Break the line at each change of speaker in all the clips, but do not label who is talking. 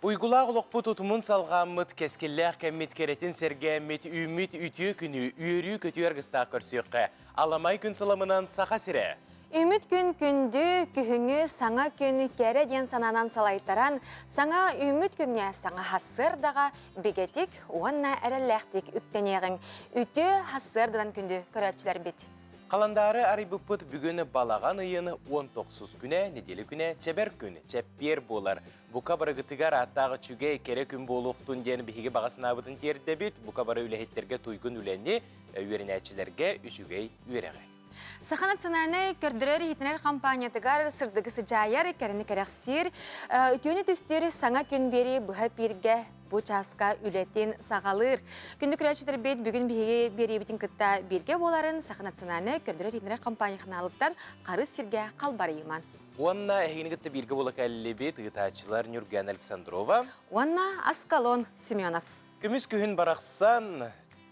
Уйгулаах олохпут утумун салҕааммыт, кэскиллээх кэммит кэрэтин сэргээммит, үүммүт үтүө күнү, үөрүү-көтүү аргыстаах көрсүөххэ. Аламай күн сыламынан Саха сирэ!
Үмүт күн күндү, күһүҥҥү саҥа күн кэрэ диэн санаанан салайтаран, саҥа үүммүт күҥҥэ саҥа сарсыардаҕа бигэтик уонна эрэллээхтик үктэниэҕиҥ. Үтүө сарсыарданан күндү көрөөччүлэрбит!
Халандаары арыйбыппыт бүгүн балаҕан ыйын 19 күнэ, нэдиэлэ күнэ, чэбэр күн, чэппиэр буолар. Бука барыгытыгар ааттаах үчүгэй, кэрэ күн буолуохтун диэн биһиги баҕа санаабытын тиэрдэбит. Бука бары үлэһиттэргэ туйгун үлэни, үөрэнээччилэргэ үчүгэй үөрэҕи.
Саха национальнай көрдөрөр-иһитинэр компаниятыгар сырдыгы сыдьаайар, кэрэни кэрэхсиир, үтүөнү түстүүр саҥа күн биэрии быһа эпииргэ бу чааска үлэтин саҕалыыр. Күндү көрөөччүлэрбит бүгүн биһиги биэриибитин кытта бииргэ буоларын Саха национальнай көрдөрөр-иһитинэр компания ханаалыттан харыс сиргэ халбарыйыман.
Уонна эһигини кытта бииргэ буола кэллибит ыытааччылар Нюрган Александрова
уонна Аскалон Семенов.
Көмүс күһүн барахсан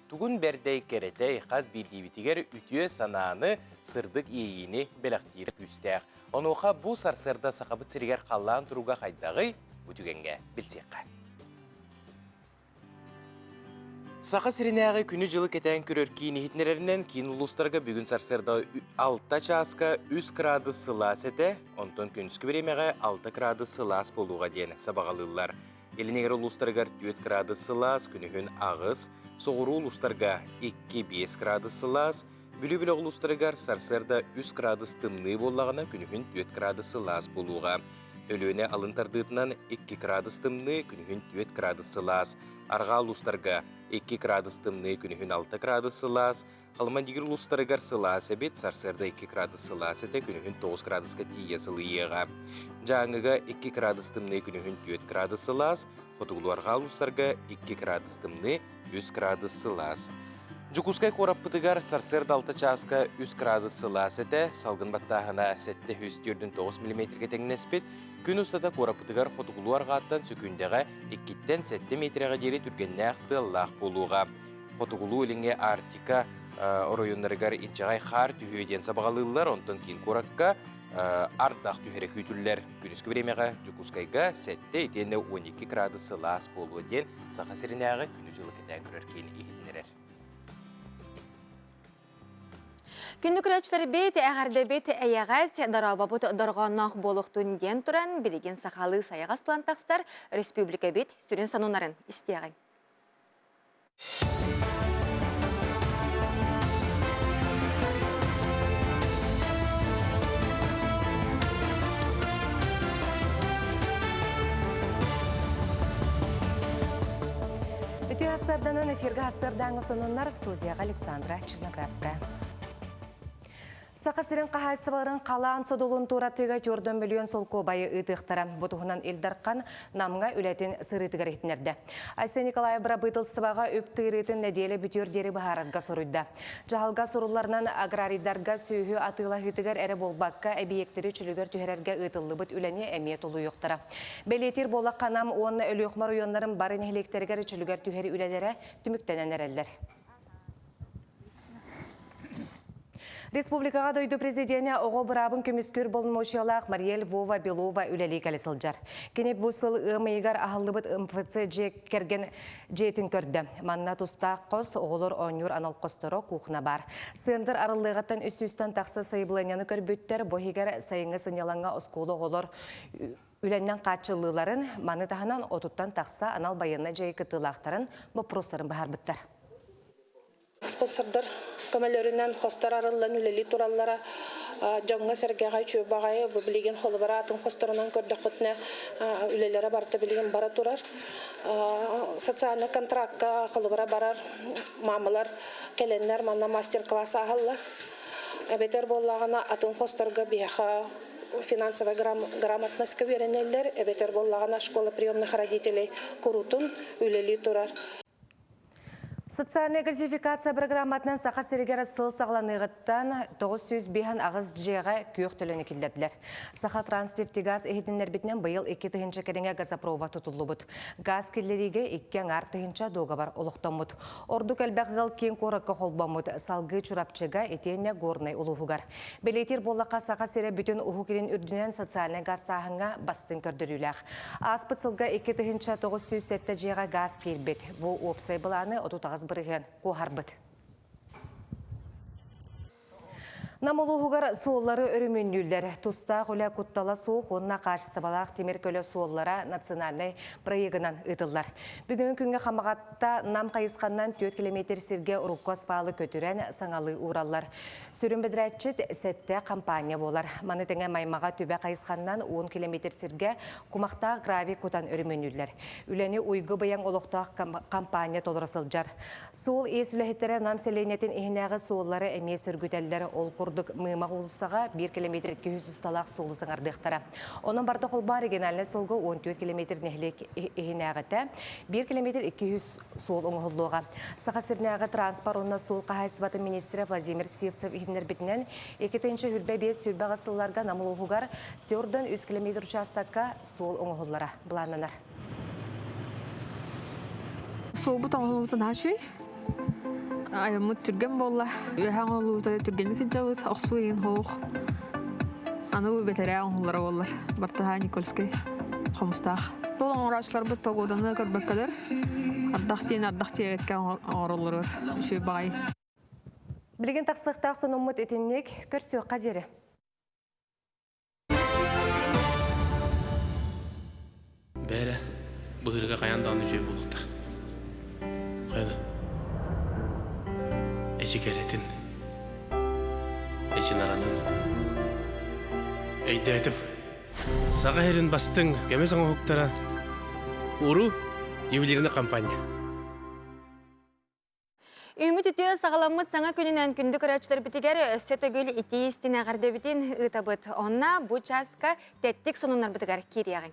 тугун бэрдэй кэрэтэй хас биирдиибитигэр үтүө санааны, сырдык иэйиини бэлэхтиир күүстээх. Онуоха бу сарсыарда Сахабыт сиригэр халлаан туруга хайдаҕый? Бу түгэҥҥэ билсиэххэ. Саха сиринээҕи күнү-дьылы кэтээн көрөр киин иһитиннэрэринэн киин улуустарга бүгүн сарсыарда 6 чааска 3 кыраадыс сылаас этэ, онтон күнүскү бириэмэҕэ 6 кыраадыс сылаас буолуоҕа диэн сабаҕалыыллар. Илин эҥэр улуустарыгар 4 кыраадыс сылаас, күнүһүн 8, соҕуруу улуустарга 2-5 кыраадыс сылаас, Бүлүү бөлөх улуустарыгар сарсыарда 3 кыраадыс тымныы буоллаҕына, күнүһүн 4 кыраадыс сылаас буолуоҕа. Өлүөнэ алын тардыытынан 2 кыраадыс тымныы, күнүһүн 4 кыраадыс сылаас. Арҕаа улуустарга 2 кыраадыс тымныы, күнүһүн 6 кыраадыс сылаас. Халыма-Индигир улуустарыгар сылаас эбит, сарсыарда 2 кыраадыс сылаас этэ, күнүһүн 9 кыраадыска тиийэ сылыйыаҕа. Дьааҥыга 2 кыраадыс тымныы, күнүһүн 4 кыраадыс сылаас. Хотугулуу-арҕаа улуустарга 2 кыраадыс тымныы, 3 кыраадыс сылаас. Дьокуускай куораппытыгар сарсыарда 6 чааска 3 кыраадыс сылаас этэ, салгын баттааһына 749 миллиметргэ тэҥнэспит. Күн устата куораппытыгар хотугулуу арҕааттан сөкүүндэҕэ 2-ттэн 7 миэтэрэҕэ диэри түргэннээх тыаллаах буолуоҕа. Хотугулуу-Илиҥҥи Арктика оройуоннарыгар инчэҕэй хаар түһүө диэн сабаҕалыыллар, онтон киин куоракка ардах түһэрэ күүтүллэр. Күнүскү бириэмэҕэ Дьокуускайга 7 итиэннэ 12 кыраадыс сылаас буолуо диэн Саха сиринээҕи күнү-дьылы кэтээн көрөр киин иһитиннэрэр.
Күндү көрөөччүлэрбит, эҕэрдэбит эйэҕэс, дорообобут дорҕоонноох буолуохтун диэн туран, билигин сахалыы сайаҕас тылан тахсар республикабит сүрүн сонуннарын истиэҕиҥ.
Үтүө сарданан эфиргэ сардаҥа сонуннар студияҕа Александра Черноградская. Саха сирин хаһаайыстыбаларын халаан содулун туоратыыга 4 миллион солкуобайы ыытыахтара. Бу туһунан Ил Дархан Намҥа үлэтин сырыытыгар иһитиннэрдэ. Айсен Николаев бырабыыталыстыбаҕа үп тыырыытын нэдиэлэ бүтүөр диэри быһаарарга соруйда. Дьаһалга сурулларынан аграрийдарга сүөһү атыылаһыытыгар эрэ буолбакка, эбийиэктэри чөлүгэр түһэрэргэ ыытыллыбыт үлэни эмиэ толуйуохтара. Бэлиэтиир буоллахха, Нам уонна Өлүөхүмэ оройуоннарын бары нэһилиэктэригэр чөлүгэр түһэрии үлэлэрэ түмүктэнэн эрэллэр. Республикаҕа дойду президенэ оҕо быраабын көмүскүүр боломуочуйалаах Мария Львова Белова үлэлии кэлэ сылдьар. Кини бу сыл ыам ыйыгар аһыллыбыт МФЦ дьиэ кэргэн дьиэтин көрдө. Манна тустаах хос, оҕолор оонньуур анал хосторо, кухня баар. Сыандыр арыллыаҕыттан үс сүүстэн тахса сайабылыанньаны көрбүттэр. Бу иһигэр сайыҥҥы сынньалаҥҥа оскуола оҕолор үлэннэн хааччыллыыларын, маны таһынан отуттан тахса анал байыаннай дьайыы кыттыылаахтарын боппуруостарын быһаарбыттар.
Спонсордар көмөлөрүнэн хостор арыллан үлэлии тураллара дьоҥҥо-сэргэҕэ үчүгэй баҕайы. Бу билигин холобура атын хосторунан көрдөххүтүнэ үлэлэрэ барыта билигин бара турар. Социальнай контракка холобура барар маамалар кэлэннэр манна мастер-класс ааһаллар. Эбэтэр буоллаҕына атын хосторго биһиэхэ финансовая грамотностька үөрэнэллэр, эбэтэр буоллаҕына школа приемных родителей куруутун үлэлии турар.
Социальнай газификация программатынан Саха сиригэр сыл саҕаланыаҕыттан 958 дьиэҕэ күөх төлөнү киллэрдилэр. Саха Транснефтегаз иһитиннэрбитинэн быйыл 2 тыһыынча кэриҥэ газопровод тутуллубут. Газ киллэриигэ икки аҥаар тыһыынча дуогабар олохтоммут. Ордук элбэх ыал киин куоракка холбоммут, салгыы Чурапчыга итиэннэ Горнай улууһугар. Бэлиэтиир буоллахха, Саха сирэ бүтүн Уһук Илин үрдүнэн социальнай газтааһыҥҥа бастыҥ көрдөрүүлээх. Ааспыт сылга 2907 дьиэҕэ газ киирбит. Бу уопсай былааны 38% куоһарбыт. Нам улууһугар суоллары өрөмүөннүүллэр. Тустаах үлэ куттала суох уонна хаачыстыбалаах тимир көлө суоллара национальнай проегынан ыытыллар. Бүгүҥҥү күҥҥэ Хамаҕатта Нам хайысханнан 4 километр сиргэ урукку аспаалы көтүрэн саҥалыы уураллар. Сүрүн бэдэрээтчит сэттэ компания буолар. Маны тэҥэ Маймаҕа түбэ хайысханнан 10 километр сиргэ кумахтаах гравий кутан өрөмүөннүүллэр. Үлэни уйгу быйаҥ олохтоох компания толоро сылдьар. Суол-иис үлэһиттэрэ Нам сэлиэнньэтин иһинээҕи суоллары эмиэ сөргүтэллэр. Ол курдук Мыымах уулуссаҕа 1 километр 200 усталаах суолу саҥардыахтара. Онон барда холбоон региональнай суолга 14 километр нэһилиэк иһинээҕитэ 1 километр 200 суол оҥоһуллуоҕа. Саха сиринээҕи транспорт уонна суол хаһаайыстыбатын министрэ Владимир Сивцев иһитиннэрбитинэн, 2025-28 сылларга Нам улууһугар Тердон 3 километр учаастакка суол оҥоһуллара былааннанар.
Суолбут оҥоһуллубута наһаа үчүгэй. Айаммыт түргэн буолла. Үөһэ оҥоһуллубута түргэнник сылдьабыт. Охсуу иһин суох. Аны бу бэтэрээ оҥоһуллара буоллар. Бартыһаа Никольскай хомустаах. Ол оҥорооччуларбыт погоданы көрбөккөлөр. Ардах диэн ардах диэбэккэ оҥороллоругар үчүгэй баҕайы.
Билигин тахсыахтаах сонуммут итинник көрсүөххэ диэри.
Бээрэ, быһыырга хайаан даҕаны үчүгэй буолуохтаах. Хайана? Эчи кэрэтин, эчи наратын. Өйдөөтүм. Саха сирин бастыҥ көмүс оҥоһуктара Уру ювелирный компания.
Үүммүт үтүө саҕаламмыт саҥа күнүнэн күндү көрөөччүлэрбитигэр өссө төгүл итии истин эҕэрдэбитин ыытабыт. Онно бу чааска тэттик сонуннарбытыгар киириэҕиҥ.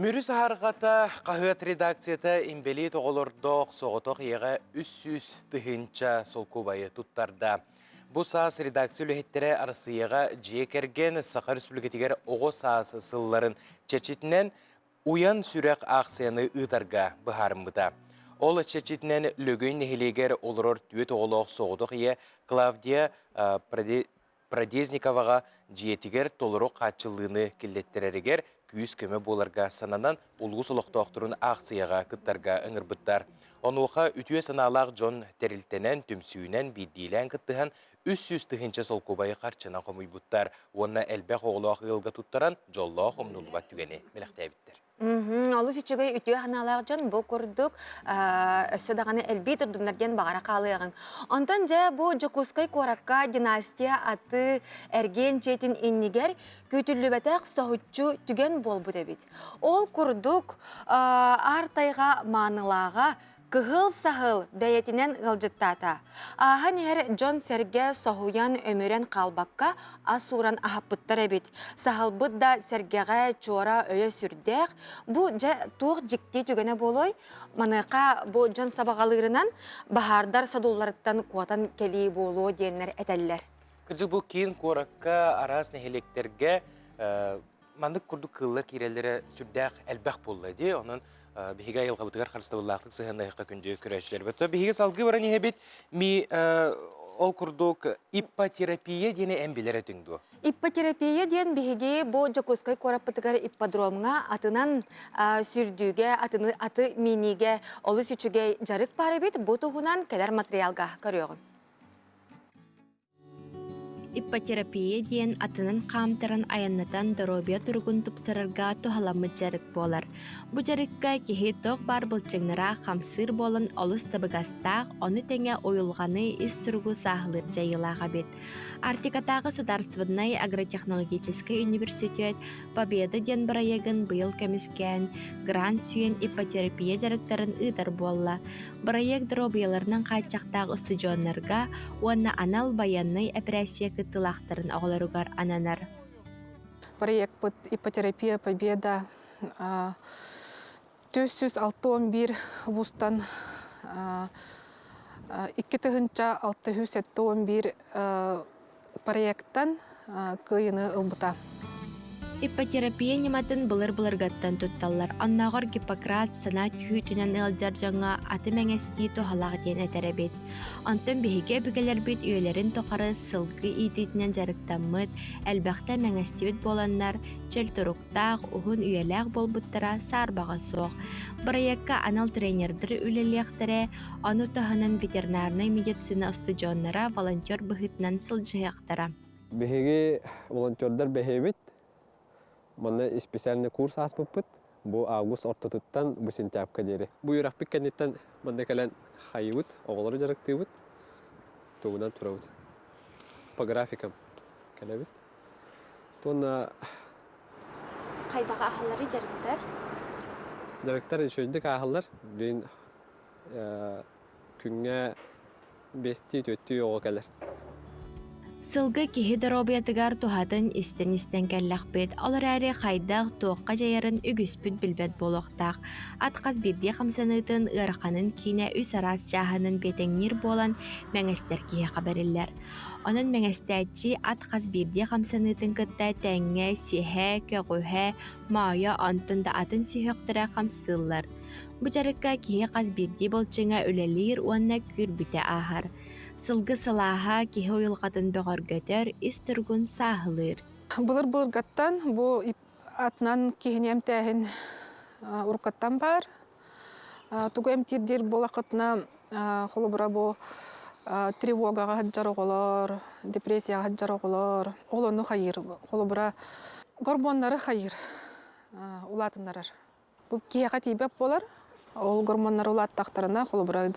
Мүрү саһарҕата хаһыат редакцията инбэлиит оҕолордоох соҕотох ийэҕэ 300 тыһыынча солкуобайы туттарда. Бу саас редакция үлэһиттэрэ Арассыыйаҕа дьиэ кэргэн Саха Республикатыгар оҕо саас сылларын чэрчитинэн Уйан сүрэх аахсыйаны ыытарга быһаарыммыта. Ол чэрчитинэн Лөгөй нэһилиэгэр олорор түөрт оҕолоох соҕотох ийэ Клавдия Продезниковаҕа дьиэтигэр толору хааччыллыыны киллэттэрэригэр күүс-көмө буоларга сананан улуус олохтоохторун аахсыйаҕа кыттарга ыҥырбыттар. Онуоха үтүө санаалаах дьон тэрилтэнэн, түмсүүнэн, биирдиилээн кыттыһан 300 тыһыынча солкуобайы харчынан хомуйбуттар уонна элбэх оҕолоох ыалга туттаран дьоллоох умнуллубат түгэни бэлэхтээбиттэр.
Олус үчүгэй үтүө санаалаах дьон бу курдук өссө даҕаны элбии турдуннар диэн баҕара хаалыаҕыҥ. Онтон дьэ бу Дьокуускай куоракка династия аты эргиэн дьиэтин иннигэр күүтүллүбэтэх соһуччу түгэн буолбут эбит. Ол курдук аар тайҕа маанылааҕа Кыһыл саһыл бэйэтинэн ыалдьыттаата. Ааһан иһэр дьон-сэргэ соһуйан, өмүрэн хаалбакка ас ууран аһаппыттар эбит. Саһылбыт да сэргэҕэ чуора өйө сүрдээх. Бу дьэ туох дьикти түгэнэ буолуой? Маныаха бу дьон сабаҕалыырынан баһаардар содулларыттан куотан кэлии буолуо диэннэр этэллэр.
Кырдьык бу киин куоракка араас нэһилиэктэргэ маннык курдук кыыллар киирэллэрэ сүрдээх элбэх буолла дии. Онон биһиги айылҕабытыгар харыстабыллаахтык сыһыаннаһыахха күндү көрөөччүлэрбит. Биһиги салгыы баран иһэбит. Ми ол курдук иппотерапия диэни эн билэр этиҥ дуо?
Иппотерапия диэн биһиги бу Дьокуускай куораппытыгар ипподромҥа атынан сүрдүүгэ, атыны аты мииниигэ олус үчүгэй дьарык баар эбит. Бу туһунан кэлэр материалга көрүөҕүм.
Иппотерапия диэн атынан хаамтаран айаннатан доруобуйа туругун тупсарарга туһаламмыт дьарык буолар. Бу дьарыкка киһи туох баар былчыҥнара хамсыыр буолан олус табыгастаах, ону тэҥэ уйулҕаны, ис туругу сааһылыыр дьайыылаах эбит. Арктикатааҕы судаарыстыбаннай агротехнологическай университет Победа диэн бырайыагын быйыл көмүскээн, грант сүүйэн иппотерапия дьарыктарын ыытар буолла. Бырайыак доруобуйаларынан хааччахтаах устудьуоннарга уонна анал байыаннай эпэрээссийэ кыттыылаахтарын оҕолоругар ананар.
Проекпыт «Иппотерапия Победа» 461 вузтан 2671 проекттан кыайыны ылбыта.
Иппотерапия ньыматын былыр-былыргаттан тутталлар. Оннооҕор Гиппократ санаа түһүүтүнэн ыалдьар дьоҥҥо аты мэҥэстии туһалаах диэн этэр эбит. Онтон биһиги өбүгэлэрбит үйэлэрин тухары сылгы иитиитинэн дьарыктаммыт, элбэхтэ мэҥэстибит буоланнар, чөл туруктаах, уһун үйэлээх буолбуттара саарбаҕа суох. Бырайыакка анал тренердэр үлэлиэхтэрэ, ону таһынан ветеринарнай медицина устудьуоннара волонтер быһыытынан сылдьыһыахтара.
Биһиги волонтердар бэһиэбит. Манна специальный курс ааспыппыт. Бу август ортотуттан бу сентябрьга диэри. Бу үөрэхпит кэнниттэн манна кэлэн хайыбыт, оҕолору дьарыктыыбыт, тугунан турабыт. По графикам кэлэбит. Уонна
Хайдах ааһалларый дьарыктар?
Дьарыктар үчүгэйдик ааһаллар. Билигин күҥҥэ биэстии-түөртүү оҕо кэлэр.
Сылгы киһи доруобуйатыгар туһатын истэн-истэн кэллэхпит, ол эрээри хайдах, туохха дьайарын үгүспүт билбэт буолуохтаах. Ат хас биирдии хамсаныытын ыараханын киинэ үс араас чааһынан биэтэҥниир буолан, мэҥэстэр киһиэхэ бэриллэр. Онон мэҥэстээччи ат хас биирдии хамсаныытын кытта тэҥҥэ сиһэ, көҕүһэ, моойо онтон да атын сүһүөхтэрэ хамсыыллар. Бу дьарыкка киһи хас биирдии былчыҥа үлэлиир уонна күүрбүтэ ааһар. Сылгы сылааһа киһи уйулҕатын бөҕөргөтөр, ис туругун сааһылыыр.
Былыр-былыргаттан бу атынан киһини эмтээһин уруккаттан баар. Тугу эмтиир диир буоллаххытына, холобура бу тревогаҕа сылдьар оҕолор, депрессияҕа сылдьар оҕолор, ол ону хайыыр, холобура гормоннары хайыыр, улаатыннарар. Бу киһиэхэ тиийбэт буолар, ол гормоннары улааттахтарына, холобура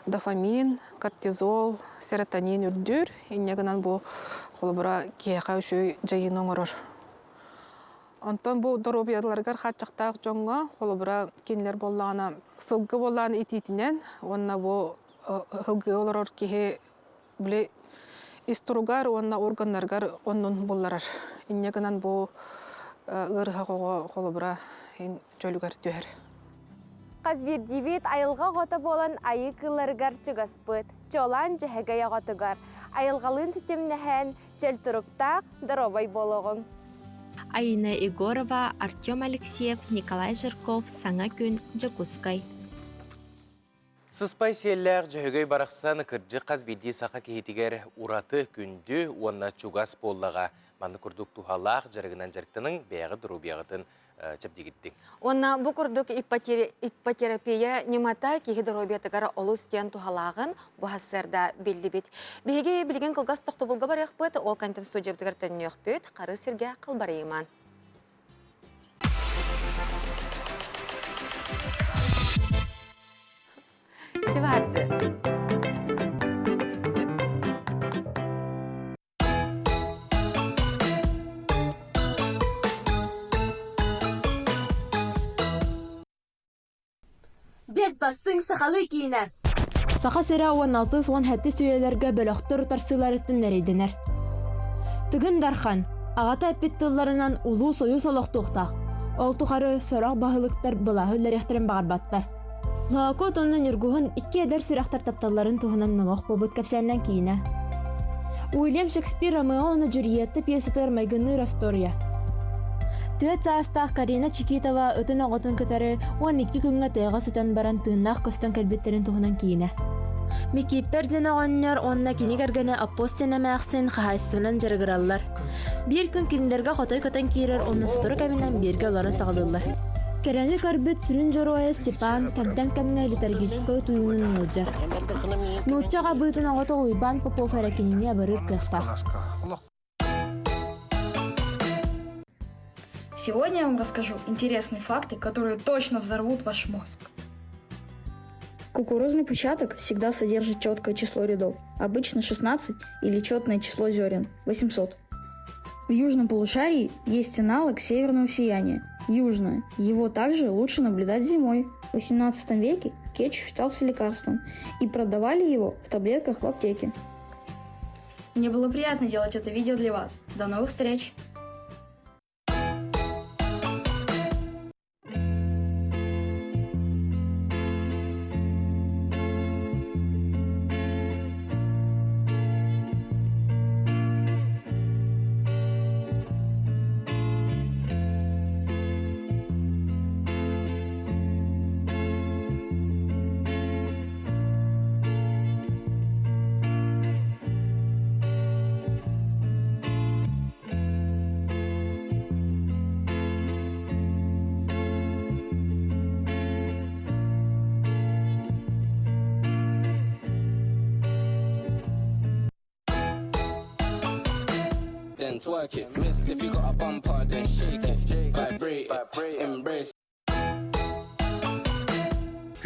дофамин, кортизол, серотонин үрдүүр, инньэ гынан бу холобура киһиэхэ үчүгэй дьайыыны оҥорор. Онтон бу доруобуйаларыгар хааччахтаах дьоҥҥо, холобура, кинилэр буоллаҕына, сылгы буоллаҕына итиитинэн уонна бу сылгыга олорор киһи били ис туругар уонна органнарыгар оннун булларар. Инньэ гынан бу ыарыһах оҕо холобура чөлүгэр түһэр.
Хас биирдиибит айылҕа оҕото буолан айыы кыылларыгар чугаспыт, чуолаан дьэһэгэй оҕотугар, айылҕалыын ситимнэһэн, чөл туруктаах, доруобай буолуоҕуҥ.
Айына Егорова, Артем Алексеев, Николай Жирков, Саҥа күн, Дьокуускай.
Сыспай сиэллээх Дьөһөгөй барахсан кырдьык хас биирдии саха киһитигэр ураты күндү уонна чугас буоллаҕа. Маннык курдук туһалаах дьарыгынан дьарыктаныҥ, бэйэҕит доруобуйаҕытын чэбдигирдиҥ.
Уонна бу курдук иппотерапия ньымата киһи доруобуйатыгар олус диэн туһалааҕын бу сарсыарда биллибит. Биһиги билигин кылгас тохтобулга барыахпыт, ол контент студиябытыгар төннүөхпүт, хары сиргэ халбарыйыман. Ити баарчы.
Без бастыҥ сахалыы киинэ.
Саха сирэ 16-17 үйэлэргэ бөлөхтөр утарсыыларыттан эрэйдэнэр. Тыгын Дархан аҕата эппит тылларынан улуу сойуус олохтуохтаах. Ол тухары сорох баһылыктар былааһы үллэриэхтэрин баҕарбаттар. Лоокуут уонна Ньургуһун икки эдэр сүрэхтэр тапталларын туһунан номох буолбут кэпсээннэн киинэ. Уильям Шекспир Ромео уонна Джульетта пьесатыгар майгынныыр остуоруйа. Түөрт саастаах Карина Чикитова ытын оҕотун кытары 12 күҥҥэ тыаҕа сүтэн баран тыыннаах көстөн кэлбиттэрин туһунан киинэ. Микииппэр диэн оҕонньор уонна кини кэргэнэ Апостин эмээхсин хаһаайыстыбанан дьарыгыраллар. Биир күн кинилэргэ хотой көтөн киирэр уонна сотору кэминэн бииргэ олорон саҕалыыллар. Кэрэни көрбүт сүрүн дьоруойа Степан кэмтэн кэмҥэ литургическай утуйуунан ыалдьар. Нуучча аҕабыытын оҕото Уйбаан Попов эрэ кинини абырыыр кыахтаах.
Сегодня я вам расскажу интересные факты, которые точно взорвут ваш мозг. Кукурузный початок всегда содержит четкое число рядов, обычно 16 или четное число зерен – 800. В южном полушарии есть аналог северного сияния – южное. Его также лучше наблюдать зимой. В 18 веке кетчуп считался лекарством и продавали его в таблетках в аптеке. Мне было приятно делать это видео для вас. До новых встреч!
and twerk it. Miss, if you got a bumper, then shake it. Vibrate it, embrace.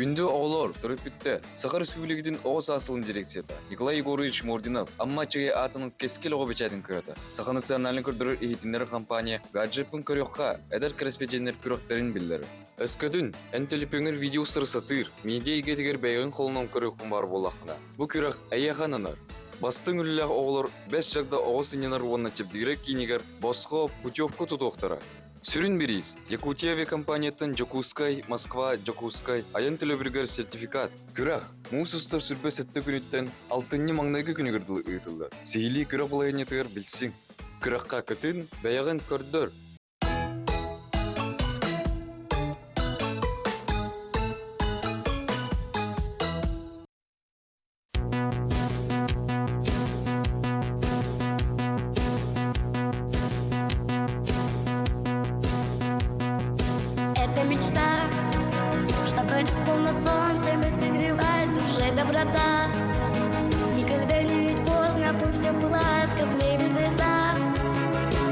Күндү оҕолор, төрөппүттэр, Саха Республикатын оҕо саас сылын дирекцията Николай Егорович Мординов Амма Аччыгый аатынан Кэскил оҕо бэчээтин кыһата Саха национальнай көрдөрөр иһитиннэрэр компания гаджеппын көрүөххэ эдэр кэрэспэдьиэннэр күрэхтэрин биллэрэр. Өскөтүн, эн төлөпүөҥҥэр видео сатыыр, медиа эйгэтигэр бэйэҕин холонон көрүөххүн баар буоллаххына, бу күрэх эйиэхэ ананар. Бастыҥ үлэлээх оҕолор бэс чагда оҕо сынньанар уонна чэбдигирэр киинигэр босхо путевка тутуохтара. Сүрүн бириис Якутия авиакомпанияттан Дьокуускай, Москва, Дьокуускай айан төлөбүрүгэр сертификат. Күрэх муус устар 27 күнүттэн алтынньы маҥнайгы күнүгэр дылы ыытыллар. Сиһилии күрэх балаһыанньатыгар билсиҥ. Күрэххэ кытын, бэйэҕин көрдөр.
Это мечта, что горит словно солнце, и согревает в душе доброта. Никогда не ведь поздно, пусть все пылает, как в небе звезда.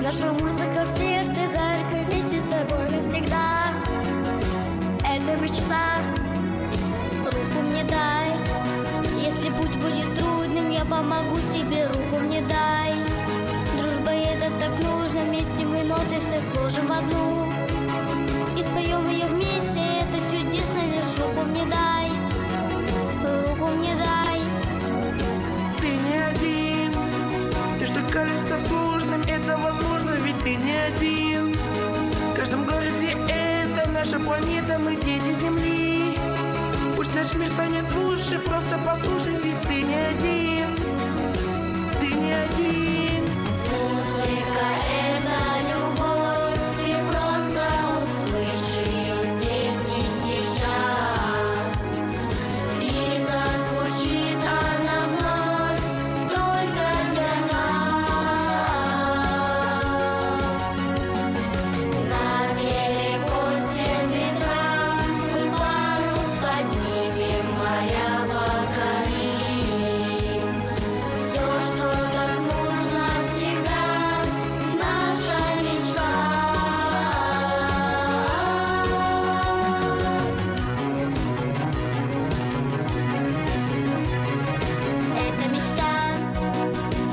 Наша музыка в сердце, за руку вместе с тобой навсегда. Это мечта, руку мне дай. Если путь будет трудным, я помогу тебе, руку мне дай. Дружба это так нужно, вместе мы ноты все сложим в одну. И споем ее вместе, это чудесно, лишь руку мне дай. Руку мне дай.
Ты не один. Все, что кажется сложным, это возможно, ведь ты не один. В каждом городе это наша планета, мы дети Земли. Пусть наш мир станет лучше, просто послушай, ведь ты не один. Ты не один.
Музыка — это любовь, ты просто услышь ее здесь и сейчас. И зазвучит она вновь только для нас. Наперекор всем ветрам мы парус поднимем, моря покорим. Все, что так нужно всегда, наша мечта. Это мечта,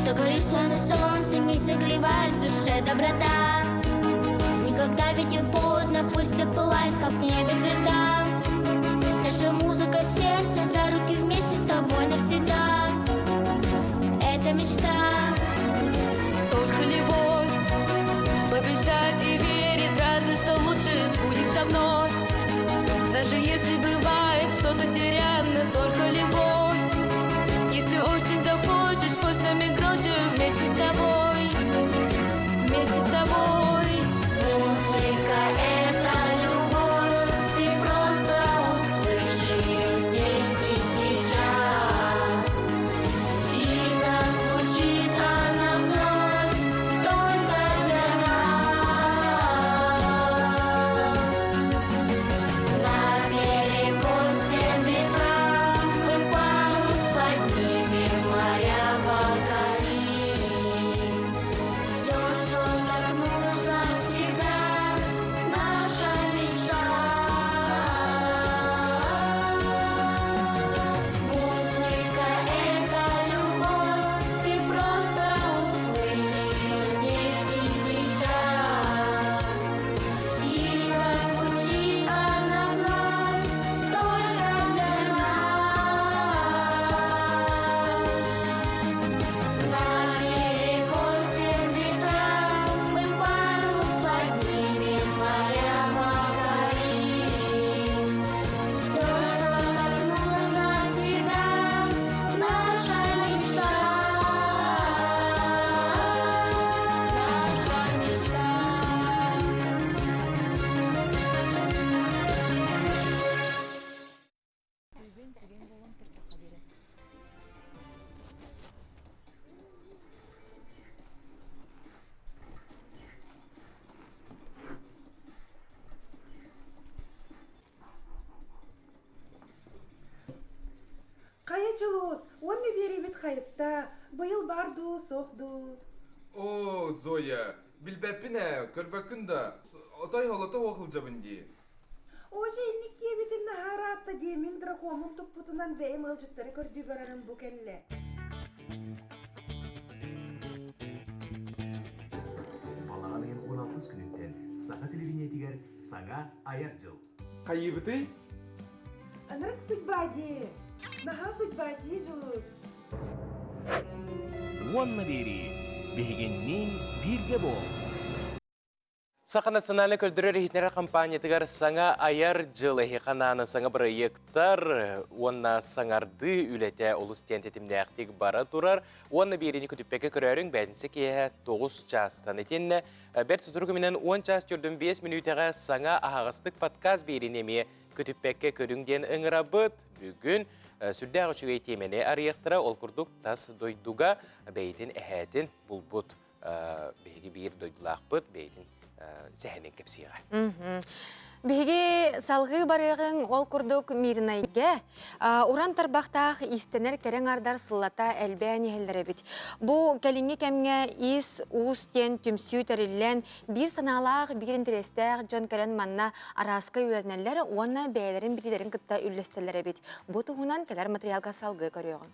что горит словно солнцем и согревает в душе доброта. Никогда ведь не поздно, пусть все пылает, как в небе звезда. Наша музыка в сердце, за руки вместе с тобой навсегда. Это мечта.
Только любовь побеждает и верит, радость, что лучшее сбудется вновь. Даже если бывает что-то теряем, но только любовь. Если очень захочешь, пусть нами громче вместе с тобой, вместе с тобой.
Музыка — это любовь, ты просто услышь ее здесь и сейчас. И зазвучит она вновь только для нас. Наперекор всем ветрам мы парус поднимем, моря покорим.
Көрбөккүн да, отой олото суох сылдьабын дии.
Уже инник диэбитин наһаа дии мин дракоммун туппутунан бэйэм ыалдьыттары көрдүү барарым бу кэллэ.
Балаҕан ыйын 16 күнүттэн саха телевидениетигэр саҥа айар дьыл.
Хайыыбытый?
Ынырык судьба дии. Наһаа судьба дии Дьулус.
Уонна биэрии биһигинниин бииргэ буол.
Саха национальнай көрдөрөр-иһитиннэрэр компаниятыгар саҥа айар дьыл эһиэхэ анаан саҥа бырайыактар уонна саҥардыы үлэтэ олус диэн тэтимнээхтик бара турар. Уонна биэриини көтүппэккэ көрөөрүҥ бээтинсэ киэһэ 9 чаастан. Итиэннэ бэрт сотору кэминэн 10 чаас 45 мүнүүтэҕэ саҥа аһаҕастык подкаст биэриини эмиэ көтүппэккэ көрүҥ диэн ыҥырабыт. Бүгүн сүрдээх үчүгэй тиэмэни арыйыахтара. Ол курдук тас дойдуга бэйэтин эһээтин булбут биһиги биир дойдулаахпыт бэйэтин сэһэнин кэпсиэҕэ.
Биһиги салгыы барыаҕыҥ ол курдук Мирнэйгэ уран тарбахтаах иистэнэр кэрэ аҥардар сыллата элбээн иһэллэр эбит. Бу кэлиҥҥи кэмҥэ Ис уус диэн түмсүү тэриллэн биир санаалаах, биир интэриэстээх дьон кэлэн манна арааска үөрэнэллэр уонна бэйэлэрин билиилэрин кытта үллэстэллэр эбит. Бу туһунан кэлэр материалга салгыы көрүөҕүҥ.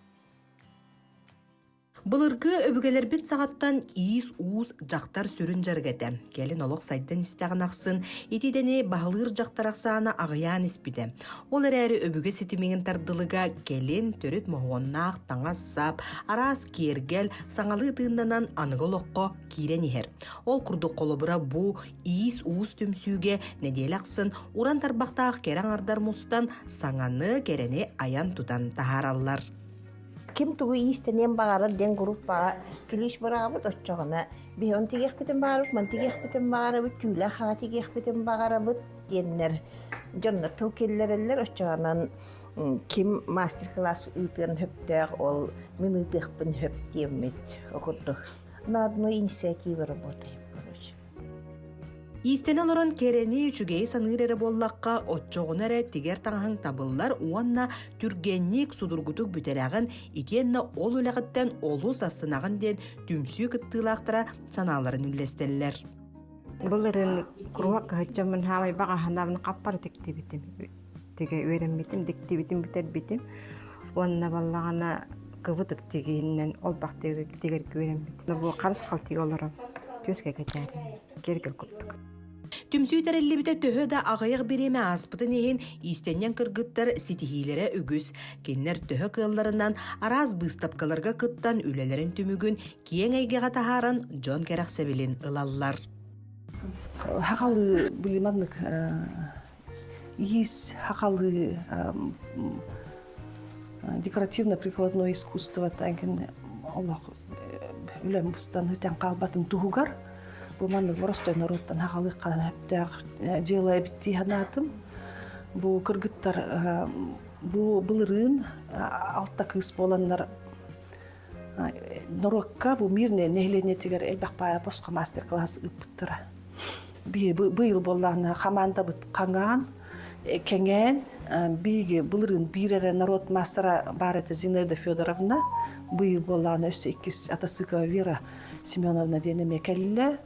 Былыргы өбүгэлэрбит саҕаттан иис-уус дьахтар сүрүн дьарыга этэ. Кэлин олох сайдан истэҕин ахсын ити идэни баһылыыр дьахтар ахсаана аҕыйаан испитэ. Ол эрээри өбүгэ ситимигин тардылыга кэлин төрүт моһуоннаах таҥас-сап, араас киэргэл, саҥалыы тыыннанан аныгы олоххо киирэн иһэр. Ол курдук холобура бу иис-уус түмсүүгэ нэдиэлэ ахсын уран тарбахтаах кэрэ аҥардар мустан саҥаны, кэрэни айан-тутан таһаараллар.
Ким тугу иистэниэн баҕарар диэн группаҕа килииш быраҕабыт оччоҕуна биһи он тигиэхпитин баҕарабыт, ман тигиэхпитин баҕарабыт, түүлээх хаҕа тигиэхпитин баҕарабыт диэннэр дьоннор тыл киллэрэллэр оччоҕунан ким мастер-класс ыытыан сөптөөх ол мин ыытыахпын сөп диэммит курдук на одной инициативе работаем короче.
Иистэнэ олорон кэрэни, үчүгэйи саныыр эрэ буоллахха, оччоҕуна эрэ тигэр таҥаһыҥ табыллар уонна түргэнник, судургутук бүтэрэҕин итиэннэ ол үлэҕиттэн олус астынаҕын диэн түмсүү кыттыылаахтара санааларын үллэстэллэр.
Былырыын куруһуок кыһыччаммын хаамай баҕаһынабын хаппар тиктибитим. Тигэ үөрэммитим, диктибитим, бүтэрбитим. Уонна баллаҕана кыбытык тигииннэн олбах тигэргэ үөрэммитим. Бу харыс халтыга олорон түөскэ кэтээрим. Кергел курдук.
Түмсүү тэриллибитэ төһө да аҕыйах бириэмэ ааспытын иһин, иистэнньэҥ кыргыттар ситиһиилэрэ үгүс. Кинилэр төһө кыалларынан араас быыстапкаларга кыттан үлэлэрин түмүгүн киэҥ эйгэҕэ таһааран дьон кэрэхсэбилин ылаллар.
Хахалы билиманнык Иис хахалыы декоративно-прикладное искусство таҥкин олох үлэм быстан үтэн хаалбатын туһугар бу маннык боростой норуоттан хахалыахха сөптөөх дьыала эбит дии санаатым. Бу кыргыттар бу былырыын алта кыыс буоланнар норуокка бу мирное нэһилиэнньэтигэр элбэх баайа босхо мастер-класс ыыппыттара. Быйыл буоллаҕына хамаандабыт хаҥаан, кэҥээн, биһиги былырыын биир эрэ народ маастара баар этэ Зинаида Федоровна. Быйыл буоллаҕына өссө иккис Атасыкова Вера Семеновна диэн эмиэ кэллэ.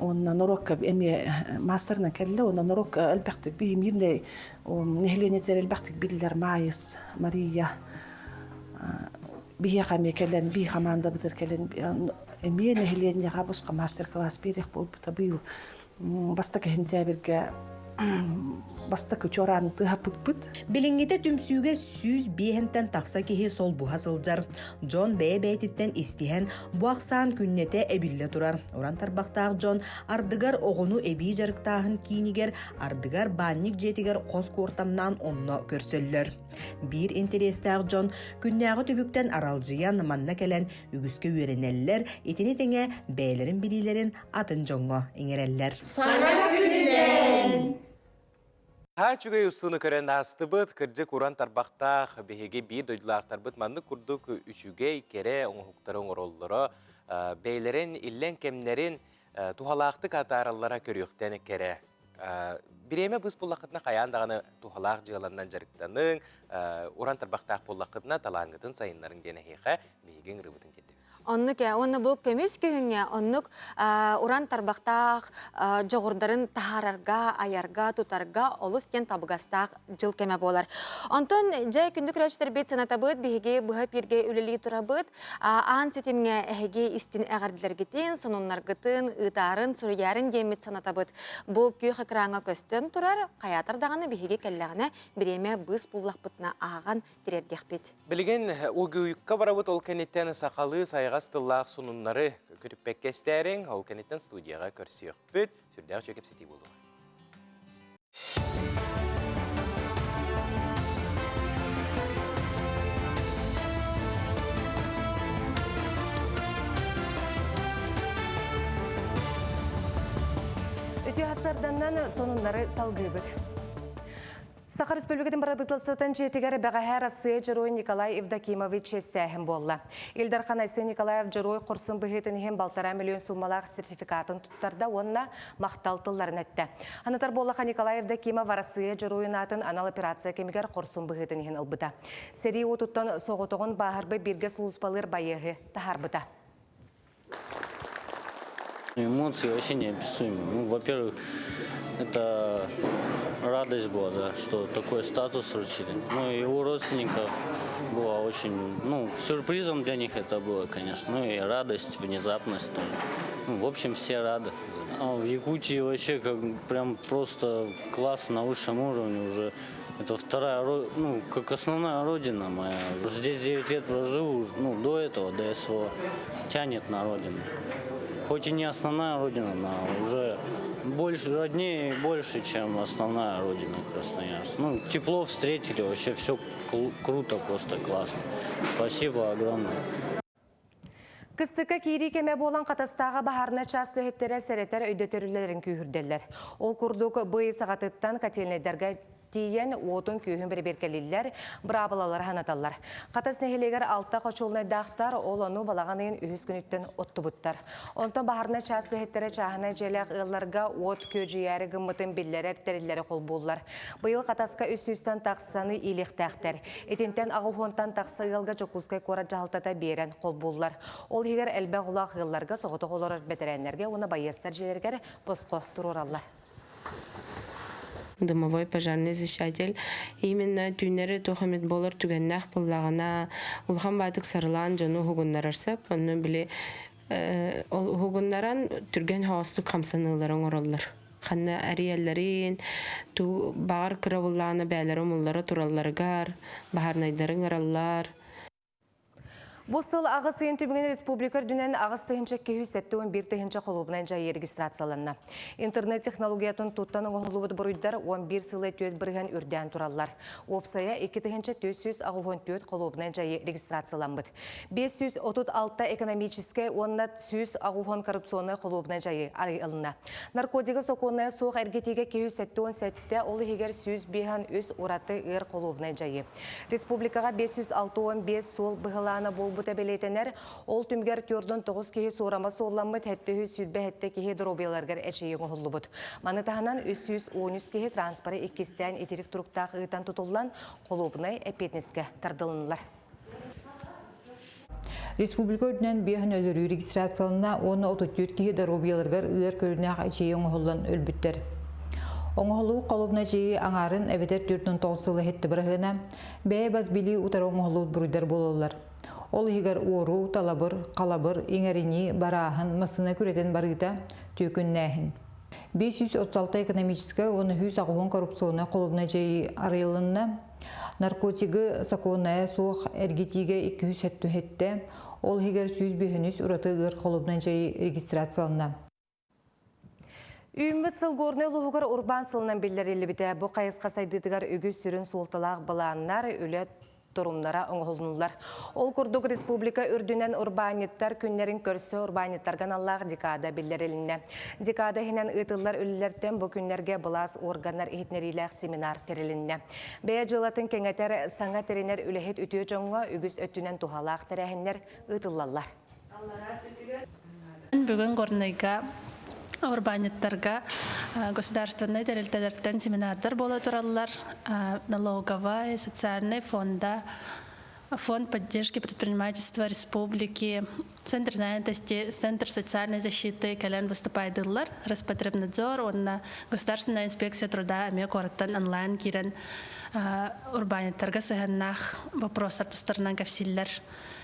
Уонна норуокка эмиэ маастарынан кэллэ. Уонна норуокка элбэхтик биһи мирнэй нэһилиэнньэтигэр элбэхтик биллэр Маайыс, Мария биһиэхэ эмиэ кэлэн, бии хамаандабытыгар кэлэн эмиэ нэһилиэнньэҕэ босхо мастер-класс биэриэх буолбута. Быйыл бастакы сентябрьгэ бастакы чуорааны тыаһаппыппыт.
Билиҥҥитэ түмсүүгэ 105-тэн тахса киһи солбуһа сылдьар. Дьон бэйэ-бэйэтиттэн истиһэн, бу ахсаан күннэтэ эбиллэ турар. Уран тарбахтаах дьон ардыгар оҕону эбии дьарыктааһын киинигэр, ардыгар баанньык дьиэтигэр хос куортамнаан онно көрсөллөр. Биир интэриэстээх дьон күннээҕи түбүктэн аралдьыйан манна кэлэн үгүскэ үөрэнэллэр, итини тэҥэ бэйэлэрин билиилэрин атын дьоҥҥо иҥэрэллэр.
Саҥа күнүнэн! Ха үчүгэй устууну көрөн аастыбыт, кырдьык уран тарбахтаах биһиги биир дойдулаахтарбыт маннык курдук үчүгэй, кэрэ оҥоһуктары оҥороллоро, бэйэлэрин иллэҥ кэмнэрин туһалаахтык атаараллара көрүөхтэн кэрэ. Бириэмэ быс буллаххытына хайаан даҕаны туһалаах дьыаланнан дьарыктаныҥ, уран тарбахтаах буоллаххытына талааҥҥытын сайыннарыҥ диэн эһиэхэ биһиги ыҥырыыбытын тиэрдэбит.
Оннук ээ, уонна бу көмүс күһүҥҥэ оннук уран тарбахтаах дьоҕурдарын таһаарарга, айарга, тутарга олус диэн табыгастаах дьыл кэмэ буолар. Онтон дьэ күндү көрөөччүлэрбит санатабыт, биһиги быһа эпииргэ үлэлии турабыт. Аан ситимҥэ эһиги истин эҕэрдэлэргитин, сонуннаргытын, ыытаарын, суруйаарын диэммит санатабыт. Бу күөх экраҥҥа көстөн турар, хайаатар даҕаны биһиги кэллэҕинэ бириэмэ быыс буллахпытына ааҕан тириэрдиэхпит.
Билигин угуйукка барабыт ол кэнниттэн сахалыы сайаҕас тыллаах сонуннары көтүппэккэ истээриҥ, ол кэнниттэн студияҕа көрсүөхпүт. Сүрдээх үчүгэй кэпсэтии буолуоҕа.
Үтүө сарданнан сонуннары салгыыбыт. Саха Республикатын бырабыыталыстыбатын дьиэтигэр бэҕэһээ Арассыыйа Дьоруой Николай Евдокимович чиэстээһин буолла. Ил Дархан Айсен Николаев Дьоруой хорсун быһыытын иһин балтараа миллион суумалаах сертификатын туттарда уонна махтал тылларын эттэ. Анатар буоллаха Николай Евдокимов Арассыыйа Дьоруойун аатын анал операция кэмигэр хорсун быһыытын иһин ылбыта. Сэрии уотуттан соҕотоҕун бааһырбыт бииргэ сулууспалыыр байыаһы таһаарбыта.
Эмоции вообще неописуемые. Ну, во-первых, это радость была, да, что такой статус вручили. Ну, и у родственников было очень, ну, сюрпризом для них это было, конечно. Ну, и радость, внезапность тоже. Ну, в общем, все рады. А в Якутии вообще как прям просто класс на высшем уровне уже. Это вторая, ну, как основная родина моя. Здесь 9 лет прожил, ну, до этого, до СВО. Тянет на родину. Хоть и не основная родина, но уже больше роднее и больше, чем основная родина Красноярск. Ну, тепло встретили, вообще все круто, просто классно. Спасибо огромное.
Кыстыкка киирии кэмэ буолан Хатастааҕы баһаарынай чаас үлэһиттэрэ сэрэтэр өйдөтөрүлэрин күүһүрдэллэр. Ол курдук бый саҕатыттан котельнайдарга тиийэн уотун күүһүн бэрэбиэркэлииллэр, быраабылалары санаталлар. Хатас нэһилиэгэр алта хочуолунайдаахтар, ол ону балаҕан ыйын үһүс күнүттэн оттубуттар. Онтон баһаарынай чаас үлэһиттэрэ чааһынай дьиэлээх ыалларга уот күөдьүйээри гыммытын биллэрэр тэриллэри холбууллар. Быйыл Хатаска үс сүүстэн тахсаны иилиэхтээхтэр. Итинтэн аҕыс уонтан тахса ыалга Дьокуускай куорат дьаһалтата биэрэн холбууллар. Ол иһигэр элбэх улаах ыалларга соҕотох олорор бэтэрээннэргэ уонна байыастар дьиэлэригэр босхо туруораллар.
Дымовой пожарный защититель именно түүннэри туох эмит буолар түгэннээх буоллаҕына улахан баатык сарылаан дьону уһугуннарар сөп. Онно били ол уһугуннаран түргэн хоостук хамсаныылары оҥороллор. Ханна эрийэллэрин, туу баҕар кырабыллаана бээлэрэ умуллара туралларыгар, баһаарнайдары ыҥыраллар.
Бу сыл аҕыс ыйын түмүгүн республика үрдүнэн 8271 тыһыынча холуобунай дьайыы регистрацияланна. Интернет технологиятын туттан оҥоһуллубут буруйдар 11 сылы 4 бырыһан үрдээн тураллар. Уопсайа 2484 холуобунай дьайыы регистрацияламмыт. 536 экономическай уонна 180 коррупционнай холуобунай дьайыы арыйылынна. Наркотигы сокуоннайа суох эргитиигэ киһи 77, ол иһигэр 153 ураты ыар холуобунай дьайыы. Республикаҕа 565 суол быһылаана буолбута бэлиэтэнэр. Ол түмүгэр 49 киһи суорама суолламмыт, 727 киһи доруобуйаларыгар эчэйии оҥоһуллубут. Маны таһынан 313 киһи транспоры иккистээн итирик туруктаах ыытан тутуллан, холуобунай эппиэтинэскэ тардылыннылар.
Республика үрдүнэн биэһин өлөрүү регистрацияланна уонна 34 киһи доруобуйаларыгар ыар көрүнээх эчэйии оҥоһуллан өлбүттэр. Оҥоһулуу холобуна эчэйии аҥаарын эбэтэр 49 сыл иһитти быраһыана бэйэ бас билии утары оҥоһуллубут буруйдар буолаллар. Ол иһигэр уоруу, талабыр, халабыр, иҥэринии, барааһын, массыына күрэтин барыыта, түөкүннээһин. 536 экономическай уонна 180 коррупционнай холобуна дьайыы арыйылынна. Наркотигы сокуоннайа суох эргитиигэ 277, ол иһигэр 153 ураты ыар холобунай дьайыы регистрацияланна.
Үүммүт сыл Горнай улууһугар урбаан сылынан биллэриллибитэ. Бу хайысха сайдыытыгар үгүс сүрүн суолталаах былааннар, үлэ торумнара оҥоһуллулар. Ол курдук республика үрдүнэн урбаанньыттар күннэрин көрсө урбаанньыттарга аналлаах декада биллэрилиннэ. Декада иһинэн ыытыллар үлэлэртэн бу күннэргэ былаас органнар иһитиннэриилээх семинар тэрилиннэ. Бэйэ дьыалатын кэҥэтэр, саҥа тэринэр үлэһит үтүө дьоҥҥо үгүс өттүнэн туһалаах тэрээһиннэр ыытыллаллар.
Бүгүн Горнайга урбаанньыттарга государственнай тэрилтэлэртэн семинардар буола тураллар. Налоговай, социальный фонда.
Фонд поддержки предпринимательства республики, Центр занятости, Центр социальной защиты кэлэн выступайдыллар. Роспотребнадзор уонна Государственная инспекция труда эмиэ куораттан онлайн киирэн урбаанньыттарга сыһыаннаах вопростар тустарынан кэпсииллэр.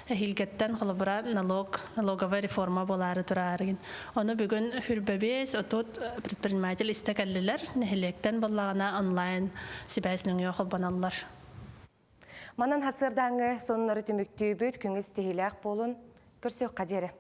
Эһиилгэттэн холобура налог, налоговая реформа буолаары тураарыгын. Ону бүгүн хүрбэбиэс отут предприниматель истэ кэллилэр. Нэһилиэктэн буоллаҕына онлайн сибээс нөҥүө холбоноллор.
Манан хасыардааҥы сонуннары түмүктүүбүт, күҥүс тиһилээх буолун, көрсүөххэ диэри.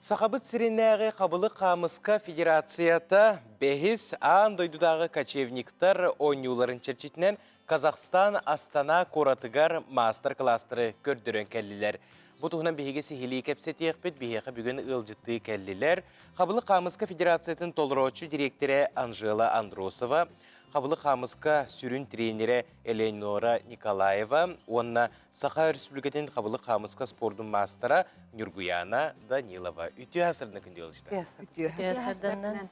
Сахабыт сиринээҕи Хабылык хаамыска федерацията бэһис аан дойдутааҕы кочевниктар оонньууларын чэрчитинэн Казахстан Астана куоратыгар маастар-кылаастары көрдөрөн кэллилэр. Бу туһунан биһиги сиһилии кэпсэтиэхпит, биһиэхэ бүгүн ыалдьыттыы кэллилэр. Хабылык хаамыска федерациятын толорооччу дириэктэрэ Анжела Андросова, Хабылык хаамыска сүрүн тренерэ Элеонора Николаева уонна Саха Өрөспүүбүлүкэтин хабылык хаамыска спордун маастара Ньургуяна Данилова. Үтүө асырдына күндү ыалдьыттар.
Үтүө асырдына.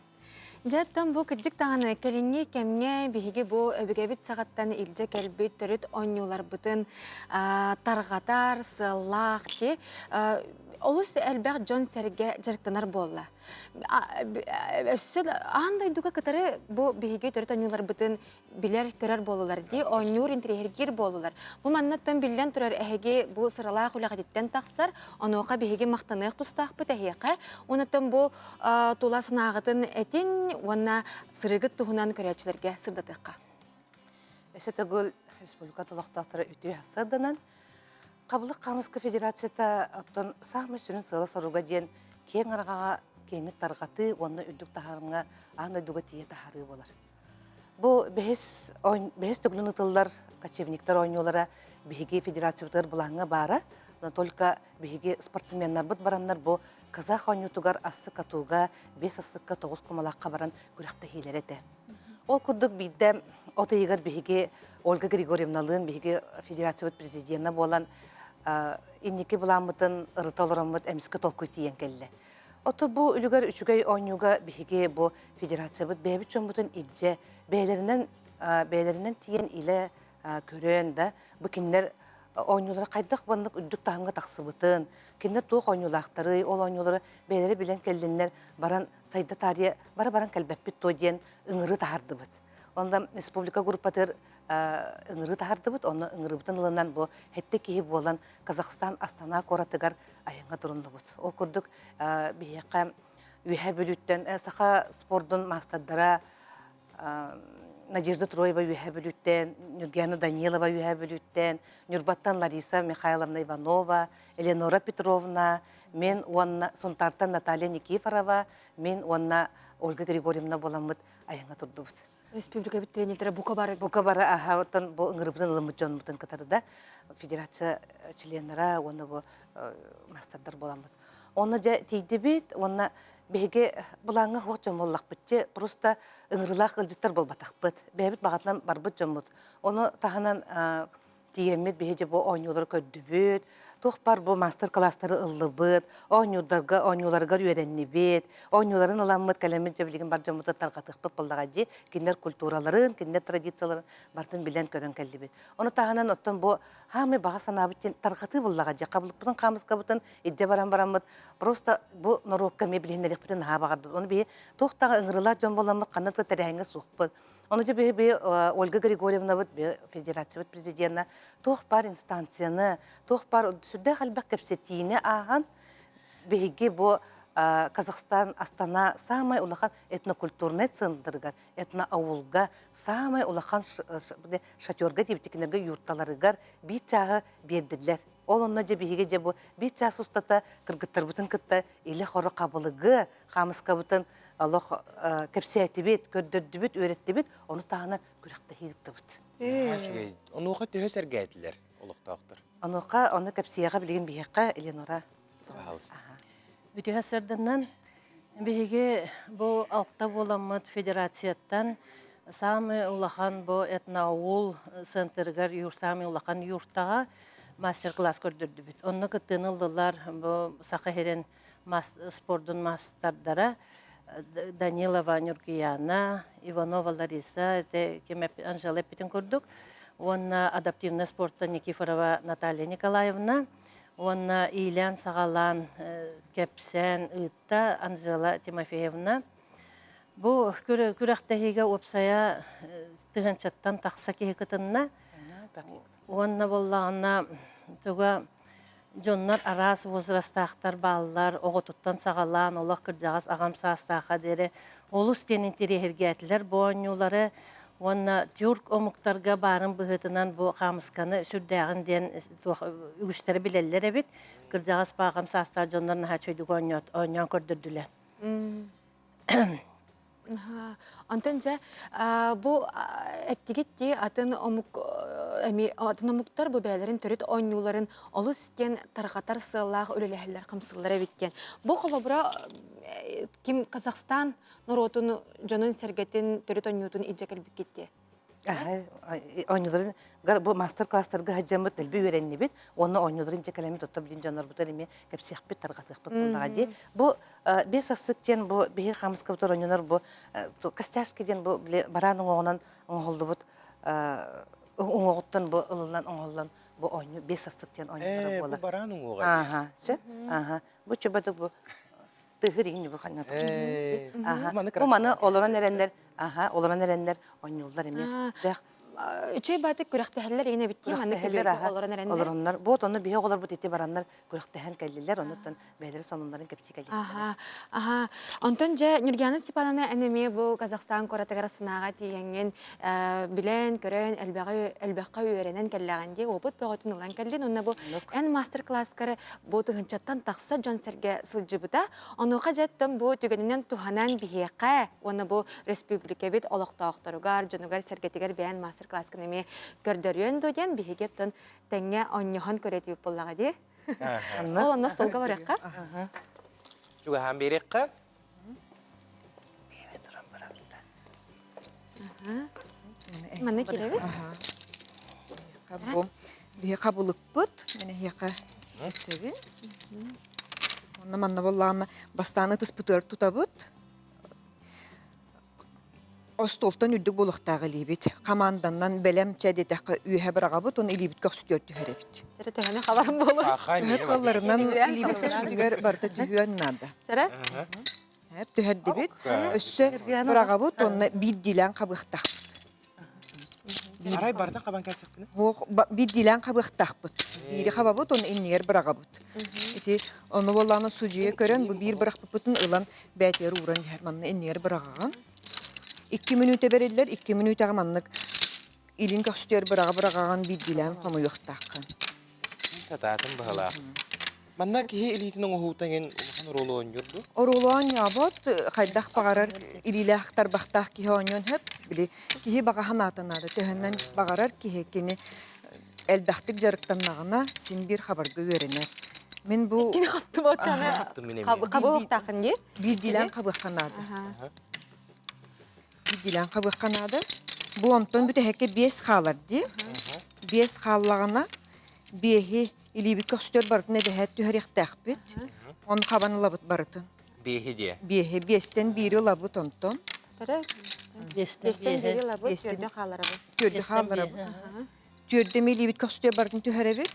Дьэ, оттон бу кырдьык даҕаны кэлиҥҥи кэмҥэ биһиги бу өбүгэбит саҕаттан илдьэ кэлбит төрүт оонньууларбытын тарҕатар сыаллаах ти олус элбэх дьон-сэргэ дьарыктанар буолла. Өссө аан дойдуга кытары бу биһиги төрүт оонньууларбытын билэр, көрөр буолулар дии, оонньуур, интэриэһиргиир буолулар. Бу маннаттан биллэн турар эһиги бу сыралаах үлэҕититтэн тахсар, онуоха биһиги махтаныах тустаахпыт эһиэхэ. Онуттан бу тула санааҕытын этин уонна сырыгыт туһунан көрөөччүлэргэ сырдатыахха.
Өссө төгүл республика олохтоохторо үтүө сырданан, Хабылык хаамыска федерацията оттон саамай сүрүн сыала-соруга диэн киэҥ араҕаҕа киэҥник тарҕатыы уонна үрдүк таһаарымҥа аан дойдуга тиийэ таһаарыы буолар. Бу бэһис, бэһис төгүлүн ытыллар кочевниктар оонньуулара биһиги федерациябытыгар былааҥҥа баара. Но только биһиги спортсменнарбыт бараннар бу казах оонньуутугар ассык атууга, биэс ассыкка тоҕус кумалаахха баран күрэхтэһиилэрэ этэ. Ол курдук биирдэ от ыйыгар биһиги Ольга Григорьевналыын биһиги федерациябыт президенэ буолан инники былааммытын ырыта олороммут эмискэ толкуй тиийэн кэллэ. Ото бу үлүгэр үчүгэй оонньууга биһиги бу федерациябыт бэйэбит дьоммутун илдьэ бэйэлэринэн бэйэлэринэн тиийэн илэ көрөн да бу кинилэр оонньуулара хайдах баннык үрдүк таһымҥа тахсыбытын, кинилэр туох оонньуулаахтарый, ол оонньуулары бэйэлэрэ билэн кэллиннэр баран сайда таарыйа бара баран кэлбэппит дуо диэн ыҥырыы таһардыбыт. Онно республика группатыгар ыҥырыы таһардыбыт, онно ыҥырыыбытын ылынан бу сэттэ киһи буолан Казахстан Астана куоратыгар айаҥҥа туруннубут. Ол курдук биһиэхэ Үөһээ Бүлүүттэн саха спордун маастардара Надежда Троева Үөһээ Бүлүүттэн, Нюргена Данилова Үөһээ Бүлүүттэн, Ньурбаттан Лариса Михайловна Иванова, Элеонора Петровна, мен уонна Сунтаартан Наталья Никифорова, мен уонна Ольга Григорьевна буоламмыт айаҥҥа турдубут.
Республикабыт тренердэрэ бука бары
бука бары аха оттон бу ыҥырыбытын ылыммыт дьонмутун кытары да федерация членнара уонна бу мастердар буоламмыт. Онно дьэ тиийдибит уонна биһиги былааҥҥа суох дьон буоллахпыт че просто ыҥырыылаах ыалдьыттар буолбатахпыт. Бэйэбит баҕатынан барбыт дьоммут. Ону таһынан Тиийэммит биһиги бу оонньуулары көрдүбүт, туох баар бу маастар-кылаастары ыллыбыт, оонньуурдарга оонньууларыгар үөрэннибит, оонньууларын ыламмыт кэлэммит дьэ билигин бар дьоммутун тарҕатыахпыт буоллаҕа дии. Кинилэр культураларын, кинилэр традицияларын барытын билэн-көрөн кэллибит. Ону таһынан оттон бу хаамай баҕа санаабыт диэн тарҕатыы буоллаҕа дии. Хабылыкпытын хаамыскабытын илдьэ баран бараммыт просто бу норуокка эмиэ билиһиннэриэхпитин наһаа баҕардыбыт. Ону биһи туох даҕаны ыҥырыылаах дьон буоламмыт ханна да тэрээһиҥҥэ суохпут. Ону дьэ биһи Ольга Григорьевнабыт федерациябыт президенэ туох баар инстанцияны, туох баар сүрдээх элбэх кэпсэтиини ааһан биһиги бу Казахстан Астана самай улахан этнокультурнай центрыгар, этноаулга самай улахан шатерга диэбитикинергэ юрталарыгар биир чааһы биэрдилэр. Ол онно дьэ биһиги дьэ бу биир чаас устата кыргыттарбытын кытта илэ-хоро хабылыгы, хаамыскабытын олох кэпсээтибит, көрдөрдүбүт, үөрэттибит, ону таһынан күрэхтэһии ыыттыбыт.
Үчүгэй. Онуоха төһө сэргээтилэр олохтоохтор?
Онуоха ону кэпсиэҕэ билигин биһиэхэ Элеонора.
Пожалуйста.
Үтүө сырдыннан биһиги бу алта буоламмыт федерацияттан самый улахан бу этноаул центрыгар самый улахан юртаҕа мастер-класс көрдөрдүбүт. Онно кыттыыны ыллылар бу Саха сирин спордун маастардара. Данилова Нюргияна, Иванова Лариса, это кем Анжела эппитин курдук, уонна адаптивный спортта Никифорова Наталья Николаевна, уонна иилээн саҕалаан кэпсээн ыытта Анжела Тимофеевна. Бу күрэхтэһиигэ уопсайа тыһыынчаттан тахса киһи кытынна. Уонна буоллаҕына туга дьоннор араас возрастаахтар бааллар, оҕотуттан саҕалаан олох кырдьаҕас аҕам саастаахха диэри олус диэн интириэһиргээтилэр бу оонньуулары уонна тюрк омуктарга баарын быһыытынан бу хаамысканы сүрдээҕин диэн туох үгүстэрэ билэллэр эбит. Кырдьаҕас аҕам саастаах дьоннор наһаа үчүгэйдик оонньоон көрдөрдүлэр.
Онтон дьэ бу эттигит дии атын омук эми атын омуктар бу бэйэлэрин төрүт оонньууларын олус диэн тарҕатар сыаллаах үлэлэһэллэр хамсыыллар эбит диэн. Бу холобура ким Казахстан норуотун дьонун-сэргэтин төрүт оонньуутун илдьэ кэлбиккит дии.
Оонньууларын бу мастер-класстарга сылдьаммыт дэлби үөрэннибит уонна оонньууларын дьэ кэлэммит оттон билин дьоннорбутун эмиэ кэпсиэхпит, тарҕатыахпыт буоллаҕа дии. Бу бес ассык диэн бу биһи хаамыскабытыгар оонньонор бу костяшки диэн бу били бараан уҥуоҕунан оҥоһуллубут уҥуоҕуттан бу ылыллан оҥоһуллан бу оонньуу бес ассык диэн оонньуулара буолар.
Бу бараан уҥуоҕа.
Ааха, сөп. Ааха. Бу чубады бу тыһыр иһин бу ханна Бу маны олорон эрэннэр аха олорон эрэннэр оонньууллар эмиэ. Дэх
Үчүгэй баатык күрэхтэһэллэр иһин эбит дии маннык
күрэхтэһэллэр олорон эрэннэр. Олороннор. Бу отону биһи оҕолорбут ити бараннар күрэхтэһэн кэллилэр, онуттан бэйэлэрэ сонуннарын кэпсии кэллилэр.
Аха, аха. Онтон дьэ Нюргиана Степановна эн эмиэ бу Казахстан куоратыгар Астанаҕа тиийэҥҥин билэн, көрөн, элбэҕи элбэххэ үөрэнэн кэллэҕин дии, опыт бөҕөтүн ылан кэллин. Уонна бу эн мастер-класскары бу тыһыынчаттан тахса дьон-сэргэ сылдьыбыта. Онуоха дьэттэн бу түгэнинэн туһанан биһиэхэ уонна бу республикабит олохтоохторугар, дьонугар-сэргэтигэр бэйэн мастер-класскын эмиэ көрдөрүөн дуо диэн биһиги оттон тэҥҥэ онньоһон көрөтүүп буоллаҕа дии. Ол онно суолга барыахха.
Чугаһаан биэриэххэ.
Манна киирэбит.
Бу биһи хабылыкпыт, мен эһиэхэ өссөбүн. Онно манна боллаҕына бастаан ытыспытыгар тутабыт. Остуолтан үрдүк буолуохтаах илиибит. Хамаанданнан бэлэм чэ диэтэххэ үөһэ быраҕабыт уонна илиибит көхсүтүгэр түһэрэбит.
Чэрэ төһөнү хабарым буолуо?
Төһө кыалларынан илиибит көхсүтүгэр барыта түһүөн наада.
Чэрэ?
Түһэрдибит. Өссө быраҕабыт уонна биирдиилээн хабыахтаахпыт.
Арай барыта хабан кэлсэхпинэ?
Суох, биирдиилээн хабыахтаахпыт. Биири хабабыт уонна иннигэр быраҕабыт. Ити ону буоллаҕына судьуйа көрөн бу биир бырахпыппытын ылан бээтигэр ууран иһэр. Манна иннигэр быраҕаҕын. Икки мүнүүтэ бэриллэр, икки мүнүүтэҕэ маннык илин көхсүтүгэр быраҕа-быраҕаҕын биирдиилээн хомуйуохтааххын.
Сатаатым быһалаах. Манна киһи илиитин оҥоһуута эҥин улахан оруолу оонньуур дуо?
Оруолу оонньообот, хайдах баҕарар илиилээх тарбахтаах киһи оонньуон сөп. Били киһи баҕа санаата наада. Төһөнөн баҕарар киһи кини элбэхтик дьарыктаннаҕына син биир хабарга үөрэнэр. Мин бу
Кини хаптым оччону хабыахтаахын дии.
Биирдиилээн хабыахха наада. Биирдиилээн хабыахха наада. Бу онтон бүтэһиккэ биэс хаалар дии. Биэс хааллаҕына биэһи илиибит көхсүтүгэр барытын эбэһээт түһэриэхтээхпит. Ону хабан ылабыт барытын.
Биэһи диэ.
Биэһи, биэстэн биири ылабыт онтон.
Биэстэн биири ылабыт, түөрдү хаалларабыт.
Түөрдү хаалларабыт. Түөрдү эмиэ илиибит көхсүтүгэр барытын түһэрэбит.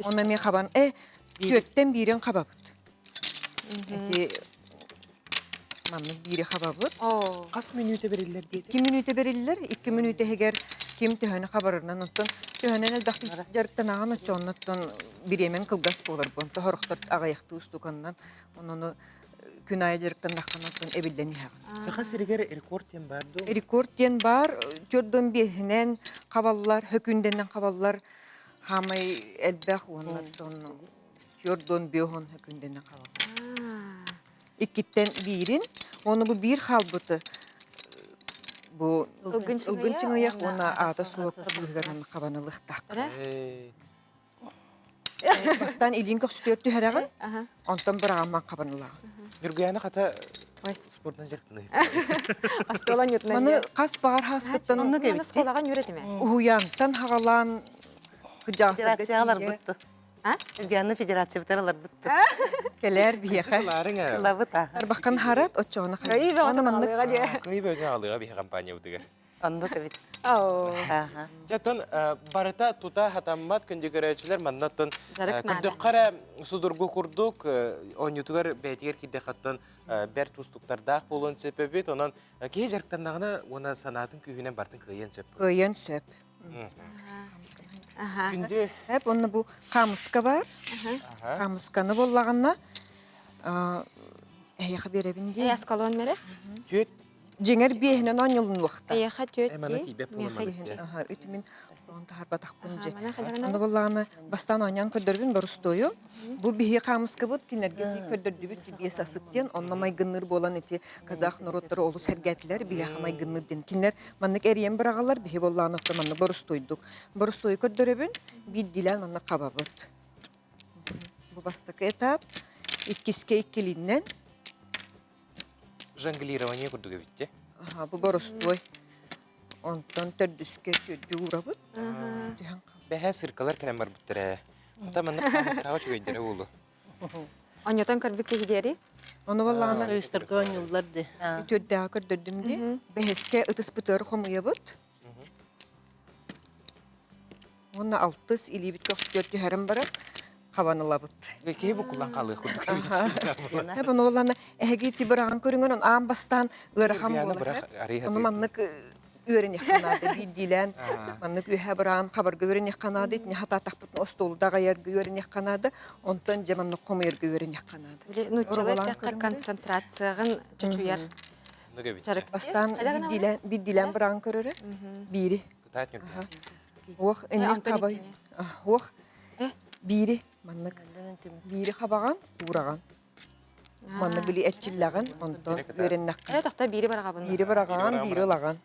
Онно эмиэ хабан, э, түөртэн биирин хабабыт. Ити маннык биири хабабыт.
Хас мүнүүтэ бэриллэр диэтэ?
Икки мүнүүтэ бэриллэр. Икки мүнүүтэ иһигэр ким төһөнү хабарынан, оттон төһөнөн элбэхтик дьарыктанаҕын оччоҕунан бириэмэҥ кылгас буолар бу. Онто сорохтор аҕыйахтыы устуканнан онон күн аайы дьарыктаннаххына оттон эбиллэн иһэҕин.
Саха сиригэр рекорд диэн баар дуо?
Рекорд диэн баар. 45-инэн хабаллар, хөкүндэнэн хабаллар. Хаамай элбэх уонна оттон түөрт биоһун күндэнэ хаалар. Иккиттэн биирин, уонна бу биир хаалбыты бу ылгын чыҥыйах уонна аата суох быыһыгар хабан ылыахтаах. Бастаан илиин көхсүтүгэр түһэрэҕин, онтон быраҕамман хабан ылаҕын.
Ньургуйаана хата спортунан дьарыктаныы.
Остуола ньутунан.
Маны хас баҕар хааскыттан
Оннук эбит. Оскуолаҕа ньүрэтиме.
Уһуйаантан хаҕалаан кыдьаастарга
Федерацияҕа барбыт. Үргээнни федерациябытар ыларбыт.
Кэлээр биһиэхэ.
Ылабыт а.
Тарбаххан харат оччоҕуна
Кыйы
Аны маннык
Кыйы бөтүн аҕалыаҕа биһи компаниябытыгар.
Оннук эбит.
Дьэ, барыта тута хатаммат күндү көрөөччүлэр манна оттон көрдөххө эрэ судургу курдук оонньуутугар бэйэтигэр киирдэххэ бэрт уустуктардаах буолуон сөп эбит. Онон киһи дьарыктаннаҕына уонна санаатын күүһүнэн бартын кыайыан сөп.
Кыайыан сөп.
Күндү.
Эп онно бу хаамыска бар. Хаамысканы боллаҕына эһиэхэ биэрэбин дии.
Эскалон мере?
Түөт.
Дьиҥэр биэһинэн оонньолунуохта.
Эйиэхэ түөт
Эмана тиийбэт буолан
Аха, үтүмүн соҕон таһарбатахпын дьи. Аны боллаҕына бастаан оонньоон көрдөрбүн борустуойу. Бу биһи хаамыскабыт кинилэргэ көрдөрдүбүт биэс асык диэн онно майгынныыр буолан ити казах норуоттара олус сэргээтилэр биһиэхэ майгынныыр диэн. Кинилэр маннык эрийэн быраҕаллар биһи боллаҕына отто маннык борустуойдук. Борустуойу көрдөрөбүн биирдиилээн маннык хабабыт. Бу бастакы этап. Иккискэ иккилиннэн.
Жонглирование курдук эбит дии.
Аха, бу боростуой. Онтон төрдүскэ төрдү уурабыт. Түһэн
Бэһэ сыркалар кэлэн барбыттар ээ. Ата маннык хаамыскаҕа үчүгэйдэрэ буолуо.
Онньотон көрбүт киһи диэри.
Ону баллаҕына
Союзтарга оонньууллар ди.
Төрдөөҕө көрдөрдүм ди. Бэһискэ ытыспытыгар хомуйабыт. Уонна алтыс илиибит көхсүгэр түһэрэн баран хабан ылабыт.
Киһи буккуллан хаалыах курдук эбит.
Эбэн уоллана эһиги ити быраҕан көрүҥүн аан бастаан ыарахан буолар. Ону маннык үөрэниэххэ наада биирдиилээн маннык үөһэ быраҕан хабарга үөрэниэххэ наада итини хатаатахпытына остуолу даҕайарга үөрэниэххэ наада онтон дьэ маннык хомуйарга үөрэниэххэ наада.
Нууччалыы эттэххэ концентрацияҕын чочуйар
дьарык. Бастаан биирдиилээн быраҕан көрөрө биири. Уох инник хабай. Уох биири маннык биири хабаҕан уураҕан. Манна били эрчиллэҕин, онтон үөрэннэххэ.
Э, тохто биири бараҕабын.
Биири бараҕаҕын, биири ылаҕын.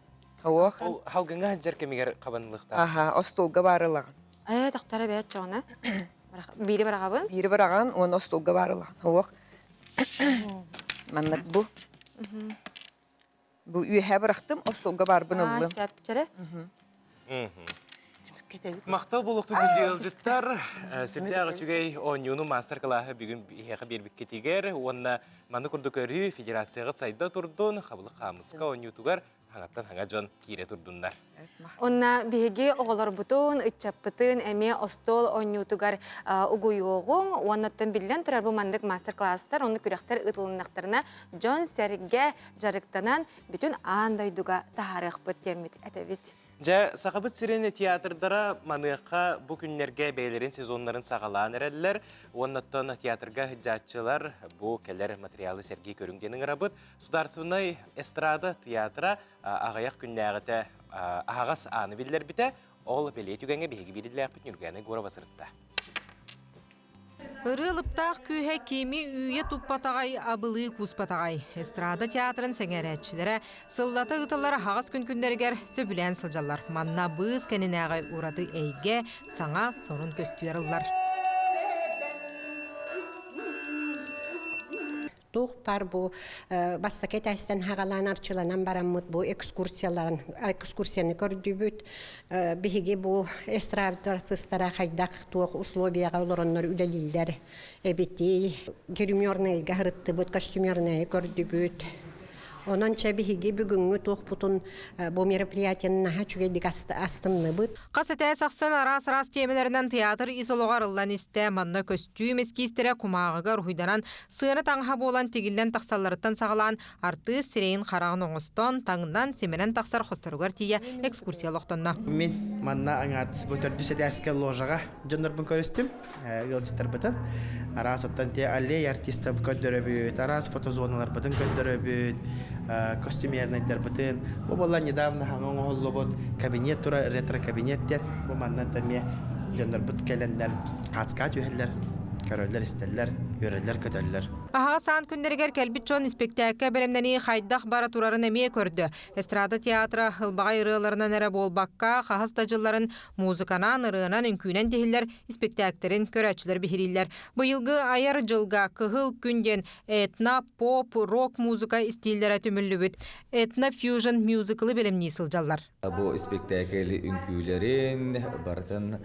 Ох.
Ол халгыҥҥа сылдьар кэмигэр хабанылыахтаах.
Аха, остуолга баар ылаҕын.
Э, тохтор эбээт чоҕуна. Биири бараҕабын.
Биири бараҕан, уонна остуолга баар ылаҕын. Ох. Маннык бу. Бу үөһэ бырахтым, остуолга баарбын ыллым.
Сөп, чэрэ.
Махтал буолуохтун күндү ыалдьыттар. Сүрдээх үчүгэй оонньууну маастар-кылааһы бүгүн биһиэхэ биэрбиккитигэр уонна маны курдук өрүү федерацияҕыт сайда турдун, хабылык хаамыска оонньуутугар хаҥаттан хаҥа дьон киирэ турдуннар.
Онна биһиги оҕолорбутун, ыччаппытын эмиэ остуол оонньуутугар угуйуоҕуҥ уоннаттан биллэн турар бу маннык мастер-класстар, оннук күрэхтэр ыытылыннахтарына дьон-сэргэ дьарыктанан бүтүн аан дойдуга таһаарыахпыт диэммит этэбит.
Дьэ, Сахабыт сирин театрдара маныаха бу күннэргэ бэйэлэрин сезоннарын саҕалаан эрэллэр. Уоннаттан театрга сылдьааччылар бу кэлэр материалы сэргии көрүҥ диэн ыҥырабыт. Судаарыстыбаннай эстрада театра аҕыйах күннээҕитэ аһаҕас ааны биллэрбитэ. Ол бэлиэ түгэҥҥэ биһиги биирдилээхпит Ньургуяна Егорова сырытта.
Ырыа ылыптаах күүһэ кими үүйэ туппатаҕай, абылыы кууспатаҕай. Эстрада театрын сэҥээрээччилэрэ сыллата ыытыллар аһаҕас күн күннэригэр сөбүлээн сылдьаллар. Манна быыс кэнинээҕи ураты эйгэ, саҥа сонун көстүү арыллар.
Туох баар бу бастакы этээстэн хагалаан арчыланан бараммыт бу экскурсияларын экскурсияны көрдүбүт. Биһиги бу эстрада артыыстара хайдах туох условияҕа олороннор үлэлииллэр эбитий. Гримерныйга сырыттыбыт, костюмерныйы көрдүбүт. Онон чэ биһиги бүгүҥҥү туохпутун бу мероприятияны наһаа үчүгэйдик астынныбыт.
Хас этээс ахсын араас-араас тиэмэлэринэн театр ис олоҕо арыллан истэ. Манна көстүүм эскиистэрэ кумааҕыга уруһуйданан Сыана таҥаһа буолан тигиллэн тахсалларыттан саҕалаан артыыс сирэйин-хараҕын оҥостон, таҥнан, симэнэн тахсар хосторугар тиийэ экскурсия олохтонно.
Мин манна аҥаардас бу төрдүс этээскэ ложаҕа дьоннорбун көрүстүм, ыалдьыттарбытын. Араас оттон те аллея артистов көрдөрөбүт, араас фотозоналарбытын көрдөрөбүт, костюмернайдарбытын. Бу буолла недавно хаҥа оҥоһуллубут кабинет тура ретро-кабинет диэн. Бу манна эмиэ дьоннорбут кэлэннэр хаацкаа түһэллэр, көрөллөр-истэллэр. үөрэллэр-көтөллөр.
Аһаҕас аан күннэригэр кэлбит дьон испиктээккэ бэлэмнэнии хайдах бара турарын эмиэ көрдө. Эстрада театра ылбаҕай ырыаларынан эрэ буолбакка, хаһыс да дьылларын музыканан, ырыанан, үҥкүүнэн тиһиллэр испиктээктэрин көрөөччүлэр биһирииллэр. Быйылгы айар дьылга Кыһыл күн диэн этно, поп, рок музыка истииллэрэ түмүллүбүт этно-фьюжн мюзиклы бэлэмнии сылдьаллар.
Бу испиктээкил үҥкүүлэрин барытын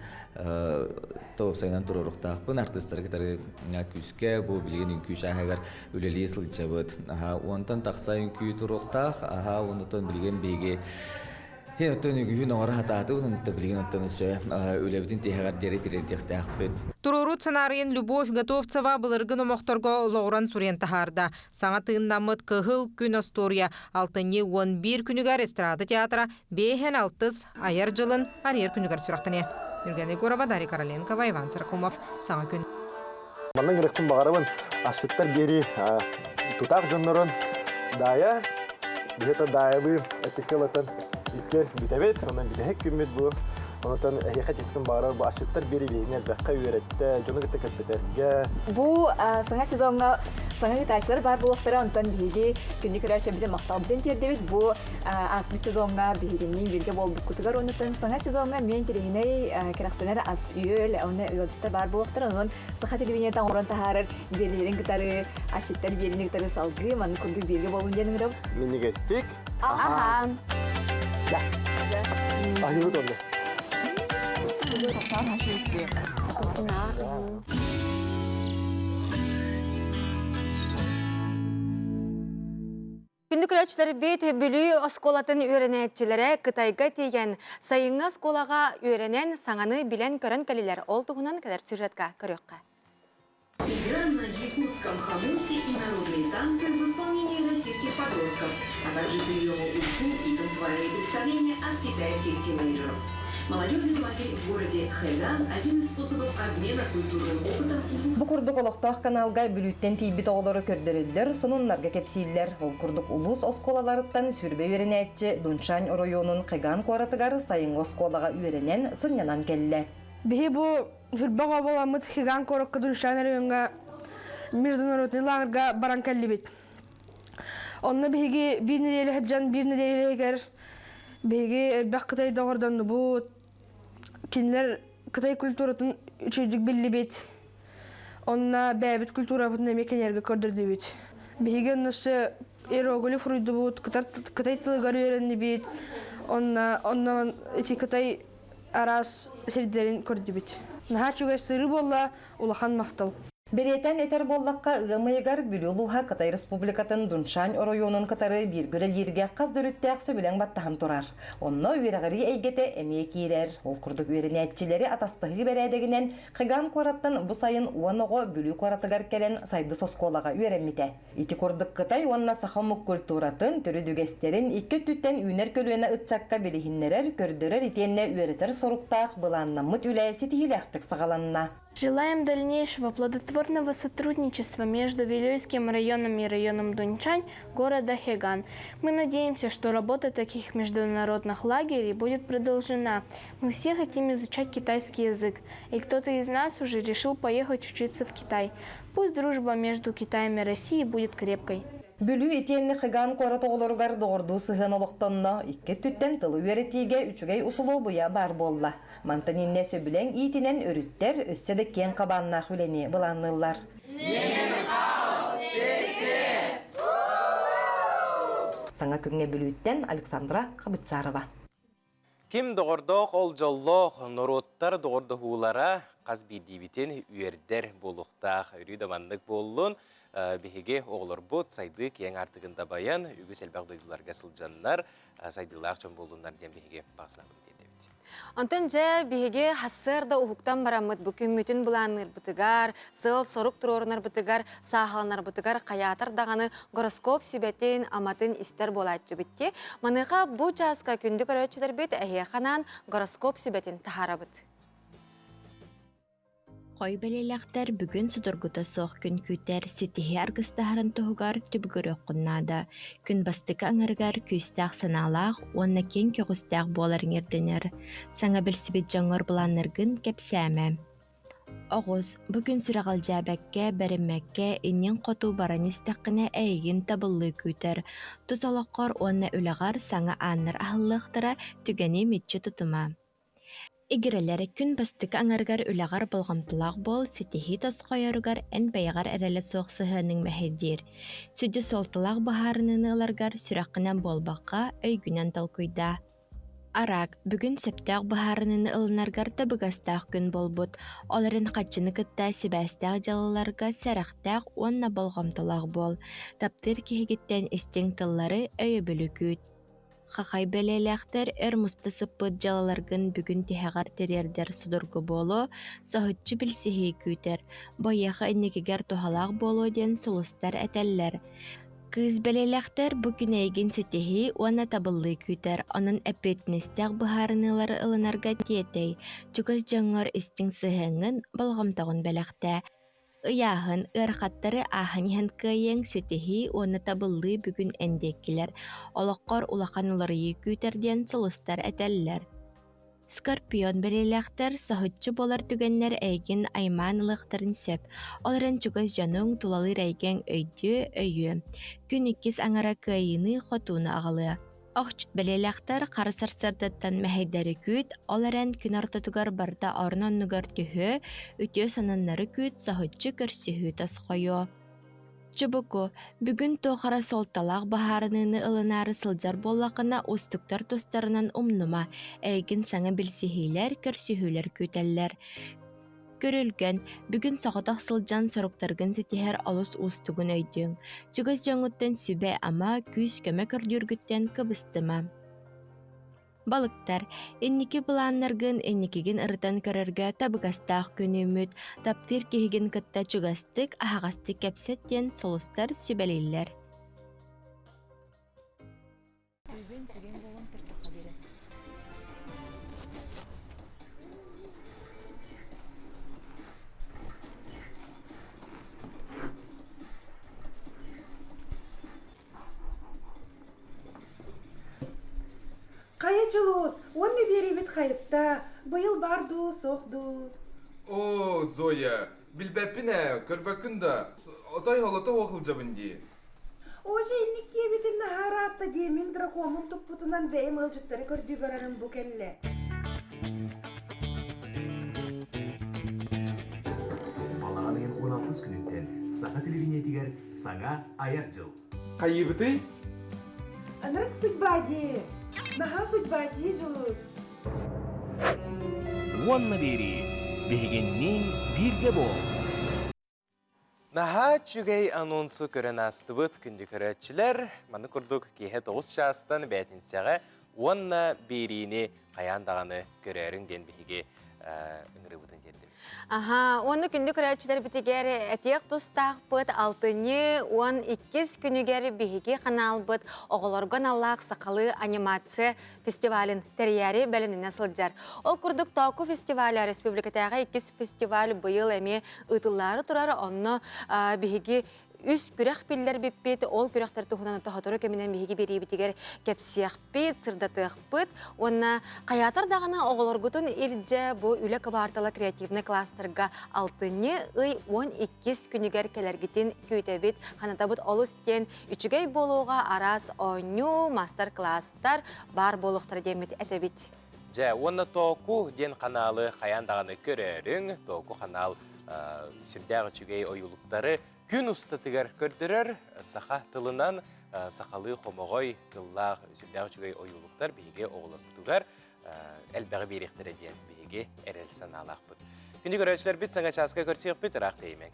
тоопсайынан туруоруохтаахпын. Артыыстары кытары күүскэ бу билигин үҥкүү чааһыгар үлэлии сылдьабыт. Уонтан тахса үҥкүү туруохтаах. Аха, онтон билигин биһиги Оттон үгүһүн оҥоро сатаатыбыт, онто билигин оттон өссө үлэбитин тиһэҕэр диэри тириэрдиэхтээхпит.
Туруорут сценарийын Любовь Готовцева былыргы номохторго олоҕуран суруйан таһаарда. Саҥа тыыннаммыт Кыһыл күн остуоруйа алтынньы 11 күнүгэр эстрада театра биэһэн алтыс айар дьылын арыйар күнүгэр сүрэхтэниэ. Нюргена Егорова, Дарья Короленкова, Иван Сорокумов. Саҥа күн.
Манна ыҥырыкпын баҕарабын асчыттар биэрии тутаах дьоннорун Даайа, биһиэхэ Даайалыы эппиккэ ылатын икки бүтэбит, онон бүтэһик күммүт бу. Онтон эһиэхэ титтим баҕарар бу асчыттар биэрии биһигини элбэххэ үөрэттэ, дьону кытта кэпсэтэргэ.
Бу саҥа сезоҥҥа саҥа ыытааччылар баар буолуохтара, онтон биһиги күндү көрөөччүбүтүн махталбытын тиэрдэбит. Бу ааспыт сезоҥҥа биһигинниин бииргэ буолбуккутугар оннуттан саҥа сезоҥҥа эмиэ интэриэһинэй кэрэхсэнэр ас-үөл уонна ыалдьыттар баар буолуохтара. Онон саха телевидениета оҥорон таһаарар биэриилэрин кытары, асчыттар биэриини кытары салгыы маннык курдук бииргэ буолун диэн ыҥырабыт.
Минньигэстик.
Аһаан.
Аһыыбыт онно.
Күндү көрөөччүлэрбит Бүлүү оскуолатын үөрэнээччилэрэ Кытайга тиийэн, сайыҥҥы оскуолаҕа үөрэнэн, саҥаны билэн-көрөн кэлилэр. Ол туһунан кэлэр сюжетка көрүөххэ.
Игра на якутском хомусе и народные танцы в исполнении российских подростков, а также приемы ушу и танцевальные представления от китайских тинейджеров. Молодежный лагерь в городе Хэган – один из способов обмена культурным опытом двух
Бу курдук олохтоох каналга Бүлүүттэн тиийбит оҕолору көрдөрөллөр, сонуннарга кэпсииллэр. Ол курдук улуус оскуолаларыттан сүрбэ үөрэнээччи Дуншань оройуонун Хэган куоратыгар сайыҥҥы оскуолаҕа үөрэнэн, сынньанан кэллэ.
Биһи бу сүрбэ оҕо буоламмыт Хиган куоракка Дуншань оройуоҥҥа международный лааҕырга баран кэллибит. Онно биһиги биир нэдиэлэ сылдьан биир нэдиэлэ иһигэр биһиги элбэх кытай доҕордоннубут, кинилэр кытай культуратын үчүгэйдик биллибит, онно бэйэбит культурабытын эмиэ кинилэргэ көрдөрдүбүт. Биһиги онно өссө иероглиф суруйдубут, кытай тылыгар үөрэннибит, онно онно ити кытай араас сирдэрин көрдүбүт. Наһаа үчүгэй сырыы буолла, улахан махтал.
Бэлиэтээн этэр буоллахха, ыам ыйыгар Бүлүү улууһа Кытай Республикатын Дуншань оройуонун кытары бииргэ үлэлииргэ хас да өрүттээх сөбүлэҥ баттаһан турар. Онно үөрэҕирии эйгэтэ эмиэ киирэр. Ол курдук үөрэнээччилэри атастаһыы бэрээдэгинэн Хиган куораттан бу сайын 10 оҕо Бүлүү куоратыгар кэлэн Сайдыс оскуолаҕа үөрэммитэ. Ити курдук Кытай уонна саха омук культуратын, төрүт үгэстэрин икки өттүттэн үүнэр көлүөнэ ыччакка билиһиннэрэр, көрдөрөр итиэннэ үөрэтэр соруктаах былааннаммыт үлэ ситиһиилээхтик саҕаланна.
Желаем дальнейшего плодотворного сотрудничества между Вилюйским районом и районом Дунчань города Хеган. Мы надеемся, что работа таких международных лагерей будет продолжена. Мы все хотим изучать китайский язык, и кто-то из нас уже решил поехать учиться в Китай. Пусть дружба между Китаем и Россией будет крепкой.
Бүлүү итиэннэ Хыган куорат оҕолоругар доҕордуу сыһыан олохтонно, икки өттүттэн тылы үөрэтиигэ үчүгэй усулуобуйа баар буолла. Мантан иннэ сөбүлэҥ иитинэн өрүттэр өссө да киэҥ хабааннаах үлэни былаанныыллар. Саҥа күҥҥэ Бүлүүттэн Александра Хабытчарова.
Ким доҕордоох ол дьоллоох норуоттар доҕордоһуулара хас биирдиибитин үөрдэр буолуохтаах. Өрүү да маннык буоллун. Биһиги оҕолорбут сайдыы киэҥ аартыгын дабайан, үгүс элбэх дойдуларга сылдьаннар, сайдыылаах дьон буоллуннар диэн биһиги баҕасынабыт диэтэбит.
Онтон дьэ биһиги сарсыарда уһуктан бараммыт бу күммүтүн былаанныырбытыгар, сыал-сорук туруорунарбытыгар, сааһыланарбытыгар хайаатар даҕаны гороскоп сүбэтин, аматын истэр буолааччыбыт дии. Маныаха бу чааска күндү көрөөччүлэрбит эһиэхэ анаан гороскоп сүбэтин таһаарабыт.
Хой бэлиэлээхтэр бүгүн судургута суох күн күүтэр, ситиһии аргыстаһарын туһугар түбүгүрүөххүн наада. Күн бастакы аҥарыгар күүстээх санаалаах уонна киэҥ көҕүстээх буоларыҥ ирдэнэр. Саҥа билсибит дьоҥҥор былааннаргын кэпсээмэ. Оҕус, бу күн сүрэҕэлдьээбэккэ, бэриммэккэ, инниҥ хоту баран истэххинэ эйигин табыллыы күүтэр. Тус олоххор уонна үлэҕэр саҥа ааннар аһыллыахтара, түгэни мүччү тутума. Игирэлэр, күн бастакы аҥарыгар үлэҕэр болҕомтолоох буол, ситиһии тосхойоругар эн бэйэҕэр эрэлэ суох сыһыаныҥ мэһэйдиир. Сүдү суолталаах быһаарыныыны ыларгар сүрэххинэн буолбакка, өйгүнэн толкуйдаа. Араак, бүгүн сөптөөх быһаарыныыны ылынаргар табыгастаах күн буолбут, ол эрэн хаччыны кытта сибээстээх дьыалаларга сэрэхтээх уонна болҕомтолоох буол. Таптыыр киһигиттэн истиҥ тыллары, өйөбүлү күүт. Хахай бэлиэлээхтэр өр муста сыппыт дьыалаларгын бүгүн тиһэҕэр тириэрдэр судургу буолуо, соһуччу билсиһии күүтэр, байыаха инникигэр туһалаах буолуо диэн сулустар этэллэр. Кыыс бэлиэлээхтэр бу күн эйигин ситиһии уонна табыллыы күүтэр, онон эппиэтинэстээх быһаарыныылары ылынарга тиэтэй, чугас дьоҥҥор истиҥ сыһыаҥҥын, болҕомтоҕун бэлэхтээ. Ыйааһын, ыарахаттары ааһан иһэн кыайыаҥ, ситиһии уонна табыллыы бүгүн эн диэккилэр, олоххор улахан уларыйыы күүтэр диэн сулустар этэллэр. Скорпион бэлиэлээхтэр соһуччу буолар түгэннэр эйигин аймаан ылыахтарын сөп, ол эрэн чугас дьонуҥ, тулалыыр эйгэҥ өйдүө, өйүө. Күн иккис аҥара кыайыыны-хотууну аҕалыа. Охчут бэлиэлээхтэр хара сарсыардаттан мэһэйдэри күүт, ол эрэн күн ортотугар барыта орун-оннугар түһүө, үтүө сананнары күүт, соһуччу көрсүһүү тосхойуо. Чубуку, бүгүн туох эрэ суолталаах быһаарыныыны ылынаары сылдьар буоллаххына, уустуктар тустарынан умнума, эйигин саҥа билсиһиилэр, көрсүһүүлэр күүтэллэр. Күрүлгэн, бүгүн соҕотох сылдьан соруктаргын ситиһэр олус уустугун өйдүөҥ. Чугас дьоҥҥуттан сүбэ-ама, күүс-көмө көрдүүргүттэн кыбыстыма. Балыктар, инники былааннаргын инникигин ырытан көрөргө табыгастаах күн үүммүт, таптыыр киһигин кытта чугастык, аһаҕастык кэпсэт диэн сулустар сүбэлииллэр.
Хайа Дьулус, уонна биэриибит хайыста, быйыл баар дуу, суох дуу?
Оо, Зоя, билбэппин ээ, көрбөккүн да, отой холото суох сылдьабын дии.
Уже инник диэбитин наһаа ыраатта дии, мин дракоммун туппутунан бэйэм ыалдьыттары көрдүү барарым бу кэллэ.
Балаҕан ыйын 16 күнүттэн саха телевидениетигэр саҥа айар дьыл.
Хайыыбытый?
Ынырык судьба дии. Наһаа судьба дии, Дьулус.
Уонна биэрии. Биһигинниин бииргэ буол.
Наһаа үчүгэй анонсу көрөн аастыбыт, күндү көрөөччүлэр. Маны курдук киэһэ 9 чаастан бээтинсэҕэ уонна биэриини хайаан даҕаны көрөөрүҥ диэн биһиги ыҥырыыбытын тиэрдэбит.
Аха, уонна күндү көрөөччүлэрбитигэр этиэх тустаахпыт алтынньы 12 күнүгэр биһиги ханаалбыт оҕолорго аналлаах сахалыы анимация фестивалын тэрийээри бэлэмнэнэ сылдьар. Ол курдук Тооку фестиваля республикатааҕы иккис фестиваль быйыл эмиэ ыытыллаары турар. Онно биһиги үс күрэх биллэрбиппит, ол күрэхтэр туһунан тоһотору кэминэн биһиги биэриибитигэр кэпсиэхпит, сырдатыахпыт уонна хайаатар даҕаны оҕолоргутун илдьэ бу үлэ кыбаартала креативнай кластерга алтынньы ый 12 күнүгэр кэлэргитин күүтэбит, ханатабыт олус диэн үчүгэй буолуоҕа араас оонньуу, мастер-класстар баар буолуохтара диэммит этэбит.
Дьэ, уонна Тооку диэн ханаалы хайаан даҕаны көрөөрүҥ. Тооку ханаал сүрдээх үчүгэй ойуулуктары күн устатыгар көрдөрөр саха тылынан сахалыы хомоҕой тыллаах сүрдээх үчүгэй ойуулуктар биһиги оҕолорбутугар элбэҕи биэриэхтэрэ диэн биһиги эрэл санаалаахпыт. Күндү көрөөччүлэрбит саҥа чааска көрсүөхпүт ыраах тэйимэҥ.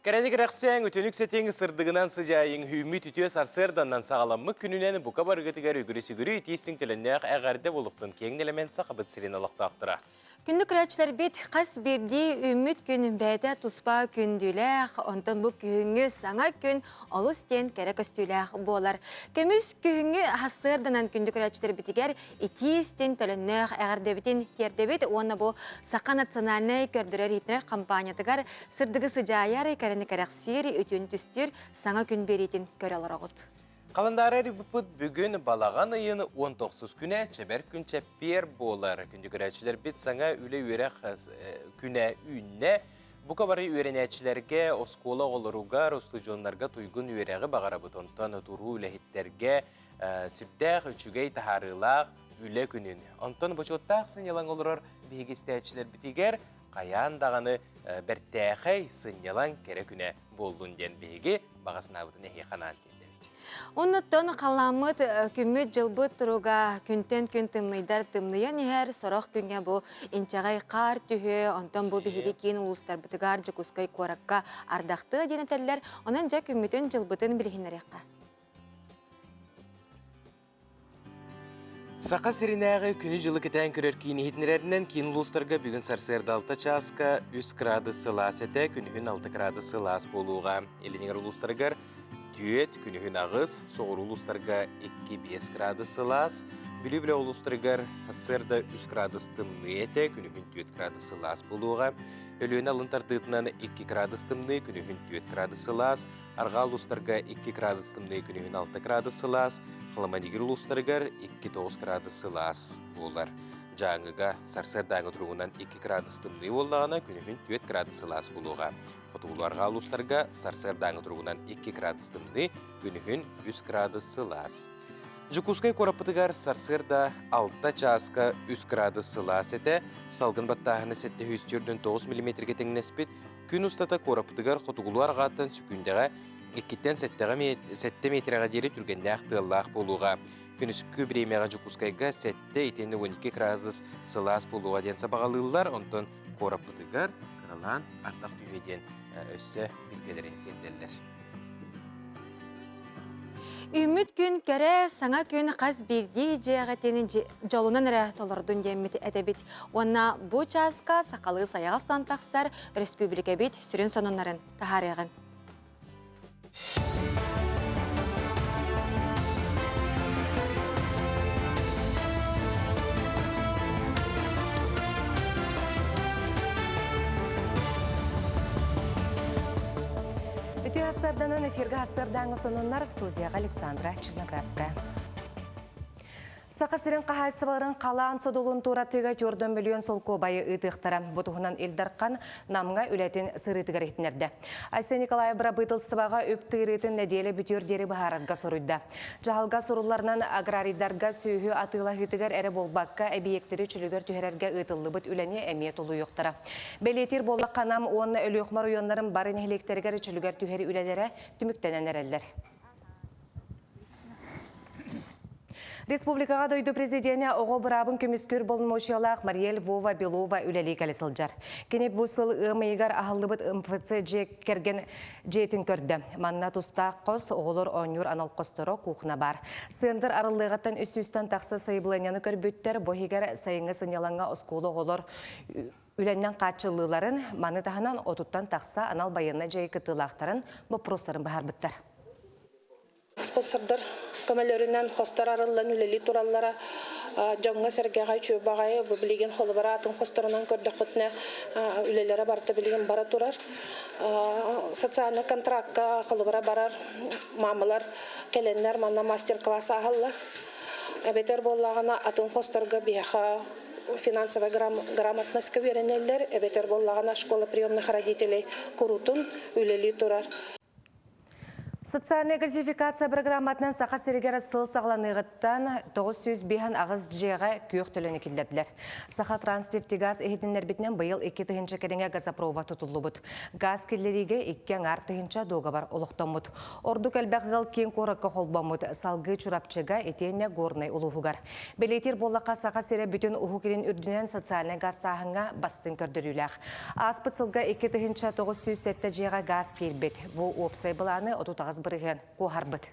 Кэрэни кэрэхсээҥ, үтүнүк сэтиҥ, сырдыгынан сыдьаайыҥ, үүммүт үтүө сарсыарданнан саҕаламмыт күнүнэн бука барыгытыгар үгүрү-сүгүрү итиистиҥ төлөннөөх эҕэрдэ буолуохтун киэҥ нэлэмэн Сахабыт сирин олохтоохторо.
Күндү көрөөччүлэрбит хас биирдии үүммүт күн бэйэтэ туспа күндүлээх, онтон бу күһүҥҥү саҥа күн олус диэн кэрэ көстүүлээх буолар. Көмүс күһүҥҥү сарсыарданан күндү көрөөччүлэрбитигэр итии-истин төлөннөөх эҕэрдэбитин тиэрдэбит уонна бу Саха национальнай көрдөрөр-иһитинэр хампаанньатыгар сырдыгы сыдьаайар, кэрэни кэрэхсиир, үтүөнү түстүүр саҥа күн биэриитин көрө олороҕут.
Халандаары эрийбиппит бүгүн балаҕан ыйын 19 күнэ чэбэр күн чэппиэр буолар. Күндү көрөөччүлэрбит саҥа үлэ-үөрэх күнэ үүннэ. Бука бары үөрэнээччилэргэ, оскуола оҕолоругар, устудьуоннарга туйгун үөрэҕи баҕарабыт. Онтон туруу үлэһиттэргэ сүрдээх үчүгэй таһаарыылаах үлэ күнүн. Онтон бочуоттаах сынньалаҥ олорор биһиги истээччилэрбитигэр хайаан даҕаны бэртээхэй сынньалаҥ кэрэ күнэ буоллун диэн биһиги баҕа санаабытын эһиэхэ анаан тиэрдэбит.
Оннуттан халааммыт күммүт-дьылбыт туруга күнтэн күн тымныйдар тымныйан иһэр, сорох күҥҥэ бу инчэҕэй хаар түһүө, онтон бу биһиги киин улуустарбытыгар Дьокуускай куоракка ардахтыа диэн этэллэр. Онон дьэ күммүтүн-дьылбытын билиһиннэриэххэ.
Саха сиринээҕи күнү-дьылы кэтээн көрөр киин иһитиннэрэринэн киин улуустарга бүгүн сарсыарда 6 чааска 3 градус сылаас этэ, күнүһүн 6 градус сылаас буолуоҕа. Илиниҥэр улуустарыгар 4, күнүһүн 8, соҕуруу улуустарга 2-5 градус сылаас, Бүлүү бөлөх улуустарыгар сарсыарда 3 градус тымныы этэ, күнүһүн 4 градус сылаас буолуоҕа. Өлүөнэ алын тардыытынан 2 градус тымныы, күнүһүн 4 градус сылаас, Арҕаа улуустарга 2 градус тымныы күнүһүн 6 градус сылаас, Халаманигир улуустарыгар 2-9 градус сылаас буолар. Дьааҥыга сарсыардааҥы туругунан 2 градус тымныы буоллаҕына, күнүһүн 4 градус сылаас буолуоҕа. Хотугулуу-арҕаа улуустарга сарсыардааҥы туругунан 2 градус тымныы, күнүһүн 3 градус сылаас. Дьокуускай куораппытыгар сарсыарда 6 чааска 3 градус сылаас этэ, салгын баттааһына 749 миллиметргэ тэҥнэспит, Күн устата куораппытыгар хотугулуу арҕааттан сүкүндэҕэ иккиттэн сэттэ миэтэрэҕэ диэри түргэннээх тыаллаах буолуоҕа. Күнүскү бириэмэҕэ Дьокуускайга сэттэ итиэннэ 12 градус сылаас буолуоҕа диэн сабаҕалыыллар. Онтон куораппытыгар кыралаан ардах түһүө диэн өссө билгэлэрин тиэрдэллэр.
Үүммүт күн кэрэ, саҥа күн хас биирдии дьиэҕитин дьолунан эрэ толордун диэммит этэбит. Уонна бу чааска сахалыы сайаҕастан тахсар республикабит сүрүн сонуннарын таһаарыаҕыҥ.
Үтүө сарданан эфиргэ сардаҥа сонуннар студияға Александра Черноградская. Саха сирин хаһаайыстыбаларын халаан содулун туоратыыга 4 миллион солкуобайы ыытыахтара. Бу туһунан Ил Дархан Намҥа үлэтин сырыытыгар иһитиннэрдэ. Айсен Николаев бырабыыталыстыбаҕа үп тыырыытын нэдиэлэ бүтүөр диэри быһаарарга соруйда. Дьаһалга сурулларынан аграрийдарга сүөһү атыылаһыытыгар эрэ буолбакка, эбийиэктэри чөлүгэр түһэрэргэ ыытыллыбыт үлэни эмиэ тулуйуохтара. Бэлиэтиир буоллахха, Нам уонна Өлүөхүмэ оройуоннарын бары нэһилиэктэригэр чөлүгэр түһэр үлэлэрэ түмүктэнэн эрэллэр. Республикаҕа дойду президенэ оҕо быраабын көмүскүүр боломуочуйалаах Мария Львова Белова үлэлии кэлэ сылдьар. Кини бу сыл ыам ыйыгар аһыллыбыт МФЦ дьиэ кэргэн дьиэтин көрдө. Манна тустаах хос, оҕолор оонньуур анал хосторо, кухня баар. Сыандар арыллыаҕыттан үс сүүстэн тахса сайабылыанньаны көрбүттэр. Бу иһигэр сайыҥҥы сынньалаҥҥа оскуола оҕолор үлэннэн хааччыллыыларын, маны таһынан отуттан тахса анал байыаннай дьайыы кыттыылаахтарын боппуруостарын быһаарбыттар.
Спонсордар көмөлөрүнэн хостор арыллан үлэлии тураллара дьоҥҥо-сэргэҕэ үчүгэй баҕайы. Бу билигин холобура атын хосторунан көрдөххүтүнэ үлэлэрэ барыта билигин бара турар. Социальнай контракка холобура барар мамалар кэлэннэр манна мастер-класс ааһаллар. Эбэтэр буоллаҕына атын хосторго биһиэхэ финансовая грамотностька үөрэнэллэр, эбэтэр буоллаҕына школа приемных родителей куруутун үлэлии турар.
Социальная газификация программатынан Саха сиригэр сыл саҕаланыаҕыттан 958 дьиэҕэ күөх төлөнү киллэрдилэр. Саха Транснефтегаз иһитиннэрбитинэн быйыл 2 тыһыынча кэриҥэ газопровод тутуллубут. Газ киллэриигэ икки аҥаар тыһыынча дуогабар олохтоммут. Ордук элбэх ыал киин куоракка холбоммут, салгыы Чурапчыга итиэннэ Горнай улууһугар. Бэлиэтиир буоллахха, Саха сирэ бүтүн Уһук Илин үрдүнэн социальнай газтааһыҥҥа бастыҥ көрдөрүүлээх. Ааспыт сылга 2907 дьиэҕэ газ киирбит. Бу уопсай былааны 38% куоһарбыт.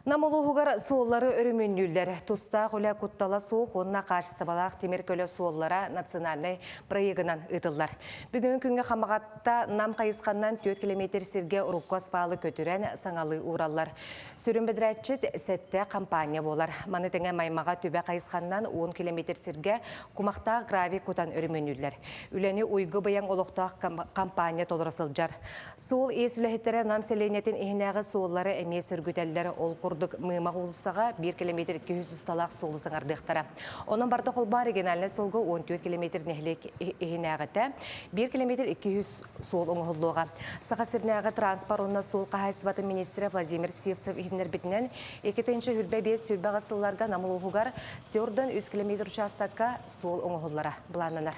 Нам улууһугар суоллары өрөмүөннүүллэр. Тустаах үлэ куттала суох уонна хаачыстыбалаах тимир көлө суоллара национальнай проегынан ыытыллар. Бүгүҥҥү күҥҥэ Хамаҕатта Нам хайысханнан 4 километр сиргэ урукку аспаалы көтүрэн саҥалыы уураллар. Сүрүн бэдэрээтчит сэттэ компания буолар. Маны тэҥэ Маймаҕа түбэ хайысханнан 10 километр сиргэ кумахтаах гравий кутан өрөмүөннүүллэр. Үлэни уйгу быйаҥ олохтоох компания толоро сылдьар. Суол-иис үлэһиттэрэ Нам сэлиэнньэтин иһинээҕи суоллары эмиэ сөргүтэллэр. Ол курдук Мыымах уулуссаҕа 1 километр 200 усталаах суолу саҥардыахтара. Онон барыта холбоон региональнай суолга 14 километр нэһилиэк иһинээҕитэ 1 километр 200 суол оҥоһуллуоҕа. Саха сиринээҕи транспорт уонна суол хаһаайыстыбатын министрэ Владимир Сивцев иһитиннэрбитинэн, 2025-28 сылларга Нам улууһугар Тердон 3 километр учаастакка суол оҥоһуллара былааннанар.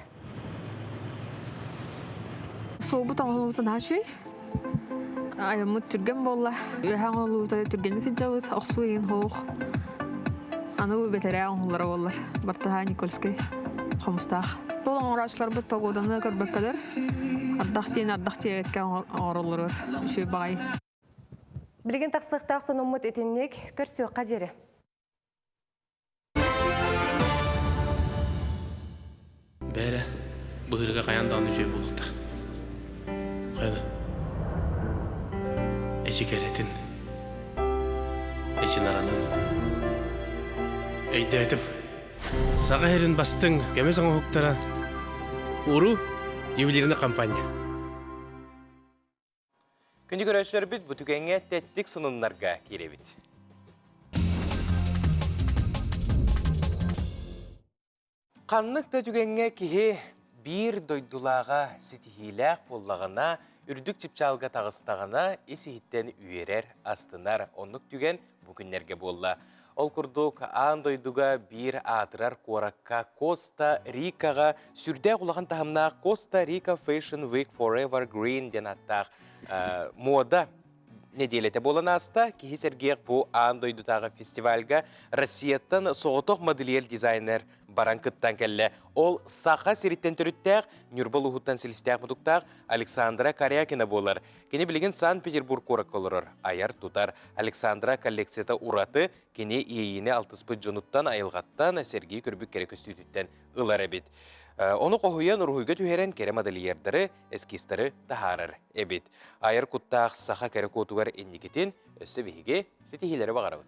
Суолбут оҥоһуллубута наһаа үчүгэй. Айаммыт түргэн буолла. Үөһэ оҥоһуллубута түргэнник сылдьабыт. Охсуу иһин суох. Аны бу бэтэрээ оҥоһуллара буоллар. Бартыһаа Никольскай хомустаах. Ол оҥорооччуларбыт погоданы көрбөккөлөр. Ардах диэн ардах диэбэккэ оҥороллоругар үчүгэй баҕайы.
Билигин тахсыахтаах сонуммут итинник. Көрсүөххэ диэри.
Бээрэ, быһыырга хайаан даҕаны үчүгэй буолуохтаах. Хайа да. Эчи кэрэтин. Эчи наранын. Өйдөөтүм. Саха сирин бастыҥ көмүс оҥоһуктара Уру ювелирный компания.
Күндү көрөөччүлэрбит, бу түгэҥҥэ тэттик сонуннарга киирэбит. Ханнык да түгэҥҥэ киһи биир дойдулааҕа ситиһиилээх буоллаҕына, үрдүк чыпчаалга таҕыстаҕына, ис-иһиттэн үөрэр, астынар. Оннук түгэн бу күннэргэ буолла. Ол курдук, аан дойдуга биир аатырар куоракка Коста-Рикаҕа сүрдээх улахан таһымнаах Коста-Рика Fashion Week Forever Green диэн ааттаах муода нэдиэлэтэ буолан ааста. Киһи сэргиэх бу аан дойдутааҕы фестивальга Россияттан соҕотох модельер-дизайнер баран кыттан кэллэ. Ол Саха сириттэн төрүттээх, Ньурба улууһуттан силистээх-мутуктаах Александра Корякина буолар. Кини билигин Санкт-Петербург куоракка олорор, айар-тутар. Александра коллекцията ураты, кини иэйиини алтыспыт дьонуттан, айылҕаттан, сэргии көрбүт кэрэ көстүүтүттэн ылар эбит. Ону хоһуйан, уруһуйга түһэрэн кэрэ модельердары, эскизтары таһаарар эбит. Айар куттаах саха кэрэ куотугар инникитин өссө биһиги ситиһиилэри баҕарабыт.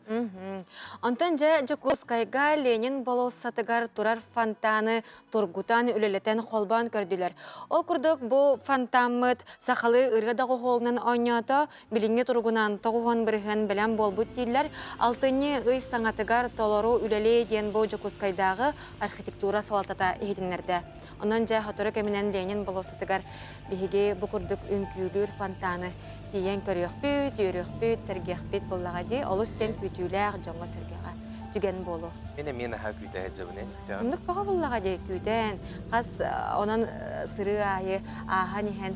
Онтон дьэ Дьокуускайга Ленин болуоссатыгар турар фонтаны тургутан, үлэлэтэн холбоон көрдүлэр. Ол курдук бу фонтаммыт сахалыы ырыа доҕуһуолунан оонньоото, билиҥҥи туругунан 90% бэлэм буолбут дииллэр. Алтынньы ый саҥатыгар толору үлэлиэ диэн бу Дьокуускайдааҕы архитектура салалтата иһитиннэрдэ. Онон дьэ сотору кэминэн Ленин болуоссатыгар биһиги бу курдук үҥкүүлүүр фонтаны тиийэн көрүөхпүт, үөрүөхпүт, сэргиэхпит буоллаҕа дии. Олус диэн күүтүүлээх дьоҥҥо-сэргэҕэ түгэн буолуо.
Мин эмиэ наһаа күүтэ сылдьабын эн күүтэҕин.
Оннук бөҕө буоллаҕа дии күүтэн, хас онон сырыы аайы ааһан иһэн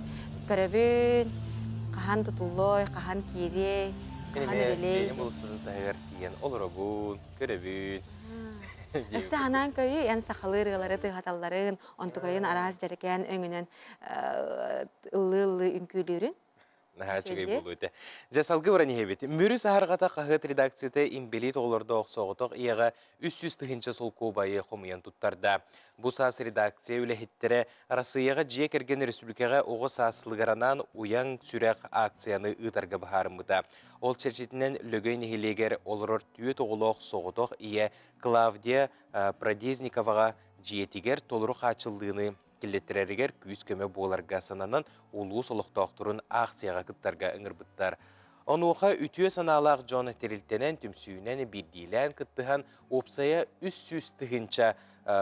көрөбүн, хаһан тутуллуой, хаһан киириэй,
Мин
хаһан
эмиэ
үлэлиэй.
Ленин болуоссатын таһыгар тиийэн олоробун, көрөбүн.
Өссө анаан көрүү, эн сахалыы ырыалары тыаһаталларын, онтукайын араас дьэрэкээн өҥүнэн ыллыы-ыллыы үҥкүүлүүрүн.
Наһаа үчүгэй буолуо этэ. Дьэ, салгыы баран иһэбит. Мүрү саһарҕата хаһыат редакцията имбэлиит оҕолордоох соҕотох ийэҕэ 300 тыһыынча солкуобайы хомуйан туттарда. Бу саас редакция үлэһиттэрэ Арассыыйаҕа дьиэ кэргэн республикаҕа оҕо саас сылыгар анаан Уйаҥ сүрэх акцияны ыытарга быһаарыммыта. Ол чэрчитинэн Лөгөй нэһилиэгэр олорор түөрт оҕолоох соҕотох ийэ Клавдия Продезниковаҕа дьиэтигэр толору хааччыллыыны киллэттэрэригэр күүс-көмө буоларга сананан улуус олохтоохторун аахсыйаҕа кыттарга ыҥырбыттар. Онуоха үтүө санаалаах дьон тэрилтэнэн, түмсүүнэн, биирдиилээн кыттыһан уопсайа 300 тыһыынча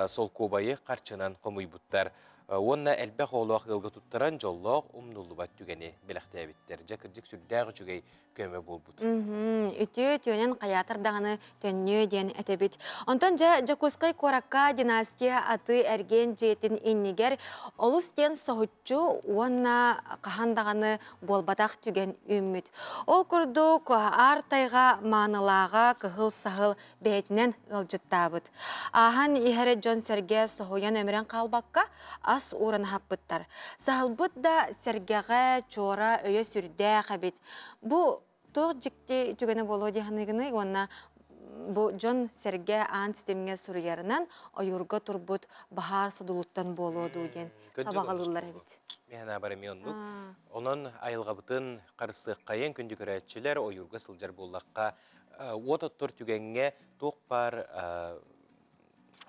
солкуобайы харчынан хомуйбуттар. Уонна элбэх оҕолоох ыалга туттаран дьоллоох умнуллубат түгэни бэлэхтээбиттэр. Дьэ, кырдьык сүрдээх үчүгэй көмө буолбут.
Үтүө үтүөнэн хайаатар даҕаны төннүө диэн этэбит. Онтон дьэ Дьокуускай куоракка династия атыы эргиэн дьиэтин иннигэр олус диэн соһуччу уонна хаһан даҕаны буолбатах түгэн үүммүт. Ол курдук аар тайҕа маанылааҕа кыһыл саһыл бэйэтинэн ыалдьыттаабыт. Ааһан иһэр дьон-сэргэ соһуйан өмүрэн хаалбакка ас ууран аһаппыттар. Саһылбыт да сэргэҕэ, чуора өйө сүрдээх эбит. Бу Туох дьикти түгэнэ буолуо дии саныыгыный уонна бу дьон сэргэ аан ситимҥэ суруйарынан ойуурга турбут баһаар содулуттан буолуо дуу диэн сабаҕалыыллар эбит.
Мин санаабар эмиэ оннук. Онон айылҕабытын харыстыаххайын күндү көрөөччүлэр ойуурга сылдьар буоллахха уот оттор түгэҥҥэ туох баар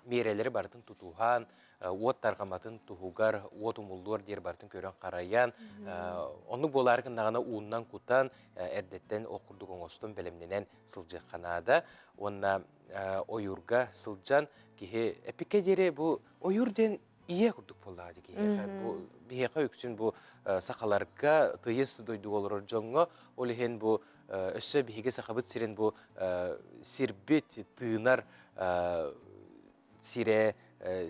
миэрэлэри барытын тутуһан, уот тарҕаматын туһугар уот умуллуор диэр барытын көрөн-харайан, оннук буолаары гыннаҕына ууннан кутан, эрдэттэн ох курдук оҥостон бэлэмнэнэн сылдьыахха наада. Уонна ойуурга сылдьан киһи эпиккэ диэри бу ойуур диэн ийэ курдук буоллаҕа дии киһиэхэ. Бу биһиэхэ үксүн бу сахаларга тыйыс дойдуга олорор дьоҥҥо ол иһин бу өссө биһиги сахабыт сирин бу сирбит тыынар сирэ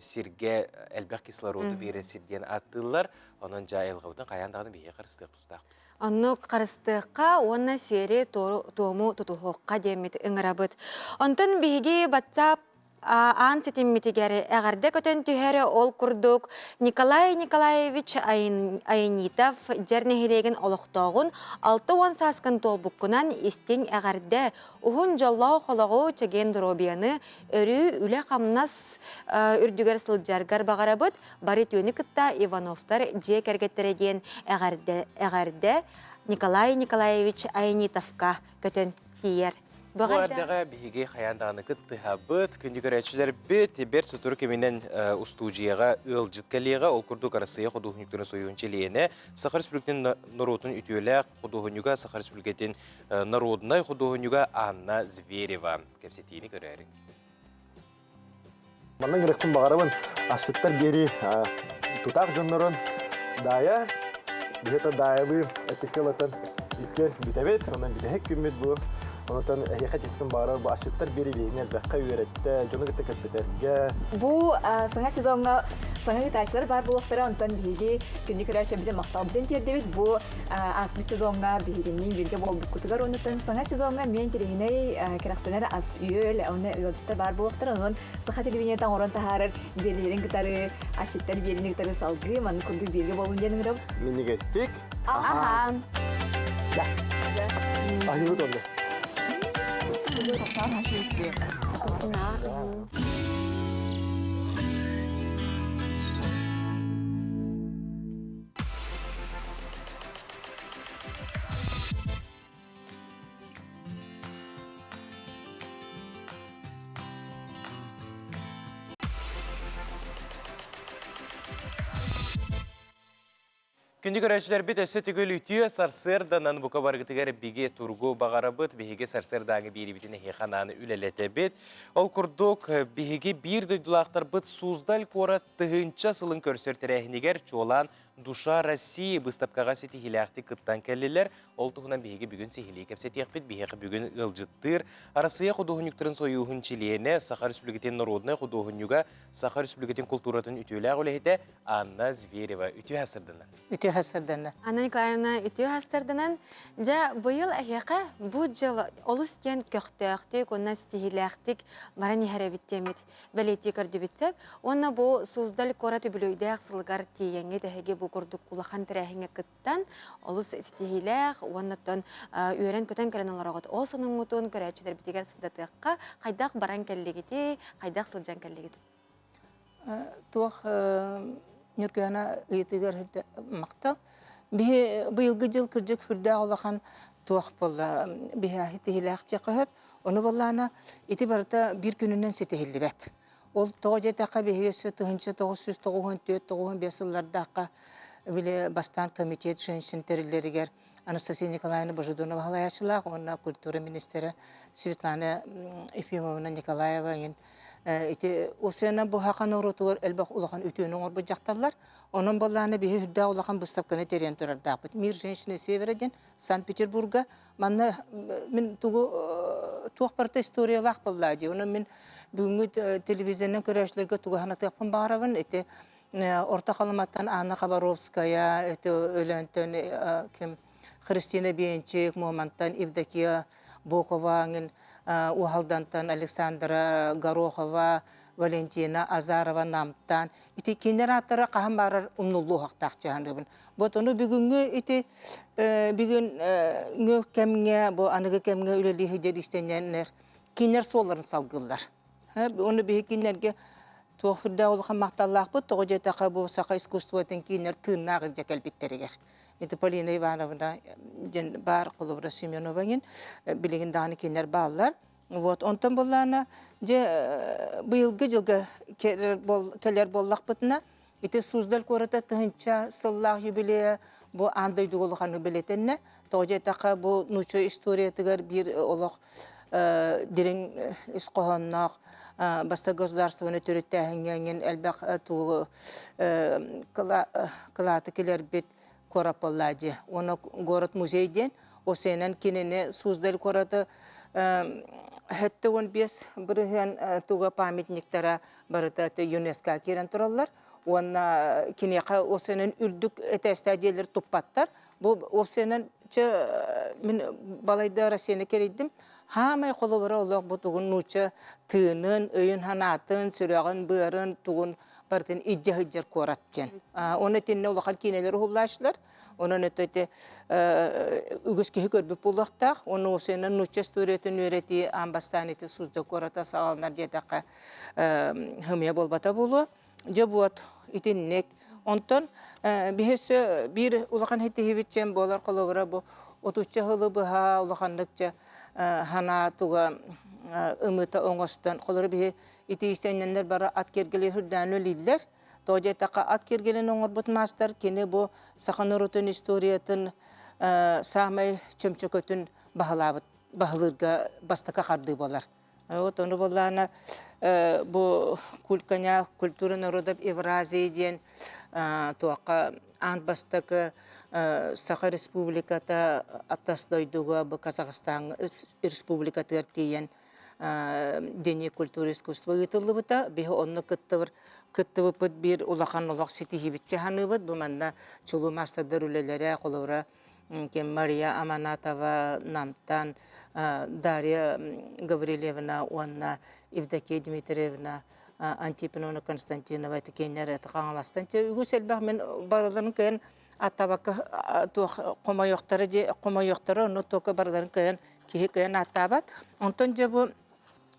сиргэ элбэх кислороду биэрэр сир диэн ааттыыллар. Онон дьэ айылҕабытын хайаан даҕаны биһиэхэ харыстыах тустаахпыт.
Оннук харыстыахха уонна сиэри туому тутуһуохха диэммит ыҥырабыт. Онтон биһиги WhatsApp аан ситиммитигэр эҕэрдэ көтөн түһэр ол курдук Николай Николаевич Айнитов Дьэр нэһилиэгин олохтооҕун 60 сааскын туолбуккунан истиҥ эҕэрдэ уһун дьоллоох олоҕу чэгиэн доруобуйаны өрүү үлэ-хамнас үрдүгэр сылдьаргар баҕарабыт бары үтүөнү кытта Ивановтар дьиэ кэргэттэрэ диэн эҕэрдэ эҕэрдэ Николай Николаевич Айнитовка көтөн тиийэр.
Бу эрдэҕэ биһиги хайаан даҕаны кыттыһабыт, күндү көрөөччүлэрбит бэрт сотору кэминэн устуудьуйаҕа ыалдьыт кэлиэҕэ. Ол курдук Арассыыйа худуоһунньуктарын сойууһун чилиэнэ, Саха Республикатын норуотун үтүөлээх худуоһунньуга, Саха Республикатын народнай худуоһунньуга Анна Зверева. Кэпсэтиини көрөөрүҥ.
Манна ыҥырыахпын баҕарабын асчыттар биэрии тутаах дьоннорун Даайа, биһиэхэ Даайалыы эпиккэ ылатын иккиэн бүтэбит, онон бүтэһик күммүт бу. Онтон эһиэхэ этиэхпин баҕарар бу асчыттар биэрии биһигини элбэххэ үөрэттэ, дьону кытта кэпсэтэргэ.
Бу саҥа сезоҥҥа саҥа ыытааччылар баар буолуохтара, онтон биһиги күндү көрөөччүбүтүн махталбытын тиэрдэбит. Бу ааспыт сезоҥҥа биһигинниин бииргэ буолбуккутугар оннуттан саҥа сезоҥҥа эмиэ интэриэһинэй кэрэхсэнэр ас-үөл уонна ыалдьыттар баар буолуохтара. Онон саха телевидениета оҥорон таһаарар биэриилэрин кытары, асчыттар биэриини кытары салгыы маннык курдук бииргэ буолун диэн ыҥырабыт.
Минньигэстик.
Аһаан.
Аһыыбыт онно.
Күндү көрөөччүлэрбит өссө төгүл үтүө сарсыарданан бука баргытыгар биги тургу баҕарабыт, биһиги сарсыардааҥы биэрибитин эһиэхэ анаан үлэлэтэбит. Ол курдук, биһиги биир дойдулаахтарбыт Суздаль куорат тыһыынча сылын көрсөр тэрээһинигэр чуолаан Душа России быыстапкаҕа ситиһиилээхтик кыттан кэллилэр. Ол туһунан биһиги бүгүн сиһилии кэпсэтиэхпит. Биһиэхэ бүгүн ыалдьыттыыр Арассыыйа худуоһунньуктарын сойууһун чилиэнэ, Саха Республикатын норуодунай худуоһунньуга, Саха Республикатын култууратын үтүөлээх үлэһитэ Анна Зверева. Үтүө сарсыарданан.
Үтүө сарсыарданан.
Анна Николаевна үтүө сарсыарданан. Дьэ, быйыл эһиэхэ бу дьыл олус диэн көхтөөхтүк уонна ситиһиилээхтик баран иһэр эбит диэммит бэлиэтии көрдүбүт Уонна бу Суздаль куорат үбүлүөйдээх сылыгар тиийэҥҥит эһиги бу курдук улахан тэрээһиҥҥэ кыттан олус ситиһиилээх уонна оттон үөрэн-көтөн кэлэн олороҕут. Ол сонуҥҥутун көрөөччүлэрбитигэр сырдатыахха хайдах баран кэллигитий, хайдах сылдьан кэллигит?
Туох Ньургуяна ыйытыгар махтал. Биһи быйылгы дьыл кырдьык сүрдээх улахан туох буолла биһи тиһилээх дьиэ Ону буоллаана ити барыта биир күнүнэн ситиһиллибэт. Ол тоҕо диэтэххэ биһиги өссө 1994-95 сыллардаахха били бастаан комитет женщин тэриллэригэр Анастасия Николаевна Божедонова салайааччылаах уонна культура министрэ Светлана Ефимовна Николаева иһин ити уопсайынан бу саха норуотугар элбэх улахан үтүөнү оҥорбут дьахталлар. Онон буоллаана биһи үрдээх улахан быыстапканы тэрийэн турардаахпыт. Мир женщины Севера диэн Санкт-Петербурга манна мин тугу туох барыта историялаах буоллаа дии. Онон мин бүгүҥҥү телевизорынан көрөөччүлэргэ тугу санатыахпын баҕарабын. Ити Орто Халыматтан Анна Хабаровская, ити Өлөөнтөн ким Христина Бенчик, Муомантан Евдокия Бокова, Уһалдантан Александра Горохова, Валентина Азарова Намтан ити кинилэр ааттара хаһан баарар умнуллуохтаах чаһаныбын. Вот ону бүгүҥҥү ити бүгүн кэмҥэ бу аныгы кэмҥэ үлэлии сылдьар иистэнньэннэр кинилэр суолларын салгыыллар. Ону биһи кинилэргэ туох үрдээх улахан махталлаахпыт, тоҕо диэтэххэ бу саха искусствотын кинилэр тыыннаах илдьэ кэлбиттэригэр. Ити Полина Ивановна диэн баар холобура Семенова иҥин билигин даҕаны кинилэр бааллар. Вот онтон буоллаана дьэ быйылгы дьылга кэлэр буоллахпытына ити Суздаль куората тыһыынча сыллаах юбилейа бу аан дойдуга улаханнык бэлиэтэннэ. Тоҕо диэтэххэ бу нуучча историятыгар биир олох дириҥ ис хоһоонноох бастакы государствоны төрүттээһиҥҥэ эҥин элбэх тугу кылааты килэрбит куорат буолла дии. Уонна город музей диэн осенен кинини Суздаль куораты 75% туга памятниктара барыта ЮНЕСКО киирэн тураллар. Уонна киниэхэ осенен үрдүк этээстээх дьиэлэр туппаттар. Бу опсиянан чэ мин балайда Россияны кэрийдим. Хаамай холобура олох бу тугун нуучча тыынын, өйүн-санаатын, сүрэҕин, быарын тугун барытын илдьэ сылдьар куорат диэн. Оны итиннэ улахан киинэлэр уһуллааччылар. Онон это ити үгүс киһи көрбүт буолуохтаах. Оны опсиянан нуучча историятын үөрэтии аан бастаан ити Суздаль куората саҕаланар диэтэххэ хымыйа буолбата буолуо. Дьэ буот итинник. Онтон биһи биир улахан хитиһибит чем буолар холобура бу отучча сылы быһа улаханнык чэ ханаа туга ымыта оҥостон холору биһи итиистэннэннэр бары ат киэргэли үрдээн үлэлииллэр. Тоҕо диэтэххэ ат киэргэлин оҥорбут маастар кини бу саха норуотун историятын саамай чөмчөкөтүн баһылаабыт баһылыырга бастакы хардыы буолар. Вот ону буоллаҕына бу Кульканя культура народов Евразии диэн туохха аан бастакы Саха Республиката аттас дойдуга бу Казахстан Республикатыгар тиийэн Дени культура искусство ыытыллыбыта. Биһи онно кыттыбыр кыттыбыппыт биир улахан олох ситиһиибит саныыбыт. Бу манна чулуу маастардар үлэлэрэ, холобура ким Мария Аманатова Намтан, Дарья Гаврильевна уонна Евдокия Дмитриевна Антипина Константинова итикиэннэр Хаҥаластан үгүс элбэх мин барыларын кыайан аттабакка туох хомойуохтара дии хомойуохтара ону только барыларын кыайан киһи кыайан ааттаабат. Онтон дьэ бу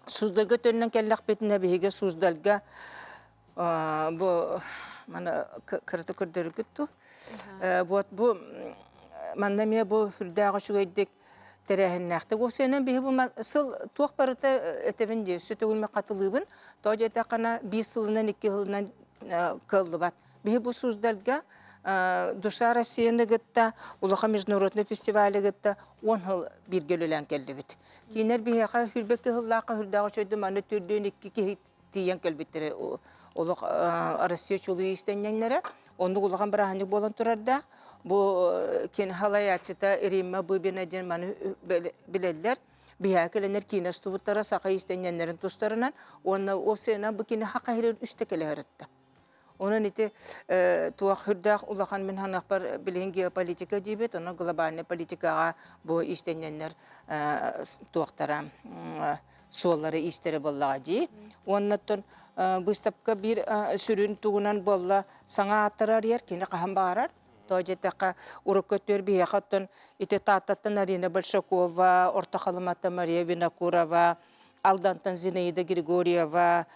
Суздальга төннөн кэллэхпитинэ биһиги Суздальга бу маны кырата көрдөрүгүт ту. Вот бу манна эмиэ бу сүрдээх үчүгэйдик тэрээһиннээхтик уопсайынан биһи бу сыл туох барыта этэбин дии сүтүгүлмэ хатылыыбын тоҕо диэтэххинэ биир сылынан икки сылынан кыаллыбат биһи бу Суздальга Душа Россияны кытта улахан международный фестивалы кытта 10 сыл бииргэ үлэлээн кэллибит. Кинилэр биһиэхэ хүрбэкки сыллаахха хүрдээх үчүгэйдик маны түрдүөн икки киһи тиийэн кэлбиттэрэ олох Россия чулуу иистэнньэҥнэрэ. Оннук улахан бырааһынньык буолан турардаах. Бу кини халайааччыта Римма Быбина диэн маны билэллэр. Биһээ кэлэннэр киинэ устубуттара саха иистэнньэннэрин тустарынан уонна уопсайынан бу кини хаха иһирэр үстэ кэлэ сырытта. Онон ити туох сүрдээх улахан мин саныахпар билигин геополитика диибит, онон глобальнай политикаҕа бу иистэнньэннэр туохтара суоллары иистэрэ буоллаҕа дии. Уоннаттан быыстапка биир сүрүн тугунан буолла саҥа ааттары арыйар, кини хаһан баҕарар. Тоҕо диэтэххэ, урукку өттүгэр биһиэхэ оттон ити Тааттаттан Арина Большакова, Орто Халыматтан Мария Винокурова, Алдантан Зинаида Григорьева,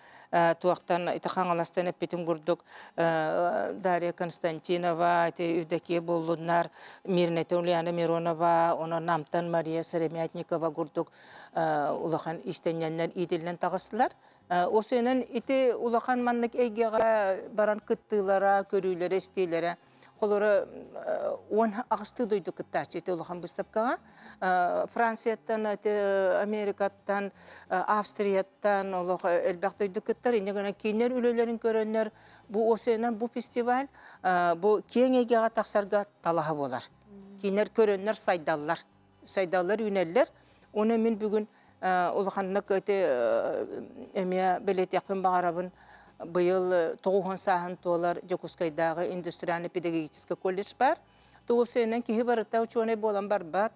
туохтан ити Хаҥаластан эппитим курдук Дарья Константинова, ити Евдокия Боллуннар, Мирнэтэ Ульяна Миронова, онон Намтан Мария Сыромятникова курдук улахан иистэнньэннэр иитиллэн таҕыстылар. Осенэн ити улахан маннык эйгэҕэ баран кыттыылара, көрүүлэрэ, истиилэрэ холоро 18 дойду кыттааччы ити улахан быыстапкаҕа. Францияттан, Америкаттан, Австрияттан олох элбэх дойду кыттар. Инньэ гынан кинилэр үлэлэрин көрөннөр бу осенэн бу фестиваль бу киэҥ эйгэҕэ тахсарга талаһа буолар. Кинилэр көрөннөр сайдаллар. сайдаллар, үүнэллэр. Уонна мин бүгүн улаханнык ити эмиэ бэлиэтиэхпин баҕарабын. Быйыл 90 сааһын туолар Дьокуускайдааҕы индустриально-педагогическай колледж баар. Тугупсайынан киһи барыта учуонай буолан барбат,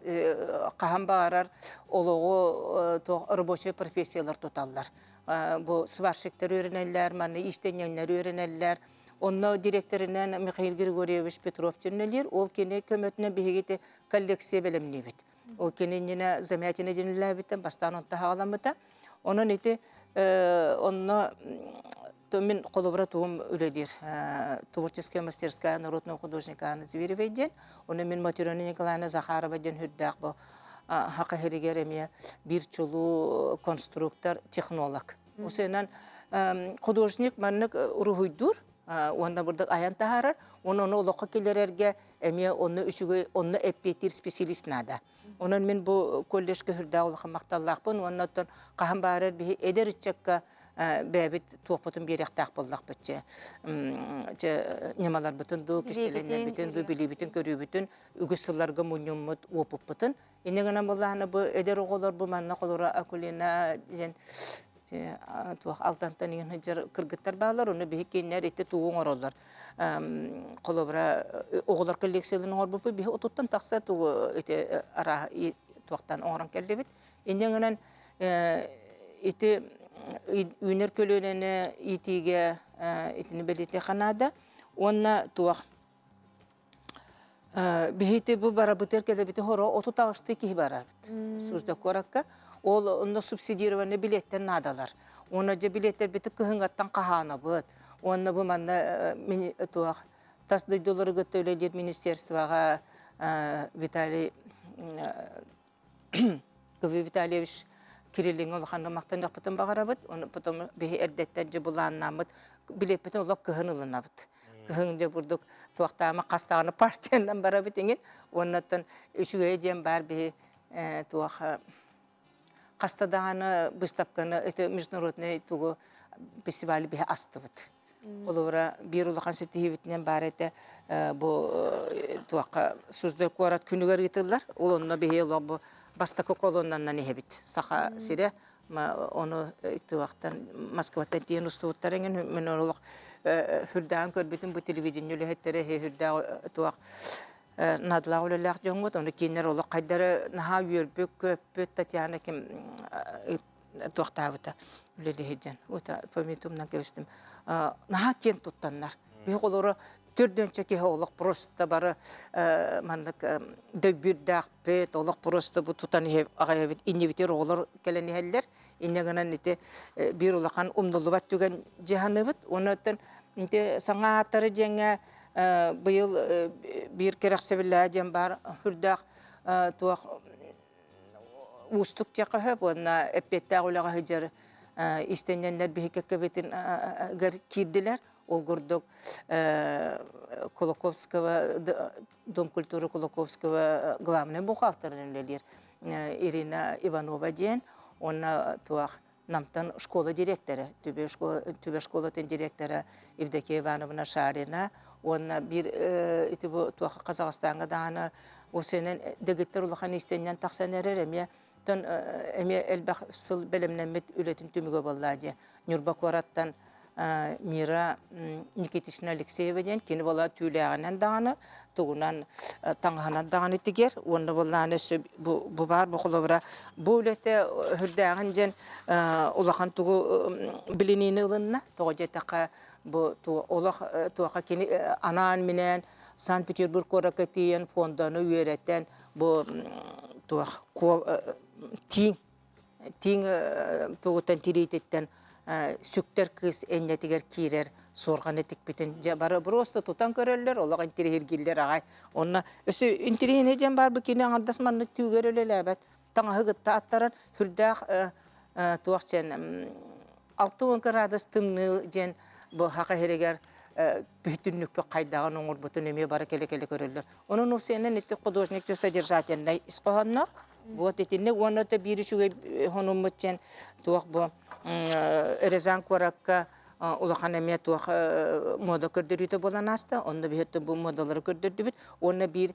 хаһан баҕарар олоҕу рабочай профессиялар туталлар. Бу сварщиктар үөрэнэллэр, манна иистэнньэҥнэр үөрэнэллэр. Онно директорынан Михаил Григорьевич Петров төннөлиир. Ол кини көмөтүнэн биһиги коллекция бэлэмниибит. Ол кини иннинэ Замятина диэн үлэлээбиттэн бастаан онто хаҕаламмыта. Онон ити онно мин холобура тугум үлэлиир творческая мастерская народного художника Анны Зверевой диэн. Ону мин Матрена Николаевна Захарова диэн үрдээх бу хака иһигэр эмиэ биир чулуу конструктор, технолог. Усуйанан художник маннык уруһуйдуур уонна бурдук айан таһаарар, уонна ону олоххо киллэрэргэ эмиэ онно үчүгэй, онно эппиэттиир специалист наада. Онон мин бу колледжка үрдээх улахан махталлаахпын уонна оттон хаһан баарар биһи эдэр ыччакка бэйэбит туохпутун биэриэхтээх буоллахпыт чэ чэ ньымаларбытын дуу, кистэлэннэрбитин дуу, билиибитин, көрүүбүтүн үгүс сылларга мунньуммут уопуппутун. Инньэ гынан буллаһына бу эдэр оҕолор бу манна холоро Акулина диэн туох Алтантан иҥэн сылдьар кыргыттар бааллар, ону биһи кинилэр ити тугу оҥороллор. Холобура оҕолор коллекцияларын оҥорбуппут биһи отуттан тахса тугу ити арааһа туохтан оҥорон кэллибит. Инньэ гынан ити үүнэр көлүөнэни иитиигэ итини бэлиэтиэххэ наада. Уонна туох Биһити бу барабытыгар кэлэбити хоро 36 киһи барабыт. Сужда куоракка. Ол онно субсидированный билеттер наадалар. Уонна дьэ билеттербити кыһыҥҥаттан хаһаанабыт. Уонна бу манна туох тас дойдулары кытта үлэлиир министерствоҕа Виталий Гаврил Витальевич Кириллиҥҥэ улаханнык махтаныахпытын баҕарабыт. Ону потом биһи эрдэттэн дьэ былааннааммыт билиэппитин олох кыһын ылынабыт. Кыһын дьэ бурдук туохтаама хас даҕаны партиянан барабыт иҥин. Уоннаттан үчүгэйэ диэн баар биһи туох хаста даҕаны выставканы это международный тугу фестивали биһи астыбыт. Холобура, биир улахан ситиһиибитинэн баар этэ бу туохха Суздаль куорат күнүгэр ыытыллар. Ол онно биһи олох бу бастакы колоннанан иһэбит. Саха сирэ ону туохтан Москваттан тиийэн устубуттар эҥин мин олох хүрдээн көрбүтүм бу телевидение үлэһиттэрэ хүрдээх туох наадалаах үлэлээх дьоҥҥут ону кинилэр олох хайдары наһаа үөрбүт көппүт Татьяна ким туохтаабыта үлэлиһидьэн ута помитумнан кэбистим наһаа киэн туттаннар биһи олоро төрдөнчө киһи олох просто бары маннык дөйбүрдээхпит олох просто бу тутан аҕайабыт иннибитигэр оҕолор кэлэн иһэллэр инньэ гынан ити биир улахан умнуллубат түгэн дьаһаныбыт уонна ити саҥа ааттары диэҥҥэ быйыл биир кэрэхсэбиллээх диэн баар үрдээх туох уустук диэххэ сөп уонна эппиэттээх үлэҕэ сылдьар иистэнньэннэр биһи кэккэбитин киирдилэр. Ол курдук Кулаковского Дом культуры Кулаковского главный бухгалтерын үлэлиир Ирина Иванова диэн уонна туох Намтан школа директора, Түбэ школатын директора Евдокия Ивановна Шарина уонна биир ити бу туох Казахстаҥҥа даҕаны осенен дэгиттэр улахан иистэнньэн тахсан эрэр эмиэ тон эмиэ элбэх сыл бэлэмнэммит үлэтин түмүгэ буолла дии. Ньурба куораттан Мира Никитична Алексеева диэн кини буола түүлээҕинэн даҕаны тугунан таҥаһынан даҕаны тигэр уонна буоллаҕына өссө бу бу баар бу холобура бу үлэтэ үрдээҕин диэн улахан тугу билиниини ылынна тоҕо диэтэххэ бу олох туоха кини анаан-минээн Санкт-Петербург куоракка тиийэн фонданы үөрэтэн бу туох тииҥ Тииҥ тугуттан тириититтэн сүктэр кыыс энньэтигэр киирэр суорҕаны тикпитин дьэ бары просто тутан көрөллөр, олох интириэһиргииллэр аҕай. Онно өссө интириэһинэй диэн баар бу кини аҥардас маннык түүгэр үлэлээбэт. Таҥаһы кытта аттаран сүрдээх туох диэн 60 кыраадыс тымныы диэн бу хаха иһигэр бүтүннүкпүт хайдаҕын оҥорбутун эмиэ бары кэлэ-кэлэ көрөллөр. Онон уопсайынан ити художник содержательнай ис хоһоонноох. Вот итинник уонна да биир үчүгэй хонуммут диэн туох бу Рязань куоракка улахан эмиэ туох мода көрдөрүүтэ буолан ааста. Онно биһиттэн бу модалары көрдөрдүбүт. Уонна биир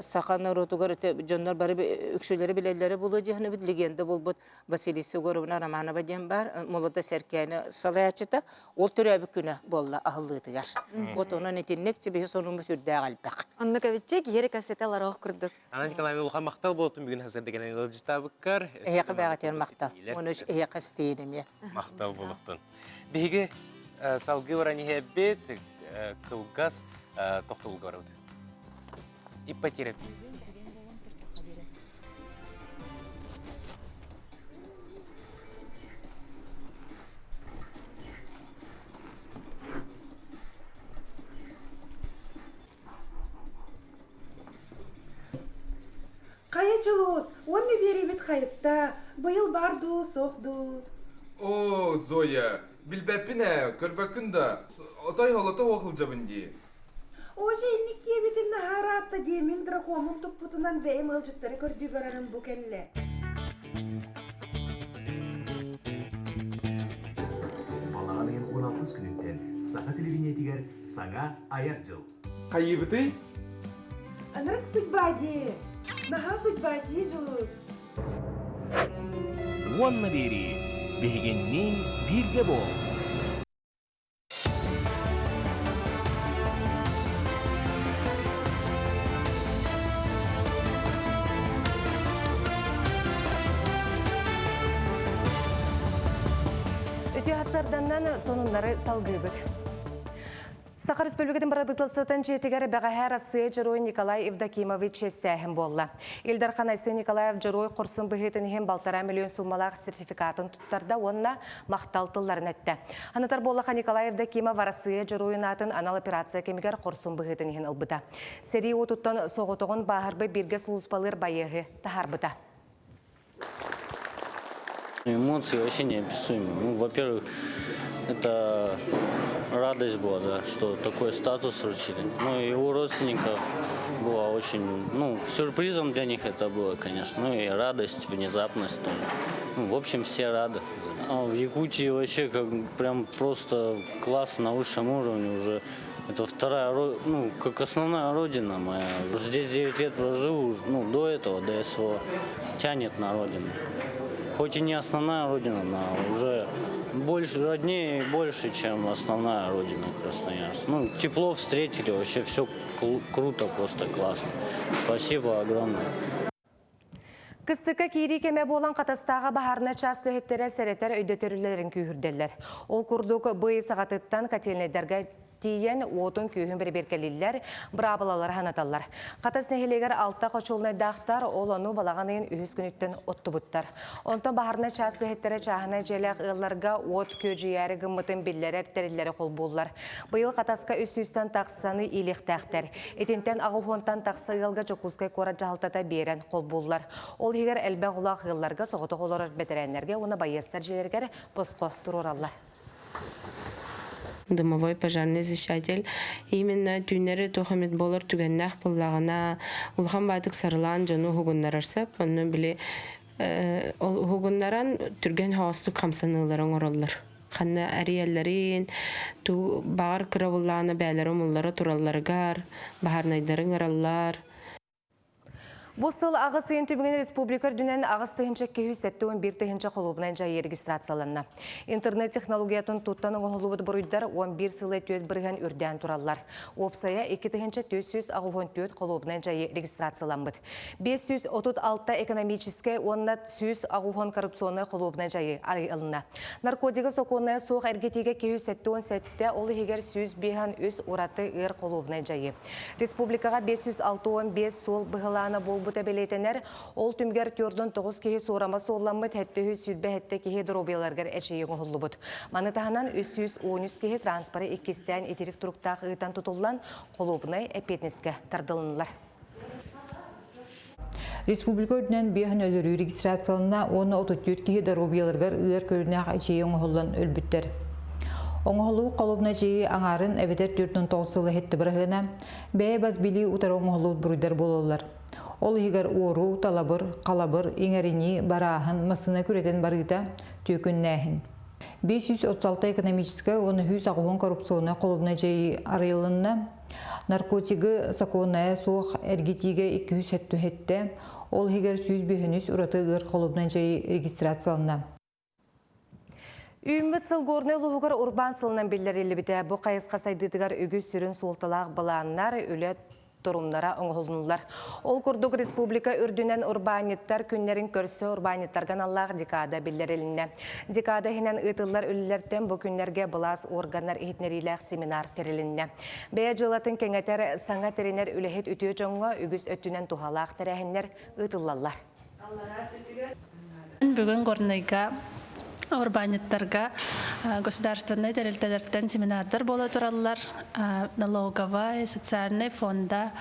саха норуотугар дьоннор бары үксүлэри билэллэрэ буолуо диэхнэбит легенда буолбут Василиса Егоровна Романова диэн баар Молодо Сэркээни салайааччыта ол төрөөбүт күнэ буолла аһыллыытыгар. Вот онон итинник биһи сонуммут сүрдээх элбэх.
Оннук эбитчи киһи кэпсэтэ олорох курдук.
Анна Николаевна улахан махтал буолтун бүгүн хасырдыгынан ыалдьытаабыккар.
Эһиэхэ бэҕэтиэр махтал. Оны эһиэхэ ситиин эмиэ.
Махтал буолуохтун. Биһиги салгыы баран иһэбит кылгас тохтобулга барабыт. Иппотерапия.
Хайа Дьулус, уонна биэриибит хайыста, быйыл бар дуу, суох дуу?
Оо, Зоя, билбэппин ээ, көрбөккүн да, отой холото суох сылдьабын дии.
Уже инник диэбитин наһаа ыраатта дии, мин дракоммун туппутунан бэйэм ыалдьыттары көрдүү барарым бу кэллэ.
Балаҕан ыйын 16 күнүттэн Саха телевидениетигэр саҥа айар дьыл.
Хайыыбытый?
Ынырык судьба дии. Наһаа судьба дии, Дьулус.
Уонна биэрии биһигинниин бииргэ буол.
Үтүө сарданнан сонуннары салгыыбыт. Саха Республикатын бырабыыталыстыбатын дьиэтигэр бэҕэһээ Россия Дьоруой Николай Евдокимович чиэстээһин буолла. Ил Дархан Айсен Николаев Дьоруой хорсун быһыытын иһин балтараа миллион суумалаах сертификатын туттарда уонна махтал тылларын эттэ. Анатар буоллаха Николай Евдокимов Арассыыйа Дьоруойун аатын анал операция кэмигэр хорсун быһыытын иһин ылбыта. Сэрии уотуттан соҕотоҕун бааһырбыт бииргэ сулууспалыыр байыаһы таһаарбыта.
Эмоции вообще неописуемые. Ну, во-первых, это радость была, да, что такой статус вручили. Ну, и у родственников было очень, ну, сюрпризом для них это было, конечно. Ну, и радость, внезапность тоже. Ну, в общем, все рады. А в Якутии вообще как прям просто класс на высшем уровне уже. Это вторая, ну, как основная родина моя. Здесь 9 лет прожил, ну, до этого, до СВО, тянет на родину. Хоть и не основная родина, но уже больше роднее и больше, чем основная родина Красноярск. Ну, тепло встретили, вообще все круто, просто классно. Спасибо огромное.
Кыстыкка киирии кэмэ буолан Хатастааҕы баһаарынай чаас үлэһиттэрэ сэрэтэр өйдөтөрүлэрин күүһүрдэллэр. Ол курдук бый саҕатыттан котельнайдарга тиийэн уотун күүһүн бэрэбиэркэлииллэр, быраабылалары санаталлар. Хатас нэһилиэгэр алта хочуолунайдаахтар, ол ону балаҕан ыйын үһүс күнүттэн оттубуттар. Онтон баһаарынай чаас үлэһиттэрэ чааһынай дьиэлээх ыалларга уот күөдьүйээри гыммытын биллэрэр тэриллэри холбууллар. Быйыл Хатаска үс сүүстэн тахсаны иилиэхтээхтэр. Итинтэн аҕыс тахса ыалга Дьокуускай куорат дьаһалтата биэрэн холбууллар. Ол иһигэр элбэх улаах ыалларга соҕотох олорор бэтэрээннэргэ уонна байыастар дьиэлэригэр босхо туруораллар.
Дымовой пожарный защититель именно түүннэри туох эмит буолар түгэннээх буоллаҕына улахан баатык сарылаан дьону уһугуннарар сөп. Онно били ол уһугуннаран түргэн хоостук хамсаныылары оҥороллор. Ханна эрийэллэрин, туу баҕар кырабыллаана бээлэрэ умуллара туралларыгар, баһаарнайдары ыҥыраллар.
Бу сыл аҕыс ыйын түмүгүн республика үрдүнэн 8271 тыһыынча холуобунай дьайыы регистрацияланна. Интернет технологиятын туттан оҥоһуллубут буруйдар 11 сылы 4 бырыһан үрдээн тураллар. Уопсайа 2484 холуобунай дьайыы регистрацияламмыт. 536 экономическай уонна 180 коррупционнай холуобунай дьайыы арыйылынна. Наркотигы сокуоннайа суох эргитиигэ киһи 77, ол иһигэр 153 ураты ыар холуобунай дьайыы. Республикаҕа 565 суол быһылаана буолбута бэлиэтэнэр. Ол түмүгэр 49 киһи суорама суолламмыт, 727 киһи доруобуйаларыгар эчэйии оҥоһуллубут. Маны таһынан 313 киһи транспоры иккистээн итирик туруктаах ыытан тутуллан, холуобунай эппиэтинэскэ тардылыннылар.
Республика үрдүнэн биэһин өлөрүү регистрацияланна уонна 34 киһи доруобуйаларыгар ыар көрүнээх эчэйии оҥоһуллан өлбүттэр. Оҥоһуллубут холобуна эчэйии аҥаарын эбэтэр 49 сыл иһитти быраһыана бэйэ бас билии утары оҥоһуллубут буруйдар буолаллар. Ол иһигэр уоруу, талабыр, халабыр, иҥэринии, барааһын, массыына күрэтин барыыта, түөкүннээһин. 536 экономическай уонна 180 коррупционнай холуобунай дьайыы арыйылынна. Наркотигы сокуоннайа суох эргитиигэ 277, ол иһигэр 153 ураты ыар холуобунай дьайыы регистрацияланна.
Үүммүт сыл Горнай улууһугар урбаан сылынан биллэриллибитэ. Бу хайысха сайдыытыгар үгүс сүрүн суолталаах былааннар, үлэ торумнара оҥоһуллулар. Ол курдук республика үрдүнэн урбаанньыттар күннэрин көрсө урбаанньыттарга аналлаах декада биллэрилиннэ. Декада иһинэн ыытыллар үлэлэртэн бу күннэргэ былаас органнар иһитиннэриилээх семинар тэрилиннэ. Бэйэ дьыалатын кэҥэтэр, саҥа тэринэр үлэһит үтүө дьоҥҥо үгүс өттүнэн туһалаах тэрээһиннэр ыытыллаллар.
Бүгүн Горнайга урбаанньыттарга государственнай тэрилтэлэртэн семинардар буола тураллар. Налоговай, социальный фонда,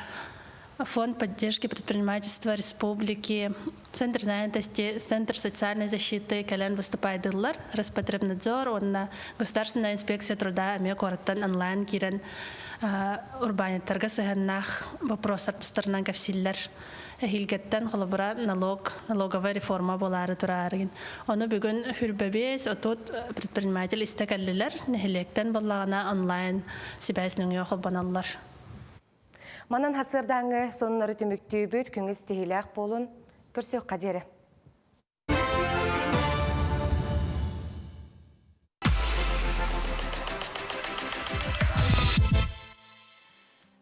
фонд поддержки предпринимательства республики, Центр занятости, Центр социальной защиты кэлэн выступайдыллар. Роспотребнадзор уонна Государственная инспекция труда эмиэ куораттан онлайн киирэн урбаанньыттарга сыһыаннаах вопростар тустарынан кэпсииллэр. Эһиилгэттэн холобура налог, налоговая реформа буолаары тураарыгын. Ону бүгүн хүрбэбиэс отут предприниматель истэ кэллилэр. Нэһилиэктэн буоллаҕына онлайн сибээс нөҥүө холбоналлар.
Манан хасыардааҥы сонуннары түмүктүүбүт, күҥүс тиһилээх буолун, көрсүөххэ диэри.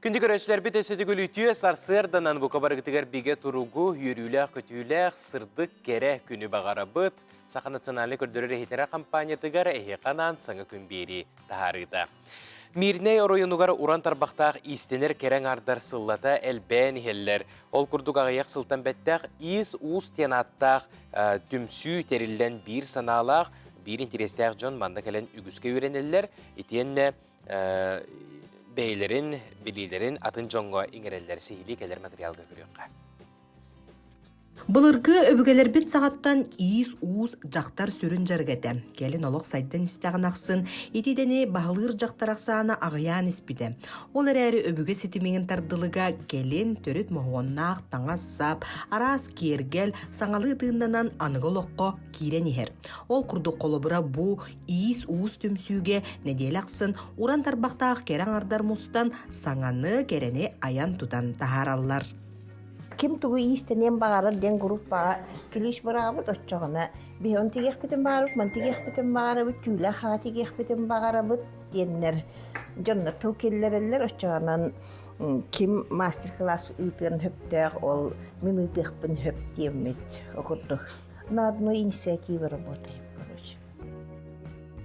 Күндү көрөөччүлэрбит өссө үтүө сарсыарданан бука барыгытыгар бигэ туругу, үөрүүлээх, көтүүлээх, сырдык, кэрэ күнү баҕарабыт. Саха национальнай көрдөрөр иһитинэр компаниятыгар эһиэхэ анаан саҥа күн биэрии таһаарыыта. Мирнэй оройуонугар уран тарбахтаах иистэнэр кэрэ аҥаардар сыллата элбээн иһэллэр. Ол курдук аҕыйах сылтан бэттэх Иис-уус диэн ааттаах түмсүү тэриллэн биир санаалаах, биир интэриэстээх дьон манна кэлэн үгүскэ үөрэнэллэр. Итиэннэ бэйэлэрин билиилэрин атын дьоҥҥо иҥэрэллэр. Сиһилии кэлэр материалга көрүөххэ.
Былыргы өбүгэлэрбит саҕаттан иис-уус дьахтар сүрүн дьарыга этэ. Кэлин олох сайдан истэҕин ахсын ити идэни баһылыыр дьахтар ахсаана аҕыйаан испитэ. Ол эрээри өбүгэ ситимигин тардылыга кэлин төрүт моһуоннаах таҥас-сап, араас киэргэл, саҥалыы тыыннанан аныгы олоххо киирэн иһэр. Ол курдук холобура бу иис-уус түмсүүгэ нэдиэлэ ахсын уран тарбахтаах кэрэ аҥардар мустан саҥаны, кэрэни айан-тутан таһаараллар.
Ким тугу иистэниэн баҕарар диэн группаҕа килииш быраҕабыт оччоҕуна биһи он тигиэхпитин баҕарабыт, ман тигиэхпитин баҕарабыт, түүлээх хаҕа тигиэхпитин баҕарабыт диэннэр дьоннор тыл киллэрэллэр оччоҕунан ким мастер-класс ыытыан сөптөөх ол мин ыытыахпын сөп диэммит курдук на одной инициативе работаем короче.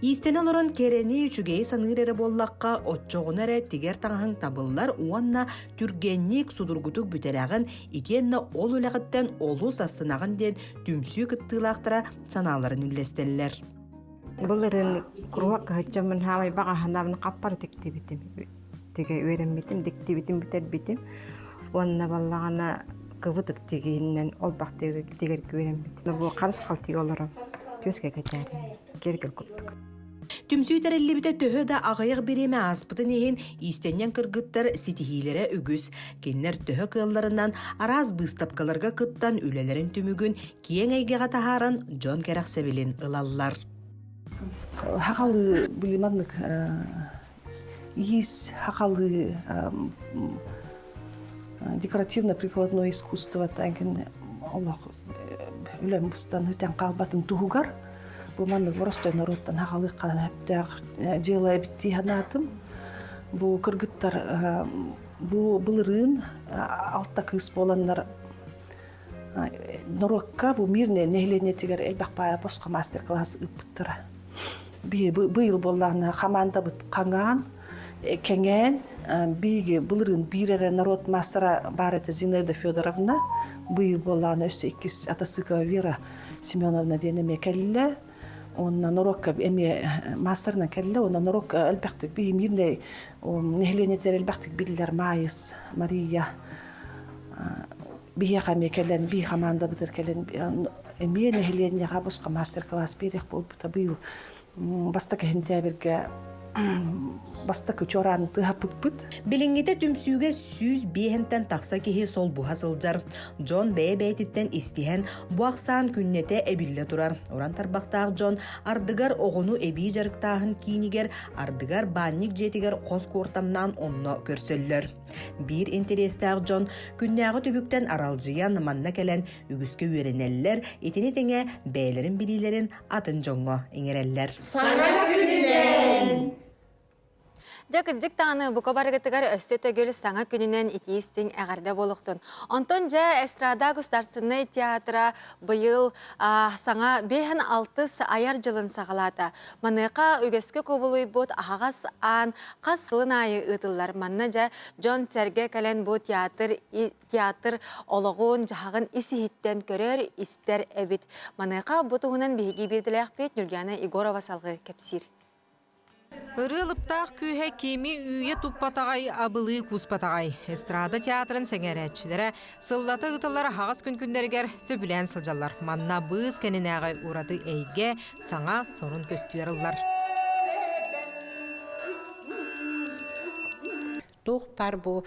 Иистэнэ олорон кэрэни, үчүгэйи саныыр эрэ буоллахха, оччоҕуна эрэ тигэр таҥаһыҥ табыллар уонна түргэнник, судургутук бүтэрэҕин итиэннэ ол үлэҕиттэн олус астынаҕын диэн түмсүү кыттыылаахтара санааларын үллэстэллэр.
Былырыын куруһуок кыһыччаммын хаамай баҕаһынабын хаппар тиктибитим. Тигэ үөрэммитим, диктибитим, бүтэрбитим. Уонна баллаҕана кыбытык тигииннэн олбах тигэргэ үөрэммитим. Бу харыс халтыга олором. Түөскэ кэтээрим. Кергел курдук.
Түмсүү тэриллибитэ төһө да аҕыйах бириэмэ ааспытын иһин, иистэнньэҥ кыргыттар ситиһиилэрэ үгүс. Кинилэр төһө кыалларынан араас быыстапкаларга кыттан үлэлэрин түмүгүн киэҥ эйгэҕэ таһааран дьон кэрэхсэбилин ылаллар.
Хахалы били маннык иис хахалы декоративно-прикладное искусство таҥкин олох үлэм быстан үтэн хаалбатын туһугар бу маннык боростой норуоттан хахалыахха сөптөөх дьыала эбит дии санаатым. Бу кыргыттар бу былырыын алта кыыс буоланнар норуокка бу мирнэй нэһилиэнньэтигэр элбэх баайа босхо мастер-класс ыыппыттара. Быйыл буоллаҕына хамаандабыт хаҥаан, кэҥээн, биһиги былырыын биир эрэ народ маастара баар этэ Зинаида Федоровна, быйыл буоллаҕына өссө иккис Атасыкова Вера Семеновна диэн эмиэ кэллэ. Уонна норуокка эмиэ маастарынан кэллэ, уонна норуокка элбэхтик биһи мирнэй нэһилиэнньэтигэр элбэхтик биллэр Маайыс, Мария биһиэхэ эмиэ кэлэн, бии хамаандабытыгар кэлэн эмиэ нэһилиэнньэҕэ босхо мастер-класс биэриэх буолбута. Быйыл бастакы сентябрьгэ Бастакы чуорааны тыаһаппыппыт.
Билиҥҥитэ түмсүүгэ 105-тэн тахса киһи солбуһа сылдьар. Дьон бэйэ-бэйэтиттэн истиһэн, бу ахсаан күннэтэ эбиллэ турар. Уран тарбахтаах дьон ардыгар оҕону эбии дьарыктааһын киинигэр, ардыгар баанньык дьиэтигэр хос куортамнаан онно көрсөллөр. Биир интэриэстээх дьон күннээҕи түбүктэн аралдьыйан манна кэлэн үгүскэ үөрэнэллэр, итини тэҥэ бэйэлэрин билиилэрин атын дьоҥҥо иҥэрэллэр.
Саҥа күнүнэн! Дьэ, кырдьык даҕаны бука барыгытыгар өссө төгүл саҥа күнүнэн итии-истиҥ эҕэрдэ буолуохтун. Онтон дьэ, Эстрада государственнай театра быйыл саҥа биэһэн алтыс айар дьылын саҕалаата. Маныаха үгэскэ кубулуйбут аһаҕас аан хас сылын аайы ыытыллар. Манна дьэ дьон-сэргэ кэлэн бу театр театр олоҕун-дьаһаҕын ис-иһиттэн көрөр, истэр эбит. Маныаха бу туһунан биһиги биирдэлээхпит Нюргиана Егорова салгыы кэпсиир.
Ырыа ылыптаах күүһэ кими үүйэ туппатаҕай, абылыы кууспатаҕай. Эстрада театрын сэҥээрээччилэрэ сыллата ыытыллар аһаҕас күн күннэригэр сөбүлээн сылдьаллар. Манна быыс кэнинээҕи ураты эйгэ, саҥа сонун көстүү арыллар.
Туох баар бу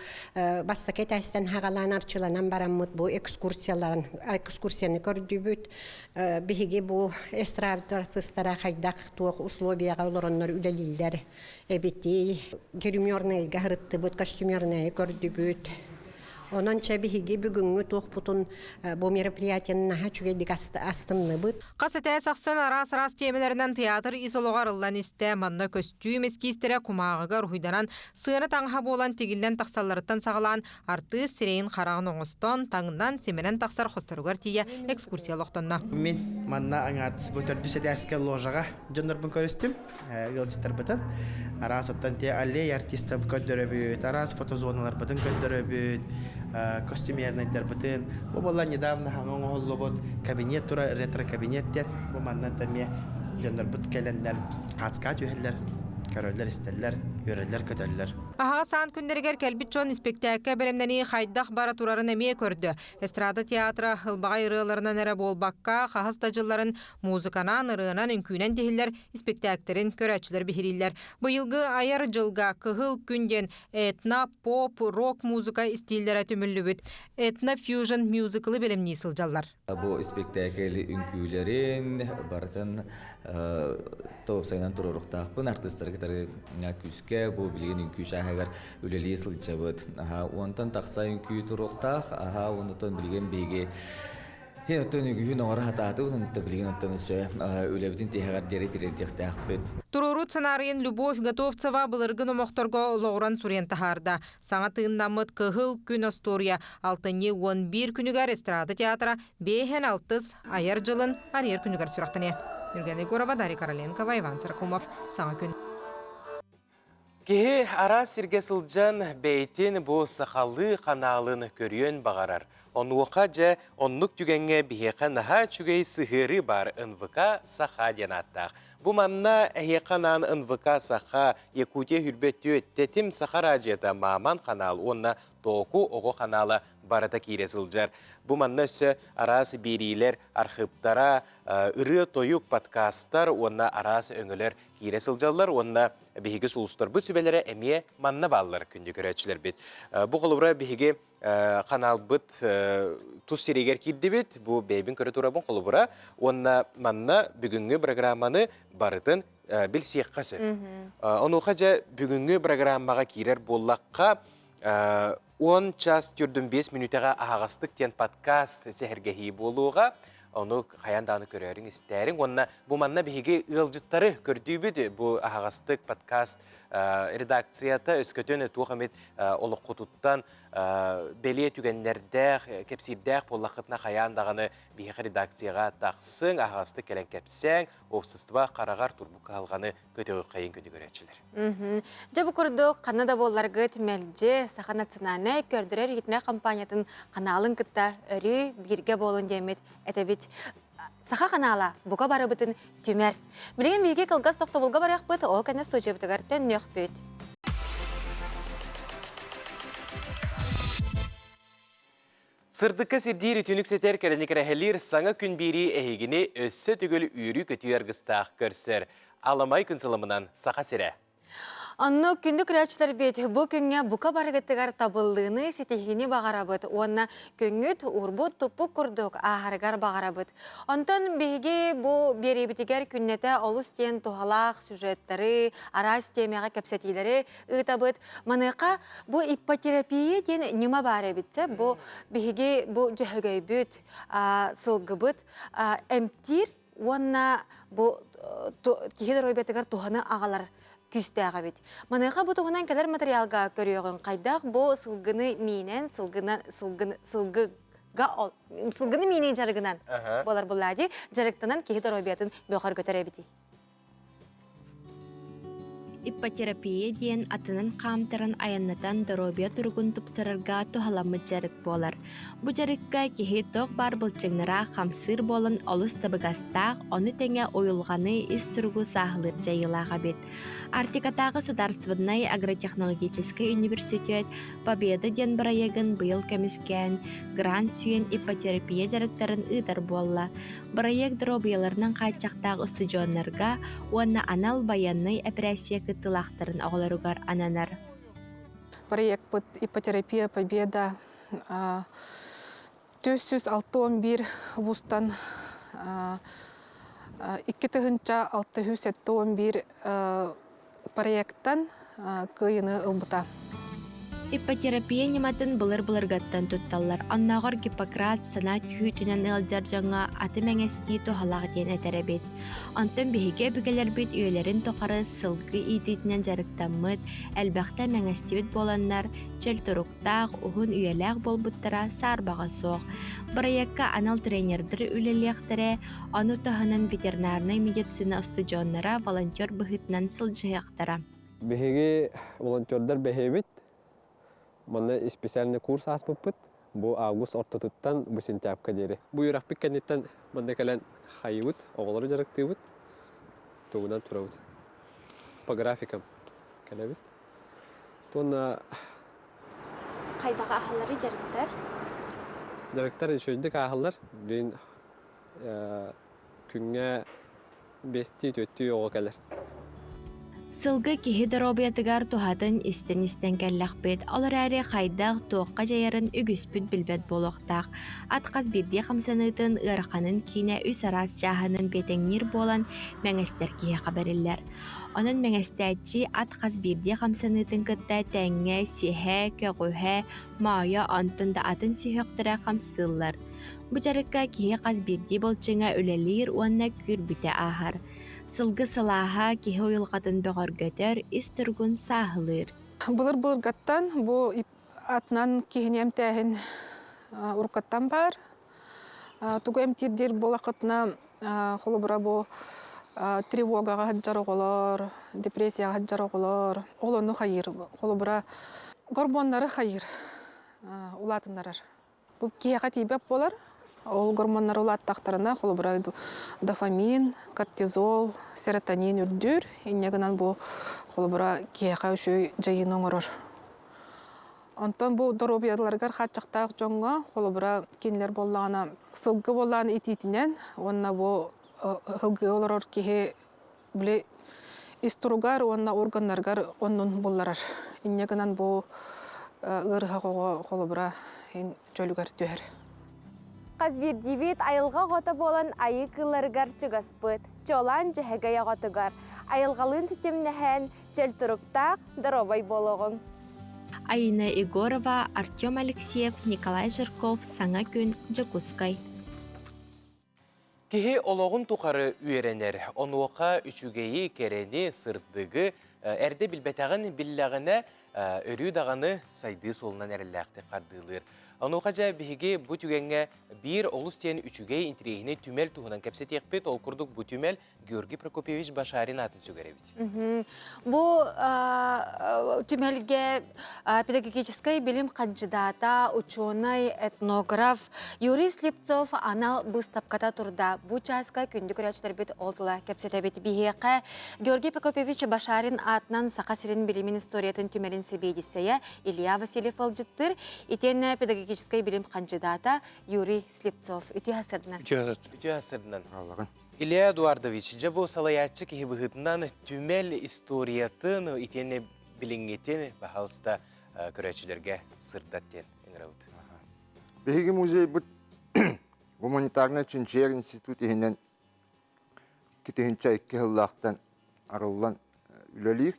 бастакы этээстэн хагалаан арчыланан бараммыт бу экскурсияларын экскурсияны көрдүбүт. Биһиги бу эстрада артыыстара хайдах туох условияҕа олороннор үлэлииллэр эбитий. Гримерныйга сырыттыбыт, костюмерныйы көрдүбүт. Онон чэ биһиги бүгүҥҥү туохпутун бу мероприятияны наһаа үчүгэйдик астынныбыт.
Хас этээс ахсын араас-араас тиэмэлэринэн театр ис олоҕо арыллан истэ. Манна көстүүм эскиистэрэ кумааҕыга уруһуйданан, сыана таҥаһа буолан тигиллэн тахсалларыттан саҕалаан, артыыс сирэйин-хараҕын оҥостон, таҥнан, симэнэн тахсар хосторугар тиийэ экскурсия олохтонно.
Мин манна аҥаардас бу төрдүс этээскэ ложаҕа дьоннорбун көрүстүм, ыалдьыттарбытын. Араас оттон те аллея артистов көрдөрөбүт, араас фотозоналарбытын көрдөрөбүт, костюмернайдарбытын. Бу буолла недавно хаҥа оҥоһуллубут кабинет тура ретро-кабинет диэн. Бу манна эмиэ дьоннорбут кэлэннэр хаацкаа түһэллэр, көрөллөр-истэллэр, үөрэллэр-көтөллөр.
Аһаҕас аан күннэригэр кэлбит дьон испэктээккэ бэлэмнэнии хайдах бара турарын эмиэ көрдө. Эстрада театра ылбаҕай ырыаларынан эрэ буолбакка, хаһыс да дьылларын музыканан, ырыанан, үҥкүүнэн тиһиллэр испэктээктэрин көрөөччүлэр биһирииллэр. Быйылгы айар дьылга Кыһыл күн диэн этно, поп, рок музыка истииллэрэ түмүллүбүт этно-фьюжн мюзиклы бэлэмнии сылдьаллар.
Бу испэктээкил үҥкүүлэрин барытын тоопсайынан туруоруохтаахпын. Артыыстары кытары күүскэ бу билигин үҥкүү чааһыгар үлэлии сылдьабыт. Аха, уонтан тахса үҥкүү туруохтаах. Аха, онтон билигин биһиги Оттон үгүһүн оҥоро сатаатыбыт, онтон билигин оттон өссө үлэбитин тиһэҕэр диэри тириэрдиэхтээхпит.
Туруорут сценарийын Любовь Готовцева былыргы номохторго олоҕуран суруйан таһаарда. Саҥа тыыннаммыт Кыһыл күн остуоруйа алтынньы 11 күнүгэр эстрада театра биэһэн алтыс айар дьылын арыйар күнүгэр сүрэхтэниэ. Нюргена Егорова, Дарья Короленкова, Иван Сорокумов. Саҥа күн.
Киһи араас сиргэ сылдьан бэйэтин бу сахалыы ханаалын көрүөн баҕарар. Онуоха дьэ оннук түгэҥҥэ биһиэхэ наһаа үчүгэй сыһыарыы баар НВК Саха диэн ааттаах. Бу манна эһиэхэ анаан НВК Саха, Якутия хүрбэттүү Тэтим Саха араадьыйата Мааман ханаал уонна Тооку оҕо ханаала барыта киирэ сылдьар. Бу манна өссө араас биэриилэр архыыптара, ырыа-тойук, подкастар уонна араас өҥөлөр киирэ сылдьаллар уонна биһиги сулустарбыт сүбэлэрэ эмиэ манна бааллар күндү көрөөччүлэрбит. Бу холобура биһиги каналбыт тус сиригэр киирдибит. Бу бэйэбин көрө турабын холобура уонна манна бүгүҥҥү программаны барытын билсиэххэ сөп. Онуоха дьэ бүгүҥҥү программаҕа киирэр буоллахха 10 час 45 мүнүүтэҕэ аһаҕастык диэн подкаст сэһэргэһии буолуоҕа. Ону хайаан даҕаны көрөөрүҥ, истээриҥ. Уонна бу манна биһиги ыалдьыттары көрдүүбүт. Бу аһаҕастык подкаст редакцията өскөтүн туох эмит олоххутуттан бэлиэ түгэннэрдээх, кэпсиирдээх буоллаххытына хайаан даҕаны биһиэхэ редакцияҕа тахсыҥ, аһаҕастык кэлэн кэпсээҥ, уопсастыба хараҕар турбут кыһалҕаны көтөҕүөххэйин күнү көрөөччүлэр.
Дьэ бу курдук ханна да буолларгыт мэлдьи Саха национальнай көрдөрөр иһитиннэрэр компаниятын ханаалын кытта өрүү бииргэ буолун диэммит этэбит. Саха ханаала бука барыбытын түмэр. Билигин биһиги кылгас тохтобулга барыахпыт, ол кэннэ студиябытыгар төннүөхпүт.
Сырдыкка сирдиир үтүнүк сэтэр кэрэни кэрэһэлиир саҥа күн биэрии эһигини өссө төгүл үөрүү-көтүү аргыстаах көрсөр. Аламай күн сыламынан Саха сирэ.
Онно күндү көрөөччүлэрбит бу күҥҥэ бука барыгытыгар табыллыыны, ситиһиини баҕарабыт уонна күҥҥүт уурбут туппут курдук ааһарыгар баҕарабыт. Онтон биһиги бу биэриибитигэр күннэтэ олус диэн туһалаах сюжеттары, араас тиэмэҕэ кэпсэтиилэри ыытабыт. Маныаха бу иппотерапия диэн ньыма баар эбит. Бу биһиги бу дьөһөгөйбүт, сылгыбыт эмтиир уонна бу киһи доруобуйатыгар туһаны аҕалар күүстээх эбит. Маныаха бу туһунан кэлэр материалга көрүөҕүҥ. Хайдах бу сылгыны миинэн, сылгына, сылгыны, сылгыга сылгыны миинии дьарыгынан буолар буллаа дии, дьарыктанан киһи доруобуйатын бөҕөргөтөр эбитий.
Иппотерапия диэн атынан хаамтаран айаннатан доруобуйа туругун тупсарарга туһаламмыт дьарык буолар. Бу дьарыкка киһи туох баар былчыҥнара хамсыыр буолан олус табыгастаах, ону тэҥэ уйулҕаны, ис туругу сааһылыыр дьайыылаах эбит. Арктикатааҕы судаарыстыбаннай агротехнологическай университет Победа диэн бырайыагын быйыл көмүскээн, грант сүүйэн иппотерапия дьарыктарын ыытар буолла. Бырайыак доруобуйаларынан хааччахтаах устудьуоннарга уонна анал байыаннай эпэрээссийэ кыттыылаахтарын оҕолоругар ананар.
Проекпыт «Иппотерапия Победа» 461 вузтан 2671 проекттан кыайыны ылбыта.
Иппотерапия ньыматын былыр-былыргаттан тутталлар. Оннооҕор Гиппократ санаа түһүүтүнэн ыалдьар дьоҥҥо аты мэҥэстии туһалаах диэн этэр эбит. Онтон биһиги өбүгэлэрбит үйэлэрин тухары сылгы иитиитинэн дьарыктаммыт, элбэхтэ мэҥэстибит буоланнар, чөл туруктаах, уһун үйэлээх буолбуттара саарбаҕа суох. Бырайыакка анал тренердэр үлэлиэхтэрэ, Ону таһынан ветеринарнай медицина устудьуоннара волонтер быһыытынан сылдьыһыахтара.
Биһиги волонтердар бэһиэбит. Манна специальный курс ааспыппыт. Бу август ортотуттан бу сентябрьга диэри. Бу үөрэхпит кэнниттэн манна кэлэн хайыбыт, оҕолору дьарыктыыбыт, тугунан турабыт. По графикам кэлэбит. Уонна
Хайдах ааһалларый дьарыктар?
Дьарыктар үчүгэйдик ааһаллар. Билигин күҥҥэ бэстии-түөттүү оҕо кэлэр.
Сылгы киһи доруобуйатыгар туһатын истэн-истэн кэллэхпит, ол эрээри хайдах, туохха дьайарын үгүспүт билбэт буолуохтаах. Ат хас биирдии хамсаныытын ыараханын киинэ үс араас чааһынан биэтэҥниир буолан, мэҥэстэр киһиэхэ бэриллэр. Онон мэҥэстээччи ат хас биирдии хамсаныытын кытта тэҥҥэ сиһэ, көҕүһэ, моойо онтон да атын сүһүөхтэрэ хамсыыллар. Бу дьарыкка киһи хас биирдии былчыҥа үлэлиир уонна күүрбүтэ ааһар. Сылгы сылааһа киһи уйулҕатын бөҕөргөтөр, ис туругун сааһылыыр.
Былыр-былыргаттан бу атынан киһини эмтээһин уруккаттан баар. Тугу эмтиир диир буоллаххытына, холобура бу тревогаҕа сылдьар оҕолор, депрессияҕа сылдьар оҕолор, ол ону хайыыр. Холобура, гормоннары хайыыр, улаатыннарар. Бу киһиэхэ тиийбэт буолар. Ол гормоннар улааттахтарына, холобура, дофамин, кортизол, серотонин үрдүүр. Инньэ гынан бу холобура киһиэхэ үчүгэй дьайыыны оҥорор. Онтон бу доруобуйаларыгар хааччахтаах дьоҥҥо, холобура, кинилэр буоллаҕына, сылгы буоллаҕына итиитинэн уонна бу сылгыга олорор киһи били ис туругар уонна органнарыгар оннун булларар. Инньэ гынан бу ыарыһах оҕо холобура чөлүгэр түһэр.
Хас биирдиибит айылҕа оҕото буолан айыы кыылларыгар чугаспыт, чуолаан дьөһөгөй оҕотугар, айылҕалыын ситимнэһэн, чөл туруктаах, доруобай буолуоҕуҥ.
Айына Егорова, Артем Алексеев, Николай Жирков, Саҥа күн, Дьокуускай.
Киһи олоҕун тухары үөрэнэр, онуоха үчүгэйи, кэрэни, сырдыгы эрдэ билбэтэҕин биллэҕинэ, өрүү даҕаны сайдыы суолунан эрэллээхтик хардыылыыр. Онуоха дьэ биһиги бу түгэҥҥэ биир олус диэн үчүгэй интэриэһинэй түмэл туһунан кэпсэтиэхпит. Ол курдук бу түмэл Георгий Прокопьевич Башарин аатын сүгэр эбит.
Бу түмэлгэ педагогическай билим хандьыдаата, учуонай, этнограф Юрий Слепцов анал быыстапката турда. Бу чааска күндү көрөөччүлэрбит ол тула кэпсэтэбит. Биһиэхэ Георгий Прокопьевич Башарин аатынан Саха сирин билимин историятын түмэлин сэбиэдиссэйэ Илья Васильев ыалдьыттыыр. Итиэннэ педагогическай билим хандьыдаата Юрий Слепцов. Үтүө сырдынан.
Үтүө сырдынан. Илья Эдуардович, дьэ бу салайааччы киһи быһыытынан түмэл историятын итиэннэ билиҥҥитин баһаалыста көрөөччүлэргэ сырдат диэн ыҥырабыт.
Биһиги музейбыт гуманитарнай чинчийэр институт иһинэн 2002 сыллаахтан арыллан үлэлиир.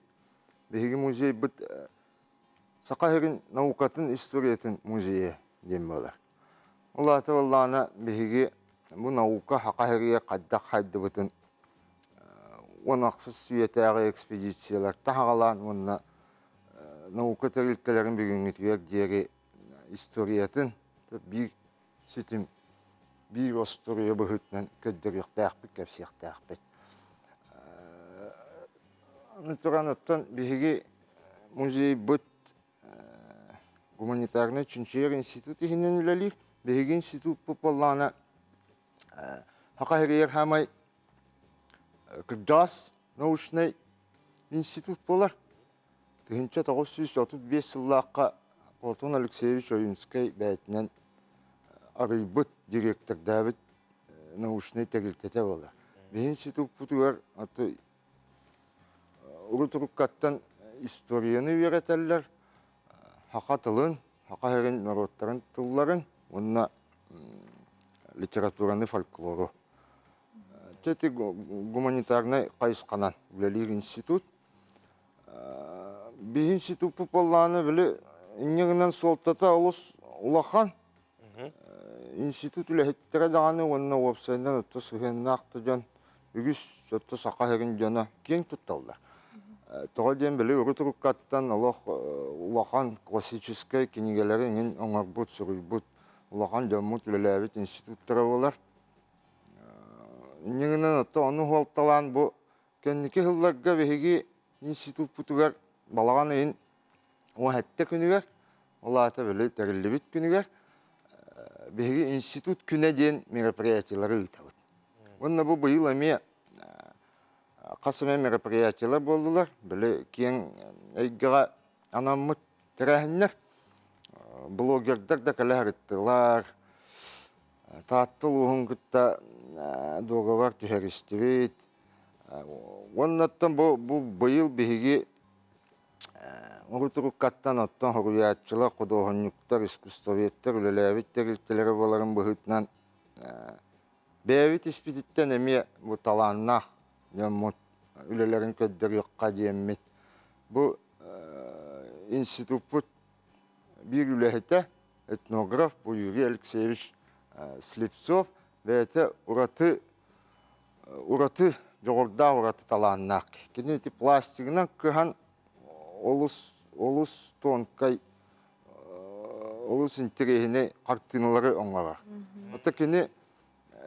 Биһиги музейбыт Саха сирин наукатын историятын музейа диэн буолар. Ол аата буоллаҕына биһиги бу наука Саха сиригэр хайдах хайдыбытын уон ахсыс үйэтээҕи экспедициялартан саҕалаан уонна наука тэрилтэлэрин бүгүҥҥүтүгэр диэри историятын биир ситим биир остуоруйа быһыытынан көрдөрүөхтээхпит, кэпсиэхтээхпит. Аны туран оттон биһиги музейбыт гуманитарнай чинчийэр институт иһинэн үлэлиир. Биһиги институппут буоллаҕына Саха сиригэр саамай кырдьаҕас научнай институт буолар. 1935 сыллаахха Платон Алексеевич Ойунскай бэйэтинэн арыйбыт, директордаабыт научнай тэрилтэтэ буолар. Биһи институппутугар урут-уруккаттан историяны үөрэтэллэр, саха тылын, саха сирин норуоттарын тылларын уонна литератураны, фольклору. Ити гуманитарнай хайысханан үлэлиир институт. Биһи институппут буоллаҕына били инньэ гынан суолтата олус улахан. Институт үлэһиттэрэ даҕаны уонна уопсайынан отто сыһыаннаах да дьон үгүс отто саха сирин дьоно киэҥ тутталлар. Тоҕо диэн били урут-уруккаттан олох улахан классическай кинигэлэри иҥин оҥорбут, суруйбут улахан дьоммут үлэлээбит институттара буолар. Инньэ гынан отто ону суолталаан бу Кэнники сылларга биһиги институппутугар балаҕан ыйын 17 күнүгэр, ол аата били тэриллибит күнүгэр, биһиги институт күнэ диэн мероприятиелары ыытабыт. Уонна бу быйыл эмиэ хас эмэ мероприятиелар буоллулар. Били киэҥ эйгэҕэ анаммыт тэрээһиннэр. Блогердар да кэлэ сырыттылар. Таатта улууһун кытта дуогабар түһэристибит. Уоннаттан бу, бу быйыл биһиги урутуруккаттан оттон хоруйааччылар, худуоһунньуктар, искусствоведтар үлэлээбит тэрилтэлэрэ буоларын быһыытынан бэйэбит испититтэн эмиэ бу талааннаах дьоммут үлэлэрин көрдөрүөххэ диэммит бу институппут биир үлэһитэ этнограф бу Юрий Алексеевич Слепцов бэйэтэ ураты ураты дьоҕурдаах, ураты талааннаах киһи. Кини ити пластигынан кыһан олус олус тонкай, олус интэриэһинэй хартыыналары оҥорор. Ото кини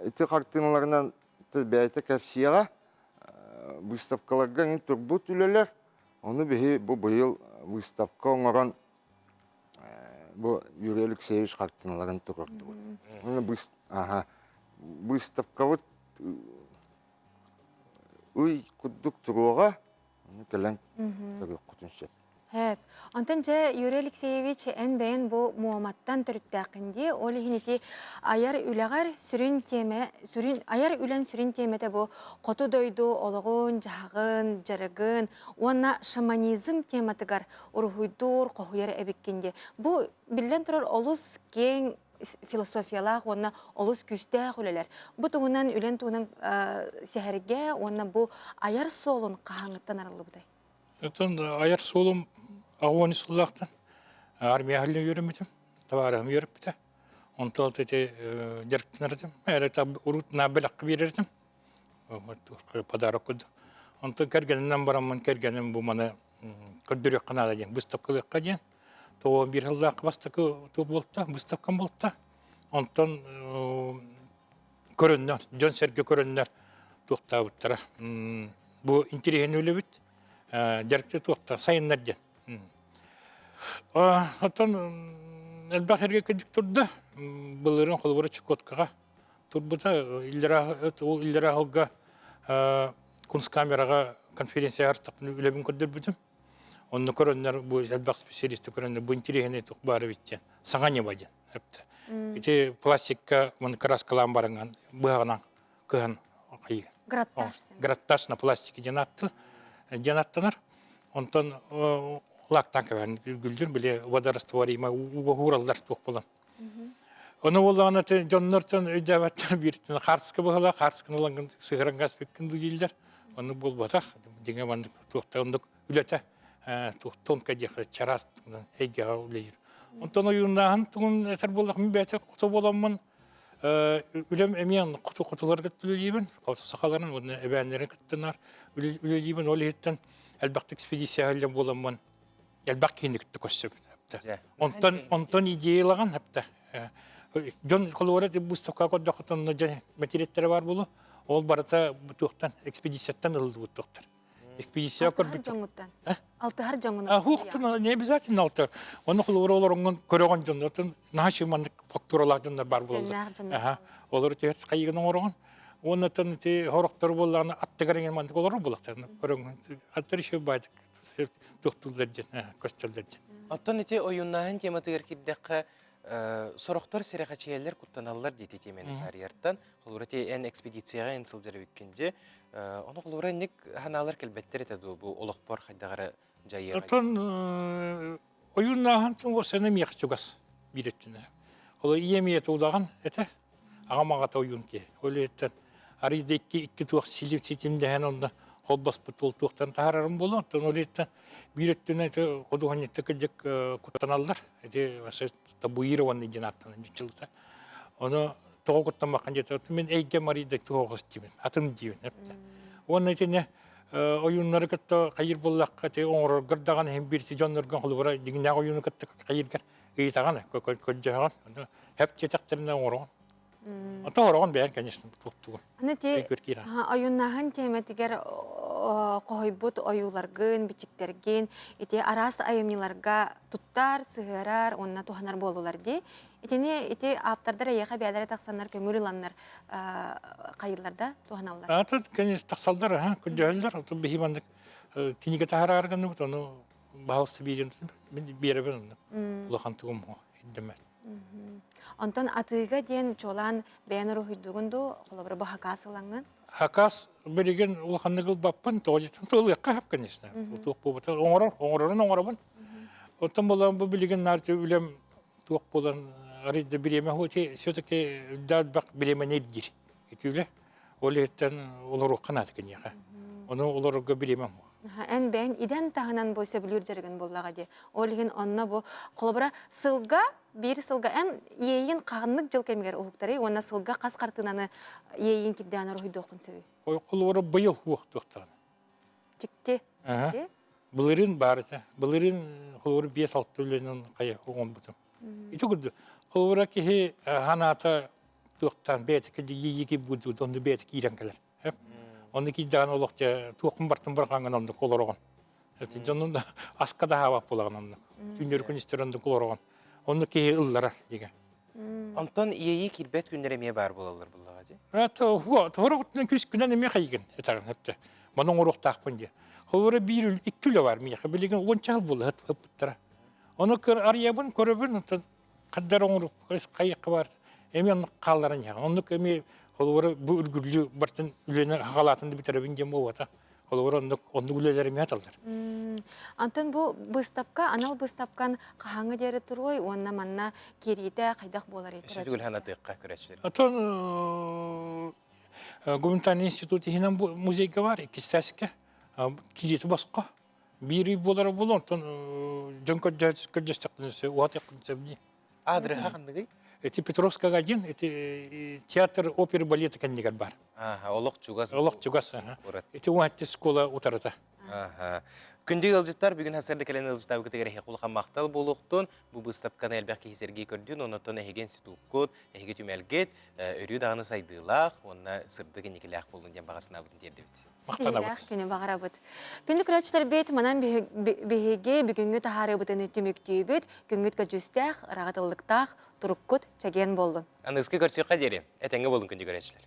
ити хартыыналарынан бэйэтэ кэпсиэҕэ, выставкаларга эҥин турбут үлэлэр, ону биһи бу быйыл выставка оҥорон бу Юрий Алексеевич хартыыналарын туруордубут. Выставкабыт ый курдук туруоҕа, ону кэлэн көрүөххүтүн сөп.
Хэп. Онтон дьэ, Юрий Алексеевич, эн бэйэн бу Муоматтан төрүттээххин дии. Ол иһин ити айар үлэҕэр сүрүн тиэмэ, сүрүн айар үлэн сүрүн тиэмэтэ бу хоту дойду олоҕун, дьаһаҕын, дьарыгын уонна шаманизм тематыгар уруһуйдуур, хоһуйар эбиккин дии. Бу биллэн турар олус киэҥ философиялаах уонна олус күүстээх үлэлэр. Бу туһунан үлэн туһунан сэһэргэ уонна бу айар суолун хаһааҥҥыттан арыллыбытай?
Оттон айар суолум аҕыс сыллаахтан армия иһиллэн үөрэммитим, табаарыһым үөрэппитэ. Онтон ити дьарыктанар этим. Урут бэлэххэ биэрэр этим. Подарок курдук. Онтон кэргэнинэн бараммын кэргэним бу маны көрдөрүөххэ наада диэн, быыстапкалыахха диэн. Тоҕо биир сыллаахха бастакы буолта, быыстапкам буолта. Онтон көрөннөр, дьон-сэргэ көрөннөр туохтаабыттара. Бу интэриэһинэй үлэбит дьарыкты туохта сайыннар диэн. Оттон элбэх эргэ кырдьык турда. Былырыын холобура Чукоткаҕа турбута. Иллэрээ сылга кунсткамераҕа конференция үлэбин көрдөрбүтүм. Онно көрөннөр бу элбэх специалисты көрөннөр бу интэриэһинэй туох баар эбит диэн. Саҥа ньыма диэн. Эпте. Ити пластикка маны краскалаан бараҥан быһаҕынан кыһан Хайыгын.
Граттаж.
Граттаж на пластике диэн атты диэн аттанар. Онтон лактан кэбэн үргүлдүр били водорастворимый ууга уураллар туох буолан. Ону буоллаҕына дьоннортон өйдөөбөттөр бииртэн хаарска быһыла хаарсканы ылан сыһыран гаспиккин дуу дииллэр. Ону буолбатах. Дьиҥэ маннык туохта оннук үлэтэ туох тонко диэххэ чараас эйгэҕэ үлэлиир. Онтон ойууннааһын тугун этэр буоллах мин бэйэтэ хоту буоламмын үлэм эмиэ хоту хотуларга үлэлиибин, хоту сахаларын уонна эбээннэрин кыттынар үлэлиибин. Ол иһиттэн элбэхтик экспедиция иһиллэн буоламмын элбэх киһини кытта көрсөбүн. Онтон онтон идеялаҕын хапта. Дьон холуора выставка көрдөхөтөн дьон материаллара бар болу. Ол барыта туохтан экспедицияттан ылыллыбыт туохтар. Экспедиция
көрбүт. Дьоҥҥуттан. Алтыһар дьоҥҥун.
А хуктан не обязательно алтыһар. Оны холуора олороҥҥун көрөҕүн дьоннортон наһаа маннык фактуралаах дьоннор бар буолаллар. Аха. Олору түһэт хайыгын оҥороҕун. Уонна ити хорохтор буоллаҕына аттыгар иҥэн маннык олорор буоллахтар. Көрөҥ аттар еще баайдык туохтууллар диэн көстөллөр диэн.
Оттон ити ойууннааһын тематыгар киирдэххэ, сорохтор сэрэхэчийэллэр, куттаналлар диэти тиэмэни таарыйартан. Холобура, ити эн экспедицияҕа эн сылдьар эбиккин дьэ. Ону холобура инник ханаалар кэлбэттэр этэ дуо бу олохпор хайдах эрэ дьайыаҕа?
Оттон ойууннааһын сана миэхэ чугас биир өттүнэ. Ол ийэм ийэтэ удаҕан этэ, аҕам аҕата ойуун киһи. Ол иһиттэн арыйда икки икки туох силип ситимдэһэн онно холбоспут ол туохтан таһаарарым буолуо. Оттон ол иһиттэн биир өттүнэн ити худуоһунньуктар кырдьык куттаналлар. Ити вообще табуированный диэн ааттанар дьылыта. Ону тоҕо куттаммаккын диэтэ. Мин эйгэм арыйда туох диибин, атын диибин эптэ. Уонна итини ойууннары кытта хайыр буоллахха ити оҥороргор даҕаны иһин биир дьонноргун холобура дьиҥнээх ойууну кытта хайыргар ыйытаҕын көрдөһөҕүн хэп диэтэхтэринэ оҥороҕун Ото оҥороҕун бэйэн конечно туохтугун
Аны ти ойууннааһын тиэмэтигэр хоһуйбут ойууларгын, бичиктэргин ити араас айымньыларга туттар, сыһыарар уонна туһанар буолулар дии. Итини ити ааптардар эйиэхэ бэйэлэрэ тахсаннар көҥүл ыланнар хайыыллар да туһаналлар.
Ата конечно тахсаллар аха көрдөһөллөр. Оту биһи маннык кинигэ таһаарар гынныбыт ону баһалсы биэрин мин биэрэбин онно. Улахан тугум ирдэмэт.
Онтон атыыга диэн чуолаан бэйэн уруһуйдугун дуу, холобура бу хакас ылаҥҥын?
Хакас билигин улаханнык ылбаппын, тоҕо диэтин тылыахха сөп, конечно. Туох буолбата оҥорор, оҥорорун оҥоробун. Оттон буолан бу билигин наар үлэм туох буолан арыйда бириэмэ хоть все-таки элбэх бириэмэни ирдиир ити үлэ. Ол иһиттэн олоруохха наада киниэхэ. Ону олорорго бириэмэм суох.
Эн бэйэн идэн таһынан бу сөбүлүүр дьарыгын буоллаҕа дии. Ол иһин онно бу холобура сылга биир сылга эн иэйиин ханнык дьыл кэмигэр уһуктарый уонна сылга хас хартыынаны иэйиин кирдээн уруһуйдуоххун сөбүй?
Холобура быйыл уохтуохтаҕына.
Дьикти.
Былырыын баар этэ. Былырыын холобура 5-6 үлэнэн хайа оҥорбутум. Ити курдук. Холобура киһи ханаата туохтаан бэйэтэ иэйии буолбут онно бэйэтэ киирэн кэлэр. Онно киирдэҕин олох дьэ туоххун бартын барҕаҥҥын оннук олороҕун. Дьонун да аска да аһаабат буолаҕын оннук. Түүннэри күнүстэр оннук олороҕун. Оннук киһи ылларар дигэ.
Онтон иэйии киирбэт күннэр эмиэ баар буолаллар буллаҕа дии.
Тоһор күс күнэн эмиэ хайыгын этаҕын өптө. Маны оҥоруохтаахпын диye. Холобура биир икки үлэ бар миэхэ. Билигин уонча сыл буолла ыппыттара. Ону арыйабын, көрөбүн, онтон хаддар оҥоруп хайыахха бар. Эмиэ оннук хаалларан иһэҕин. Оннук эмиэ холобура бу үргүллүү бартын үлэни хаҕалаатын да бүтэрэбин диэн буолбата. Холобура оннук оннук үлэлэр эмиэ аталлар.
Антон бу быыстапка анал быыстапкан хаһааҥҥы диэри туруой уонна манна киириитэ хайдах буоларый?
Өссө түгэл ханатыахха көрөөччүлэр.
Отон гуманитарный институт иһинэн музейга бар иккистэске киириитэ босхо. Биир ый буолара буолуо, онтон дьон көрдөстөхпүнэ уһатыахпын сөп дии.
Аадырыһа ханныгый?
Эти Петровскага один, эти театр оперы балета кэннигэр бар.
Ага, олох чугас.
Олох чугас, ага. Ити уһатти школа утарыта.
Ага. Күндү ыалдьыттар, бүгүн хасырды кэлэн ыалдьыттаабыкытыгар эһиэхэ улахан махтал буолуохтун. Бу быыстапканы элбэх киһи сэргии көрдүн, оннуттан эһиги институккут, эһиги түмэлгит өрүү даҕаны сайдыылаах уонна сырдык инникилээх буоллун диэн баҕа санаабытын тиэрдэбит.
Махтанабыт. күнү баҕарабыт. Күндү көрөөччүлэрбит, манан биһиги бүгүҥҥү таһаарыыбытын түмүктүүбүт. Күҥҥүт көдьүүстээх, ыраҕытыллыктаах, туруккут чэгиэн буоллун.
Аныгыскы көрсүөххэ диэри, этэҥҥэ буолун күндү көрөөччүлэр.